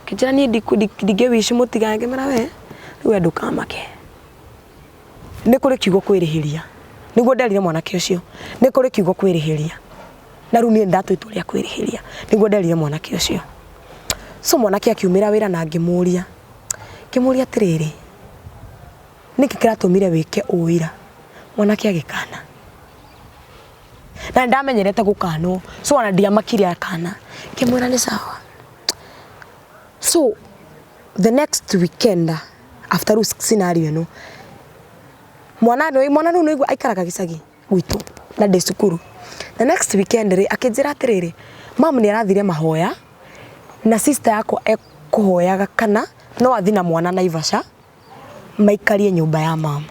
Kĩnjĩra niĩ ndingĩwici mũtigane. Ngĩmwĩra we rĩu we ndũkamake, nĩ kũrĩ kiugo kwĩrĩhĩria. Nĩguo nderire mwanake ũcio, nĩ kũrĩ kiugo kwĩrĩhĩria, na rĩu niĩ nĩndatua itua rĩa kwĩrĩhĩria. Nĩguo nderire mwanake ũcio. So mwanake akiumĩra wĩra na ngĩmũria, ngĩmũria atĩrĩrĩ, "Nĩkĩ kĩratũmire wĩke ũũ ira?" Mwanake agĩkana, na nĩndamenyerete gũkanwo, so ona ndiamakire akana. Ngĩmwĩra nĩ sawa. So the next weekend After rĩu scenario ĩno, mwana nĩ mwana rĩu nĩaigua aikaraga gĩcagi gwitũ na ndĩ cukuru. The next weekend rĩ, akĩnjĩra atĩrĩrĩ, mam nĩ arathire mahoya na sister yakwa ekũhoyaga kana no athi na mwana Naivasha maikarie nyũmba ya mam,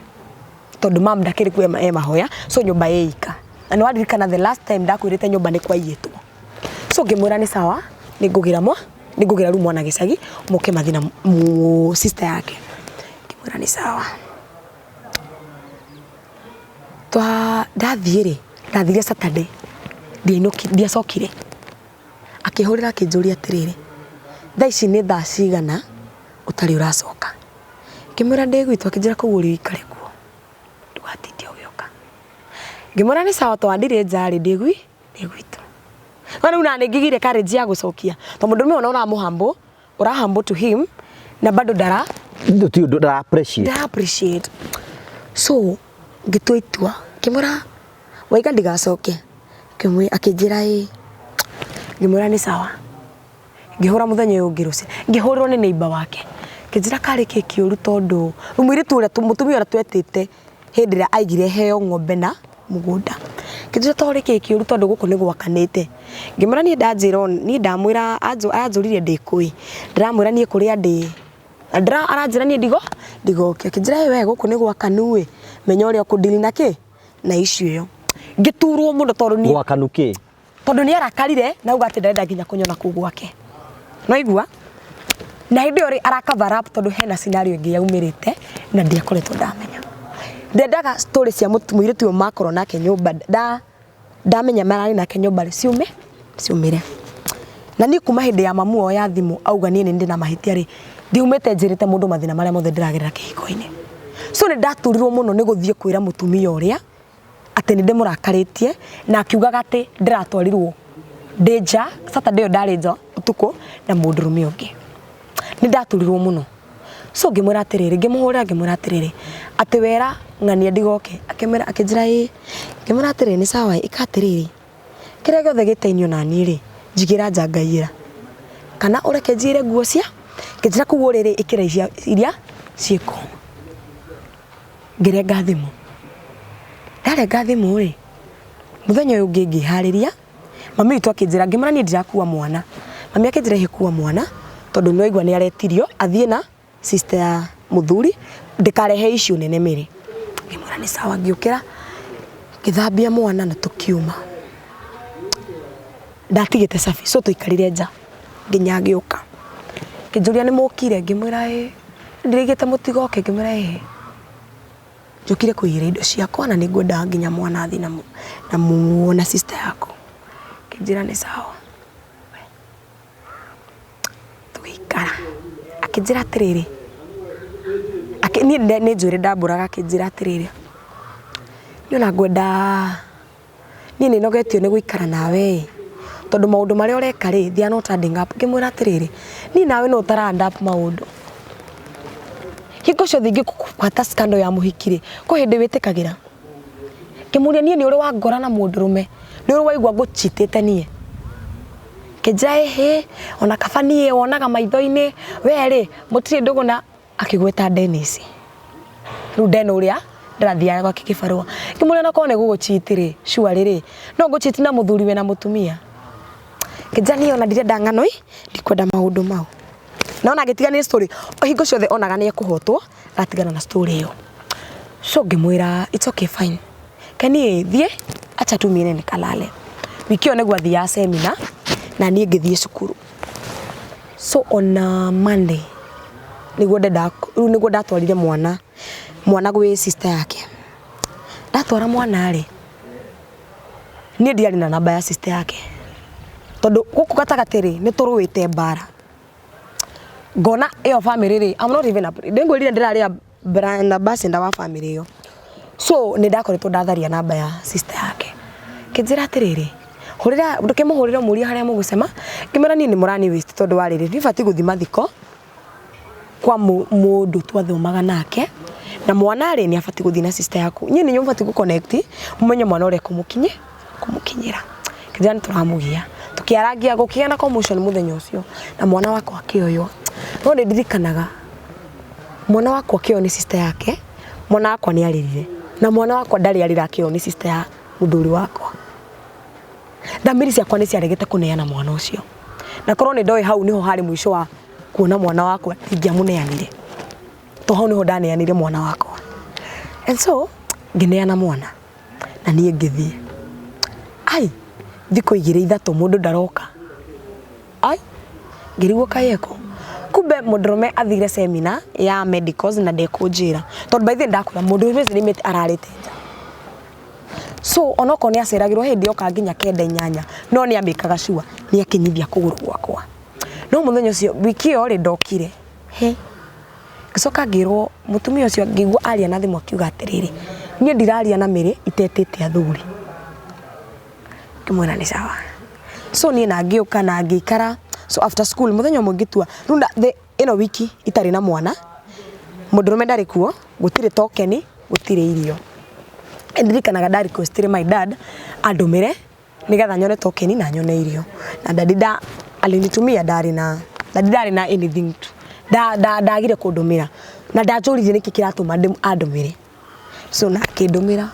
tondũ mam ndakĩrĩ kuo e mahoya, so nyũmba ĩ ika. Na nĩ waririkana the last time ndakwĩrĩte nyũmba nĩ kwaiyĩtwo. So ngĩmwĩra nĩ sawa, nĩ ngũgĩra mwa nĩ ngũgĩra rĩu mwana gĩcagi moke mathi na sister yake. Ngĩmwĩra nĩ sawa. Twa ndathiĩ rĩ, ndathire Saturday, ndiacokire. Akĩhũrĩra akĩnjũria atĩrĩrĩ, thaa ici nĩ thaa cigana ũtarĩ ũracoka? Ngĩmwĩra ndĩ gwitũ, akĩnjĩra kũu ũrĩ ũikare kuo, ndũgatinde ũgĩũka. Ngĩmwĩra nĩ sawa tondũ ndirĩ nja rĩ, ndĩ gwitũ. No rĩu na nĩ ngĩgĩire courage ya gũcokia, tondũ mũndũrũme ũyũ ona ũramũ humble, ũra humble to him na bado ndara Ti ũndũ ndara appreciate. Ndara appreciate. So ngĩtua itua, ngĩmwĩra waiga ndigacoke, akĩnjĩra ĩĩ, ngĩmwĩra nĩ sawa. Ngĩhũra mũthenya ũyũ ũngĩ rũcinĩ, ngĩhũrĩrwo nĩ neighbor wake, akĩnjĩra karĩ kĩ kĩũru, tondũ rĩu mũirĩtu ũrĩa, mũtumia ũrĩa twetĩte hĩndĩ ĩrĩa aigire heo ng'ombe na mũgũnda, akĩnjĩra to rĩ kĩ kĩũru, tondũ gũkũ nĩ gwakanĩte. Ngĩmwĩra niĩ ndanjĩra niĩ ndamwĩra aranjũririe ndĩ kũ ĩ, ndĩramwĩra niĩ kũrĩa ndĩ aranjĩra niĩ ndigoke. Akĩnjĩra ĩ we gũkũ nĩ gwakanu ĩ, menya ũrĩa ũkũ deal na kĩ na issue ĩyo. Ngĩturwo mũno tondũ niĩ Gwakanu kĩ? Tondũ nĩ arakarire na auga atĩ ndarenda nginya kũnyona kũu gwake. Naigua na hĩndĩ ĩyo rĩ ara cover up, tondũ hena scenario ĩngĩ yaumĩrĩte na ndiakoretwo ndamenya. Ndendaga story cia mũirĩtu ũyũ makorwo nake nyũmba, ndamenya mararĩ nake nyũmba rĩ, ciume ciumĩre. Na niĩ kuma hĩndĩ ya mamu wao ya thimũ auga niĩ nĩ ndĩ na mahĩtia rĩ, ndiumĩte njĩrĩte mũndũ mathĩna marĩa mothe ndĩragerera kĩhiko-inĩ. So nĩ ndaturirwo mũno nĩ gũthiĩ kwĩra mũtumia ũrĩa atĩ nĩ ndĩmũrakarĩtie, na akiugaga atĩ ndĩratwarirwo ndĩ nja Saturday ĩyo, ndarĩ nja ũtukũ na mũndũrũme ũngĩ. Nĩ ndaturirwo mũno. So ngĩmwĩra atĩrĩrĩ, ngĩmũhũrĩra ngĩmwĩra atĩrĩrĩ, atĩ wera ng'ania ndigoke? Akĩmwĩra, akĩnjĩra ĩĩ. Ngĩmwĩra atĩrĩrĩ, nĩ sawa, ĩka atĩrĩrĩ, kĩrĩa gĩothe gĩtainio naniĩ rĩ, njigĩra nja ngaiyĩra, kana ũreke njiyĩre nguo cia ngĩnjĩra kũu ũrĩ rĩ, ĩkĩra iria ciĩkũ. Ngĩrenga thimũ. Ndarenga thimũ rĩ, mũthenya ũyũ ũngĩ ngĩharĩria, mami witũ akĩnjĩra, ngĩmwĩra niĩ ndirakua mwana. Mami akĩnjĩra ihe kua mwana, tondũ nĩ waigua nĩ aretirio athiĩ na sister ya mũthuri, ndĩkarehe issue nene mĩrĩ. Ngĩmwĩra nĩ sawa, ngĩũkĩra ngĩthambia mwana na tũkiuma. Ndatigĩte cabi, so tũikarire nja nginya agĩũka. Akĩnjũria nĩ mũkire, ngĩmwĩra ĩĩ. Ndĩraigĩte mũtigoke, ngĩmwĩra ĩĩ. Njũkire kũiyĩra indo ciakwa na nĩ ngwenda nginya mwana athiĩ na sister yaku. Akĩnjĩra nĩ sawa. Tũgĩikara. Akĩnjĩra atĩrĩrĩ, niĩ nĩ njuĩrĩ ndambũraga, akĩnjĩra atĩrĩrĩ, niĩ ona ngwenda, niĩ nĩ nogetio nĩ gũikara nawe ĩ, tondũ maũndũ marĩa ũreka rĩ, they are not adding up. Ngĩmwĩra atĩrĩrĩ, niĩ nawe no ũtara add up maũndũ. Hingo ciothe ingĩkũbuata scandal ya mũhiki rĩ, kwĩ hĩndĩ wĩtĩkagĩra? Ngĩmũria niĩ nĩ ũrĩ wangora na mũndũrũme, nĩ ũrĩ waigua ngũchitĩte niĩ? Kĩnjĩra ĩhĩ, ona kaba niĩ wonaga maitho-inĩ, we rĩ mũtirĩ ndũgũ na akĩgweta Dennis. Rĩu Den ũrĩa ndĩrathiaga gwake kĩbarũa. Ngĩmũria onakorwo nĩ gũgũcheat rĩ, surely rĩ, no ngũcheat na mũthuri wĩna mũtumia? Kĩnjĩra niĩ ona ndirenda ng'ano ĩ, ndikwenda maũndũ mau. Na ona agĩtigania story, o hingo ciothe onaga nĩ ekũhotwo, agatigana na story ĩyo. So ngĩmwĩra it's okay, fine. Ke niĩ thiĩ, acha tu niende nikalale. Wiki ĩyo nĩguo athiaga seminar na niĩ ngĩthiĩ cukuru. So on a Monday nĩguo ndendaga, rĩu nĩguo ndatwarire mwana gwĩ sister yake. Ndatwara mwana rĩ, niĩ ndiarĩ na namba ya sister yake, tondũ gũkũ gatagatĩ rĩ, nĩ tũrũĩte mbara. Ngona ĩyo family rĩ, I'm not even a, ndĩngwĩrire ndĩrarĩ a brand ambassador wa family ĩyo. So nĩ ndakoretwo ndatharia namba ya sister yake. Kĩnjĩra atĩrĩrĩ, hũrĩra, ndũkĩmũhũrĩre ũmũrie harĩa mũgũcema. Ngĩmwĩra niĩ nĩ mũrani waste, tondũ wa rĩrĩ, ndibatiĩ gũthiĩ mathiko kwa mũndũ twathomaga nake, na mwana rĩ, nĩ abatiĩ gũthiĩ na sister yaku. Niĩ nĩ mũbatiĩ gũ connect mũmenye mwana ũrĩa kũmũkinyĩra. Kĩnjĩra nĩ tũramũgia. Tũkĩarangia, gũkĩgĩa na commotion mũthenya ũcio na mwana wakwa akĩoywo. No nĩ ndirikanaga Mwana wakwa kĩo nĩ sister yake, mwana wakwa nĩ arĩrire, na mwana wakwa ndarĩ arĩra kĩo nĩ sister ya mũthuri wakwa. Thamiri ciakwa nĩ ciaregete kũneana mwana ũcio, na korwo nĩ ndoĩ hau nĩho harĩ mũico wa kuona mwana wakwa, ndingĩamũneanire, to hau nĩho ndaneanire mwana wakwa. And so ngĩneana mwana na niĩ ngĩthiĩ. Ai, thikũ igĩrĩ ithatũ mũndũ ndaroka. Ai, ngĩrigwo kaĩ eko. Kumbe mũndũrũme athire seminar ya medicals na ndekũnjĩra, tondũ by the way ndakwĩra mũndũrũme ũcio nĩaumĩte ararĩte nja. So onokorwo nĩ aceragĩrwo hĩndĩ yoka nginya kenda inyanya, no nĩ amĩkaga sure nĩ akinyithia kũgũrũ gwakwa. No mũthenya ũcio wiki ĩyo rĩ ndokire. He, ngĩcoka ngĩrwo mũtumia ũcio ngĩigua aria na thimũ akiuga atĩrĩrĩ, niĩ ndiraria na Mary itetĩte athuri. Ngĩmwĩra nĩ sawa. So niĩ na ngĩũka na ngĩikara, so after school mũthenya ũmwe ngĩtua rĩu ĩno wiki itarĩ na mwana, mũndũrũme ndarĩ kuo, gũtirĩ tokeni, gũtirĩ irio. Ndirikanaga nda request my dad andũmĩre nĩgetha nyone tokeni na nyone irio. Na daddy nda alinitumia ndarĩ na daddy ndarĩ na anything ndagire kũndũmĩra na ndanjũririe nĩkĩ kĩratũma andũmĩre. So na akĩndũmĩra.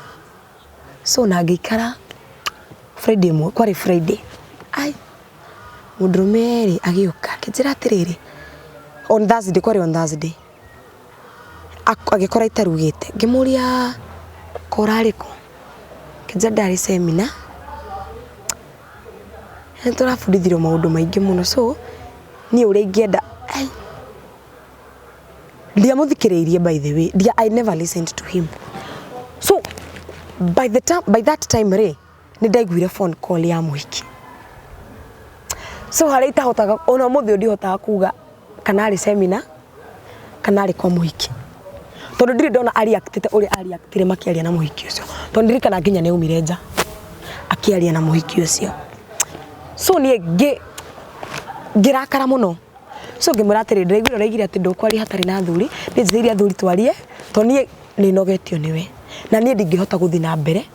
So na ngĩikara Friday ĩmwe, kwarĩ Friday. Ai, mũndũrũme rĩ agĩũka akĩnjĩra atĩrĩrĩ, on Thursday, kwarĩ on Thursday. Agĩkora itarugĩte, ngĩmũria ko ũrarĩ kũ? Akĩnjĩra ndarĩ seminar. Nĩ tũrabundithirio maũndũ maingĩ mũno, so niĩ ũrĩa ingĩenda, ai, ndiamũthikĩrĩirie by the way, I never listened to him. So by the time, by that time rĩ, nĩ ndaiguire phone call ya mũhiki. So harĩa itahotaga, ona ũmũthĩ ũyũ ndihotaga kuga kana arĩ seminar kana arĩ kwa mũhiki, tondũ ndirĩ ndona areactĩte ũrĩa areactire makĩaria na mũhiki ũcio, tondũ ndirikana nginya nĩ aumire nja akĩaria na mũhiki ũcio. So niĩ ngĩrakara mũno. So ngĩmwĩra atĩrĩ, ndĩraiguire ũraigire atĩ ndũkwaria hatarĩ na athuri, niĩ njĩtĩire athuri twarie, tondũ niĩ nĩ nogetio nĩwe na niĩ ndingĩhota gũthiĩ na mbere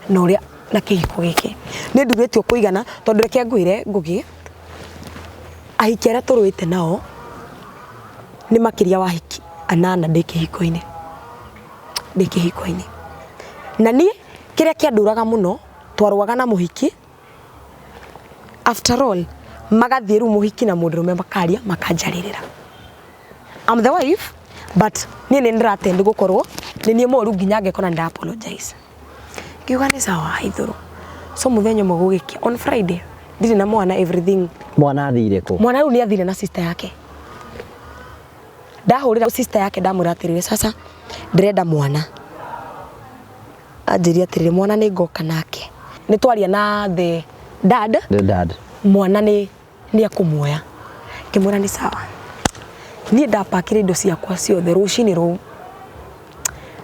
na ũrĩa na kĩhiko gĩkĩ. Nĩ ndurĩtio kũigana, tondũ reke ngwĩre Ngũgĩ, ahiki arĩa tũrũĩte nao nĩ makĩria wa ahiki anana ndĩ kĩhiko-inĩ, ndĩ kĩhiko-inĩ. Na niĩ kĩrĩa kĩanduraga mũno, twarũaga na mũhiki, after all magathiĩ rĩu mũhiki na mũndũrũme makaria makanjarĩrĩra. I'm the wife, but niĩ nĩ ndĩratend gũkorwo nĩ niĩ mũru nginya ngekora nĩ apologize. Ngiuga nĩ sawa ithũrũ. So mũthenya ũmwe gũgĩkĩa on Friday, ndirĩ na mwana, everything. Mwana athire kũ? Mwana rĩu nĩ athire na sister yake. Ndahũrĩra sister yake ndamwĩra atĩrĩrĩ, sasa ndĩrenda mwana. Anjĩria atĩrĩrĩ, mwana nĩ ngoka nake, nĩ twaria na the dad. The dad. Mwana nĩ ekũmuoya. Ngĩmwĩra nĩ sawa. Niĩ ndapakire indo ciakwa ciothe rũcinĩ rũu,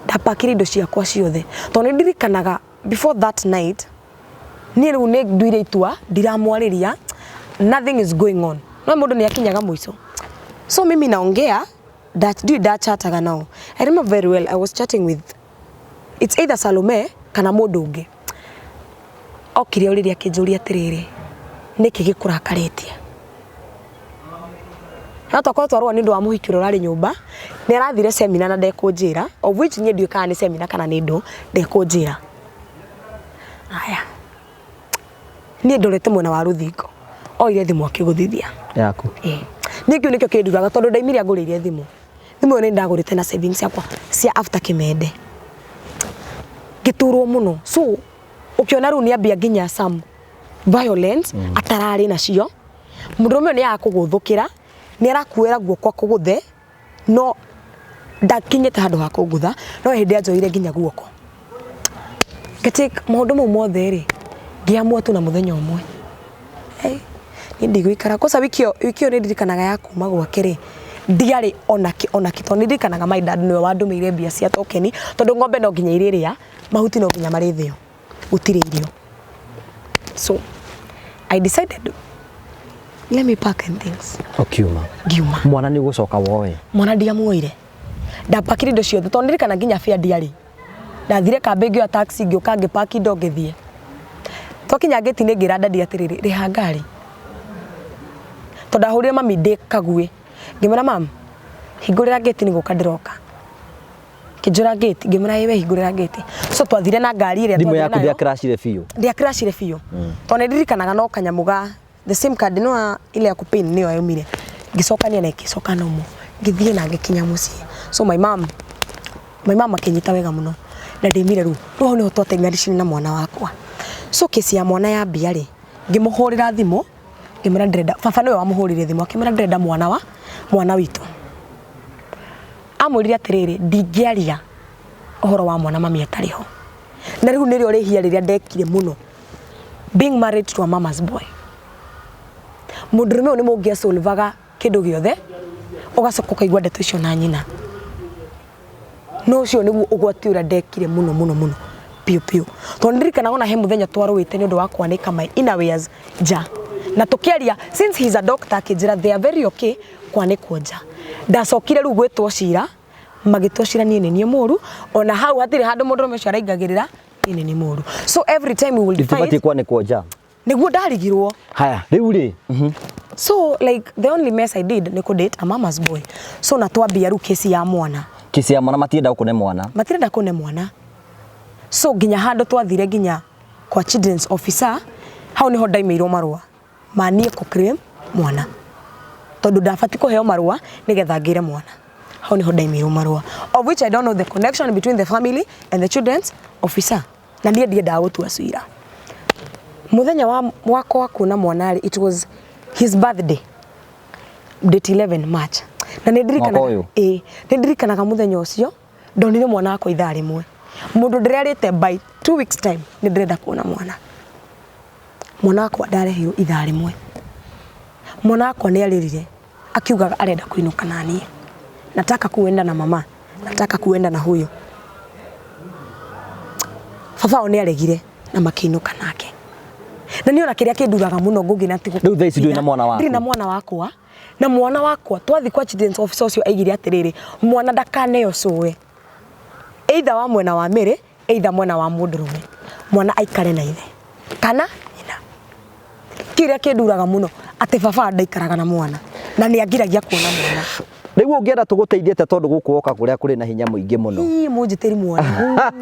ndapakire indo ciakwa ciothe, tondũ nĩ ndirikanaga before that night niĩ rĩu nĩ nduire itua ndiramwarĩria, nothing is going on, no mũndũ nĩ akinyaga mũico. So mimi naongea ndiũĩ ndachataga nao. I remember very well I was chatting with, it's either Salome kana mũndũ ũngĩ. Okire ũrĩrĩ akĩnjũria atĩrĩrĩ, nĩkĩ gĩkũrakarĩtie? No twakorwo twarũa nĩ ũndũ wa mũhiki ũrĩa ũrarĩ nyũmba, nĩ arathire seminar na ndekũnjĩra, of which niĩ ndiũĩ kana nĩ seminar kana nĩ ndũ, ndekũnjĩra. Aya, niĩ ndorete mwena wa rũthingo, oire thimũ akĩgũthithia yaku. Ĩĩ. Niĩ kĩu nĩkĩo kĩnduraga, tondũ ndaimire angũrĩire thimũ. Thimũ ĩyo nĩ ndagũrĩte na savings ciakwa cia after kĩmende. Ngĩturwo mũno. So ũkĩona rĩu nĩ ambia nginya some violence atararĩ nacio. Mũndũrũme ũyũ nĩ arakũgũthũkĩra, nĩ arakuoera guoko akũgũthe, no ndakinyĩte handũ ha kũngũtha, no hĩndĩ anjoire nginya guoko. Ngĩtake maũndũ mau mothe rĩ, ngĩamua tu na mũthenya ũmwe. Hey, niĩ ndigũikara. Kwanza wiki ĩyo, wiki ĩyo nĩ ndirikanaga ya kuma gwake rĩ, ndiarĩ onakĩ onakĩ, tondũ nĩ ndirikanaga my dad nĩwe wandũmĩire mbia cia tokeni, tondũ ng'ombe no nginya irĩrĩa, mahuti no nginya marĩthĩo, gũtirĩ irio. So I decided let me pack and things. Ũkiuma. Ngiuma. Mwana nĩ ũgũcoka woe? Mwana ndiamuoire, ndapakire indo ciothe, tondũ ndirikana nginya fare ndiarĩ. Ndathire kambĩ ngĩoya taxi, ngĩũka ngĩpaki indo ngĩthiĩ. Twakinya ngĩti-inĩ ngĩra daddy atĩrĩrĩ, rĩha ngari, tondũ ndahũrire mami ndĩ kaguĩ, ngĩmwĩra, "Mam, Hingũrĩra gate, nĩ gũka ndĩroka. Kĩnjũra gate, ngĩmwĩra, "Ĩ we hingũrĩra gate." So twathire na ngari ĩrĩa Thimũ twathire yaku nayo. ndĩakrashire biũ? Ndiakrashire biũ, tondũ nĩ ndirikanaga no kanyamũ ga the same card no ile ya kupin nĩyo yaumire, ngĩcokania na ĩgĩcoka nomo, ngĩthiĩ na ngĩkinya mũciĩ. So my mom akĩnyita wega mũno na ndĩmire. Rĩu hau nĩho twatenganishire na mwana wakwa. So kesi ya mwana yambia rĩ, ngĩmũhũrĩra thimũ, ngĩmwĩra ndĩrenda. Baba nĩwe wamũhũrĩire thimũ, akĩmwĩra ndĩrenda mwana wa mwana witũ. Amwĩrire atĩrĩrĩ, ndingĩaria ũhoro wa mwana mami atarĩ ho. Na rĩu nĩrĩo rĩhia rĩrĩa ndekire mũno, being married to a mama's boy. Mũndũrũme ũyũ nĩ mũngĩasolvaga kĩndũ gĩothe, ũgacoka ũkaigua ndeto icio na nyina. No ũcio nĩguo ũgwati ũrĩa ndekire mũno mũno mũno biũ biũ, tondũ ndirikanaga ona he mũthenya twarũĩte nĩ ũndũ wa kwanĩka my innerwears nja na tũkĩaria. Since he's a doctor, akĩnjĩra they are very okay kwanĩkwo nja. Ndacokire rĩu gwĩtwo cira, magĩtwo cira niĩ nĩ niĩ mũru. Ona hau hatirĩ handũ mũndũrũme ũcio araingagĩrĩra, niĩ nĩ niĩ mũru. So every time we will fight. Itibatiĩ kwanĩkwo nja. Nĩguo ndarigirwo. Haya, rĩu rĩ. So like the only mess I did nĩ kũ date a mama's boy. So na twambia rĩu kesi ya mwana. Kesi ya mwana, matienda gũkũne mwana. Matirenda kũne mwana. So nginya handũ twathire nginya kwa children's officer, hau niho ndaimĩirwo marũa ma niĩ kũ claim mwana, tondũ ndabati kũheo marũa nĩgetha ngĩre mwana. Hau niho ndaimĩirwo marũa, of which I don't know the connection between the family and the children's officer. Na niĩ ndiendaga gũtua cira. Mũthenya wa wakwa wa kuona mwana rĩ, it was his birthday, date 11 March, na nĩ ndirikanaga. Mwaka ũyũ? Ĩĩ, nĩ ndirikanaga mũthenya ũcio ndonire mwana wakwa ithaa rĩmwe. Mũndũ ndĩrerĩte by 2 weeks time nĩ ndĩrenda kuona mwana. Mwana wakwa ndarehirwo ithaa rĩmwe. Mwana wakwa nĩ arĩrire akiugaga arenda kuinũka na niĩ, "Nataka kuenda na mama, nataka kuenda na huyu." Baba wao nĩ aregire na makĩinũka nake. Na niĩ ona kĩrĩa kĩnduraga mũno ngũngĩ na ti Rĩu thaa ici ndũrĩ na mwana waku? Ndirĩ na mwana wakwa. Na mwana wakwa twathi kwa children's officer ũcio aigire atĩrĩrĩ, mwana ndakaneo cũwe, either wa mwena wa Mĩrĩ, either mwena wa mũndũrũme, mwana aikare na ithe kana nyina. Kĩrĩa kĩnduraga mũno atĩ baba ndaikaraga na mwana na nĩ angiragia kuona mwana. Rĩu ũngĩenda tũgũteithie atĩa, tondũ gũkũ woka kũrĩa kũrĩ na hinya mũingĩ mũno? Ii, mũnjĩtĩri mwana,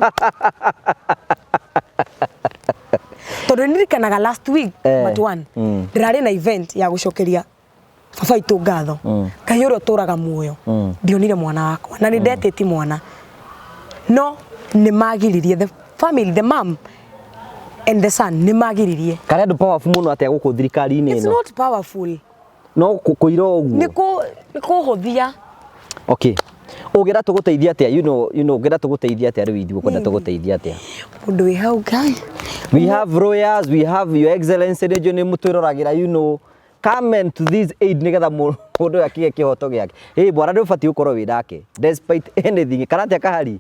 tondũ ndirikanaga last week but one ndĩrarĩ na event ya gũcokeria baba itũ ngatho, Ngai ũrĩa ũtũraga muoyo. Ndionire mwana wakwa na nĩ ndetĩti mwana, no nĩ magiririe the family, the mom and the son nĩ magiririe. Karĩ andũ powerful mũno atĩa gũkũ thirikari-inĩ It's ĩno? not powerful. No kũira ũguo. Nĩ kũhũthia. Okay, ũngĩenda tũgũteithie atĩa? You know, ũngĩenda tũgũteithie atĩa rĩu? Ithuĩ ũkwenda tũgũteithie atĩa? Mũndũ wĩ hau, Ngai. We have lawyers, we have Your Excellency, nĩ nĩ mũtwĩroragĩra, come and to this aid nĩgetha mũndũ ũyũ akĩgĩe kĩhoto gĩake. Ĩ mwana nĩ ũbatiĩ gũkorwo wĩ nake despite anything, kana atĩa kahari?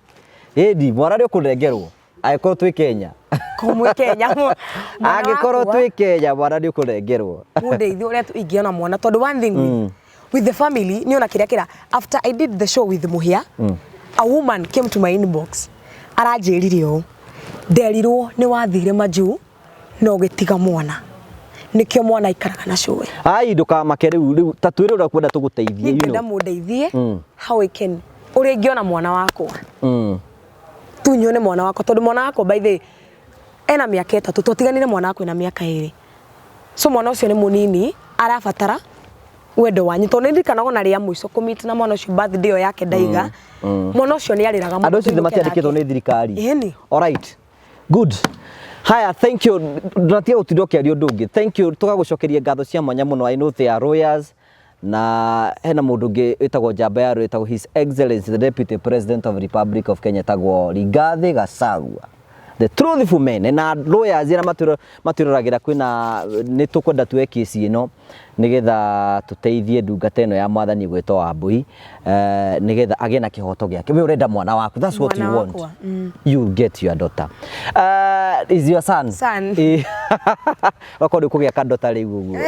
Ĩndi mwana nĩ ũkũnengerwo angĩkorwo twĩ Kenya. Kũmwĩ Kenya mwana Angĩkorwo wakwa. twĩ Kenya, mwana nĩ ũkũnengerwo. Mũndeithie ũrĩa ingĩona mwana, tondũ one thing with the family nĩ ona kĩrĩa kĩra after I did the show with Muhia, a woman came to my inbox, aranjĩrire ũũ, "Nderirwo nĩ wathire majuu na ũgĩtiga mwana, nĩkĩo mwana aikaraga na cũwe." Ai, ndũkamake. Rĩu ta twĩre ũrĩa ũkwenda tũgũteithie. Nĩ ngwenda mũndeithie how I can, ũrĩa ingĩona mwana wakwa, tu nyone mwana wakwa, tondũ mwana wakwa, by the way, ena mĩaka 3. Twatiganire mwana wakwa ena mĩaka 2, so mwana ũcio nĩ mũnini, arabatara wendo wanyu, tondũ nĩ ndirikanaga ona rĩa mũico kũmeet na mwana ũcio, birthday ĩyo yake, ndaiga mwana ũcio nĩ arĩraga mũno Andũ acio tũinũke matiandĩkĩtwo nake. nĩ thirikari. Ĩni. Alright. Good. Haya, thank you. Ndũnatiga gũtinda ũkĩaria ũndũ ũngĩ. Thank you. Tũgagũcokeria ngatho cia mwanya mũno. I know they are lawyers na hena mũndũ ũngĩ wĩtagwo njamba ya wĩtagwo His Excellency the Deputy President of Republic of Kenya, etagwo Rigathi Gachagua. The truthful men na lawyers arĩa matwĩroragĩra, kwĩna nĩ tũkwenda tuoe kesi ĩno nĩgetha tũteithie ndungata ĩno ya mwathani gwĩtwo Wambui, nĩgetha agĩe na kĩhoto gĩake. We ũrenda mwana waku, that's what you Mwana want. wakwa. You get your daughter. Is your son? Son. Okorwo ndĩ kũgĩa kadota rĩu ũguo.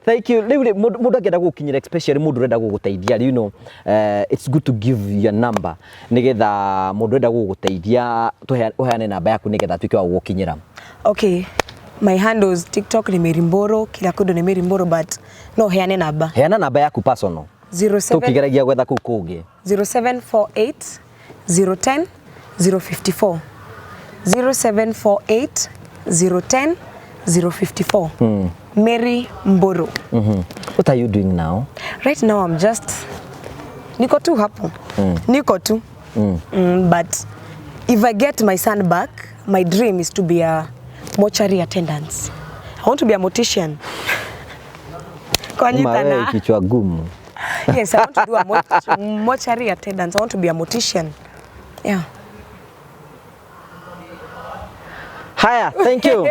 Thank you. Rĩu rĩ, mũndũ angĩenda gũgũkinyĩra, especially mũndũ ũrenda gũgũteithia, it's good to give your number nĩgetha mũndũ ũrenda gũgũteithia ũheane namba yaku nĩgetha atuĩke wa gũgũkinyĩra. Okay, my handles, TikTok ni Mary Mboro, kila kundu ni Mary Mboro, but no heane namba. Heana namba yaku personal. 07 Tũkĩgeragia gwetha kũu kũngĩ. 0748 010 054, 0748 010 054, Mary Mburu. What are you doing now? Right now I'm just, niko tu hapo, niko tu, but if I get my son back, my dream is to be a mortuary attendant. I want to be a mortician. Ma Kwanyitana. wewe kichwa gumu. Yes, I want to do a mortuary attendant. I want to be a mortician. Yeah. Haya, thank you.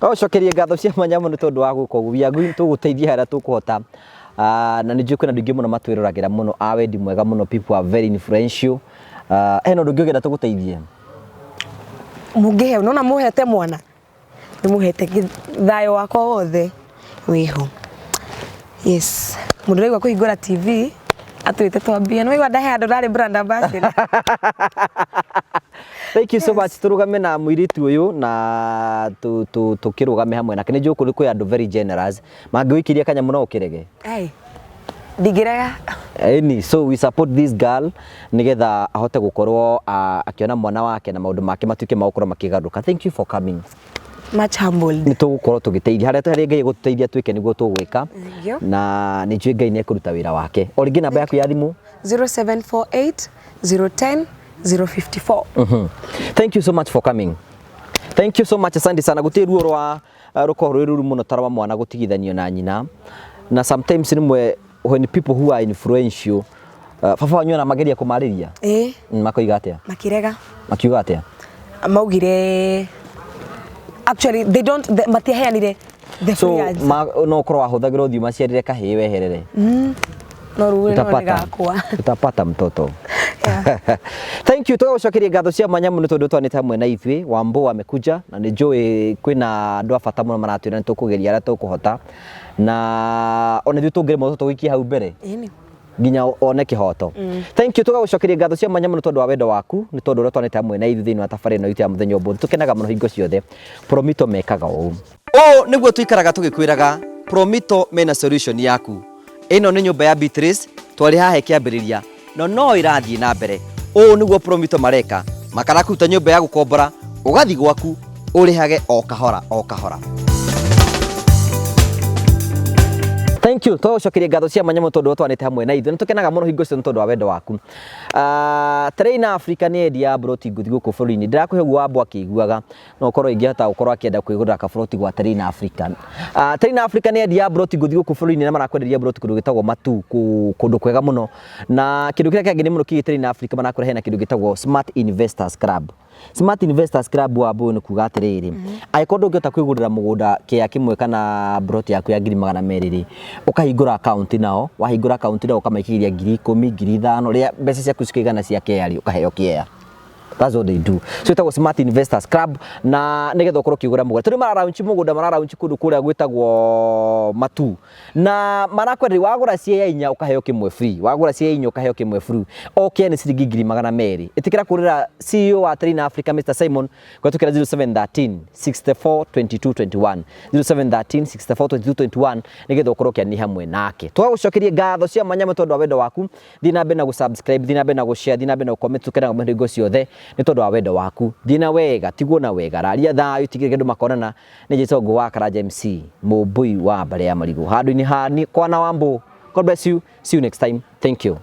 Ũcokerie ngatho cia mwanya mũno tondũ wa gũka ũguo. We are going tũgũteithia harĩa tũkũhota. Na nĩ njũĩ kwĩna andũ aingĩ mũno matwĩroragĩra mũno a wendi mwega mũno, people are very influential. Hena ũndũ ũngĩ ũngĩenda tũgũteithie? Mũngĩhe, unaona muhete mwana, nĩ muhete thayũ wakwa wothe wĩho. Yes, mũndũ ũraigua kũhingũra TV atwĩte twambie, nĩ waigua ndahe andũ ndarĩ brand ambassador. Thank you so much. Tũrũgame na mũirĩtu ũyũ na tũkĩrũgame hamwe nake. Nĩ njũĩ kũrĩ kwĩ andũ very generous mangĩgũikĩria kanyamũ no ũkĩrege. Ai, ndingĩrega. Eni, so we support this girl nigetha ahote gukorwo akiona mwana wake na maundu make matuike ma gukorwo makigarũrũka. Thank you for coming. Much humbled. Nĩ tũgũkorwo tũgĩteithia harĩa harĩa Ngai egũtũteithia twĩke nĩguo tũgwĩka. Thank you. Na nĩ njũĩ Ngai nĩ ekũruta wĩra wake. O rĩngĩ namba yaku ya thimũ? 0748 010 054. Thank you so much for coming. Thank you so much, asante sana. Gũtirĩ ruo rwa rũkoragwo rwĩ rũru mũno ta rwa mwana gũtigithanio na nyina. Na sometimes rĩmwe when people who are influential, baba wanyu ona mageria kũmarĩria? Ĩĩ. Makoiga atĩa? Makĩrega. Makiuga atĩa? Maugire actually they don't they, matiaheanire the So free answer. No ũkorwo wahũthagĩra ũthiũ maciarire kahĩĩ weherere. No rĩu no nĩ Utapata. gakwa. Utapata mtoto. Yeah. Thank you. Tũgagũcokeria ngatho cia mwanya mũno tondũ twanĩte hamwe na ithuĩ. Wambo amekuja na nĩ njũĩ kwĩna andũ a bata mũno maratwĩra nĩ tũkũgeria harĩa tũkũhota, na ona ithuĩ tũngĩremwo tũgũikie hau mbere Ĩni. nginya one kĩhoto. Thank you. Tũgagũcokeria ngatho cia mwanya mũno tondũ wa wendo waku, nĩ tondũ ũrĩa twanĩte hamwe na ithuĩ thĩinĩ wa tabarĩra ĩno itũ ya mũthenya ũmũthĩ. Tũkenaga mũno hingo ciothe Promito mekaga ũũ. Ũũ nĩguo tũikaraga tũgĩkwĩraga Promito mena solution yaku. Ĩno nĩ nyũmba ya Beatrice, twarĩ haha ĩkĩambĩrĩria no no ĩrathiĩ na mbere. Ũũ nĩguo Promito mareka, makarakuruta nyũmba ya gũkombora, ũgathiĩ gwaku ũrĩhage o kahora o kahora. Thank you. Tũgũcokeria ngatho cia mwanya mũno tondũ twanĩte hamwe na ithuĩ. Nĩ tũkenaga mũno hingo ciothe nĩ tondũ wa wendo waku. Trainer Africa nĩ endia broti ngũthi gũkũ bũrũri-inĩ. Ndĩrakũhe ũguo Wambo akĩiguaga, no ũkorwo ingĩhota gũkorwo akĩenda kwĩgũrĩra kaburoti gwa Trainer Africa. Trainer Africa nĩ endia broti ngũthi gũkũ bũrũri-inĩ na marakwenderia broti kũndũ gwĩtagwo Matu, kũndũ kwega mũno. Na kĩndũ kĩrĩa kĩangĩ nĩ mũno kĩgiĩ Trainer Africa marakũrehe na kĩndũ gĩtagwo Smart Investors Club. Smart Investors Club Wambo nĩ kuga atĩrĩrĩ, angĩkorwo ndũngĩhota kwĩgũrĩra mũgũnda kĩea kĩmwe kana broti yaku ya 200,000 rĩ, ũkahingũra account nao, wahingũra account nao ũkamaikĩria 10,000, 5,000, rĩrĩa mbeca ciaku cikĩigana cia kĩea rĩ, ũkaheo kĩea. That's what they do. So ĩtagwo Smart Investors Club na nĩgetha ũkorwo ũkĩgũra mũgũnda. Tondũ mararaunch mũgũnda, mararaunch kũndũ kũrĩa gwĩtagwo Matu. Na marakwenderia wagũra ciea inya ũkaheo kĩmwe free. Wagũra ciea inya ũkaheo kĩmwe free. O kĩea nĩ ciringi 200,000. Ĩtĩkĩra kũrĩra CEO wa Trainer Africa Mr. Simon kũhetũkĩra 0713 64 22 21. 0713 64 22 21 nĩgetha ũkorwo ũkĩaranĩria hamwe nake. Tũgagũcokeria ngatho cia mwanya mũno tondũ wa wendo waku. Thiĩ na mbere na gũ-subscribe, thiĩ na mbere na gũ-share, thiĩ na mbere na gũ-comment, tũkenaga mũno hingo ciothe nĩ tondũ wa wendo waku. Thiĩ na wega, tigwo na wega, raria thayũ, tigĩrĩra andũ makonana. Nĩ njĩtagwo Ngũ wa Karanja MC, mũmbũi wa mbarĩ ya marigũ. Handũ-inĩ ha kwana Wambo. God bless you. See you next time. Thank you.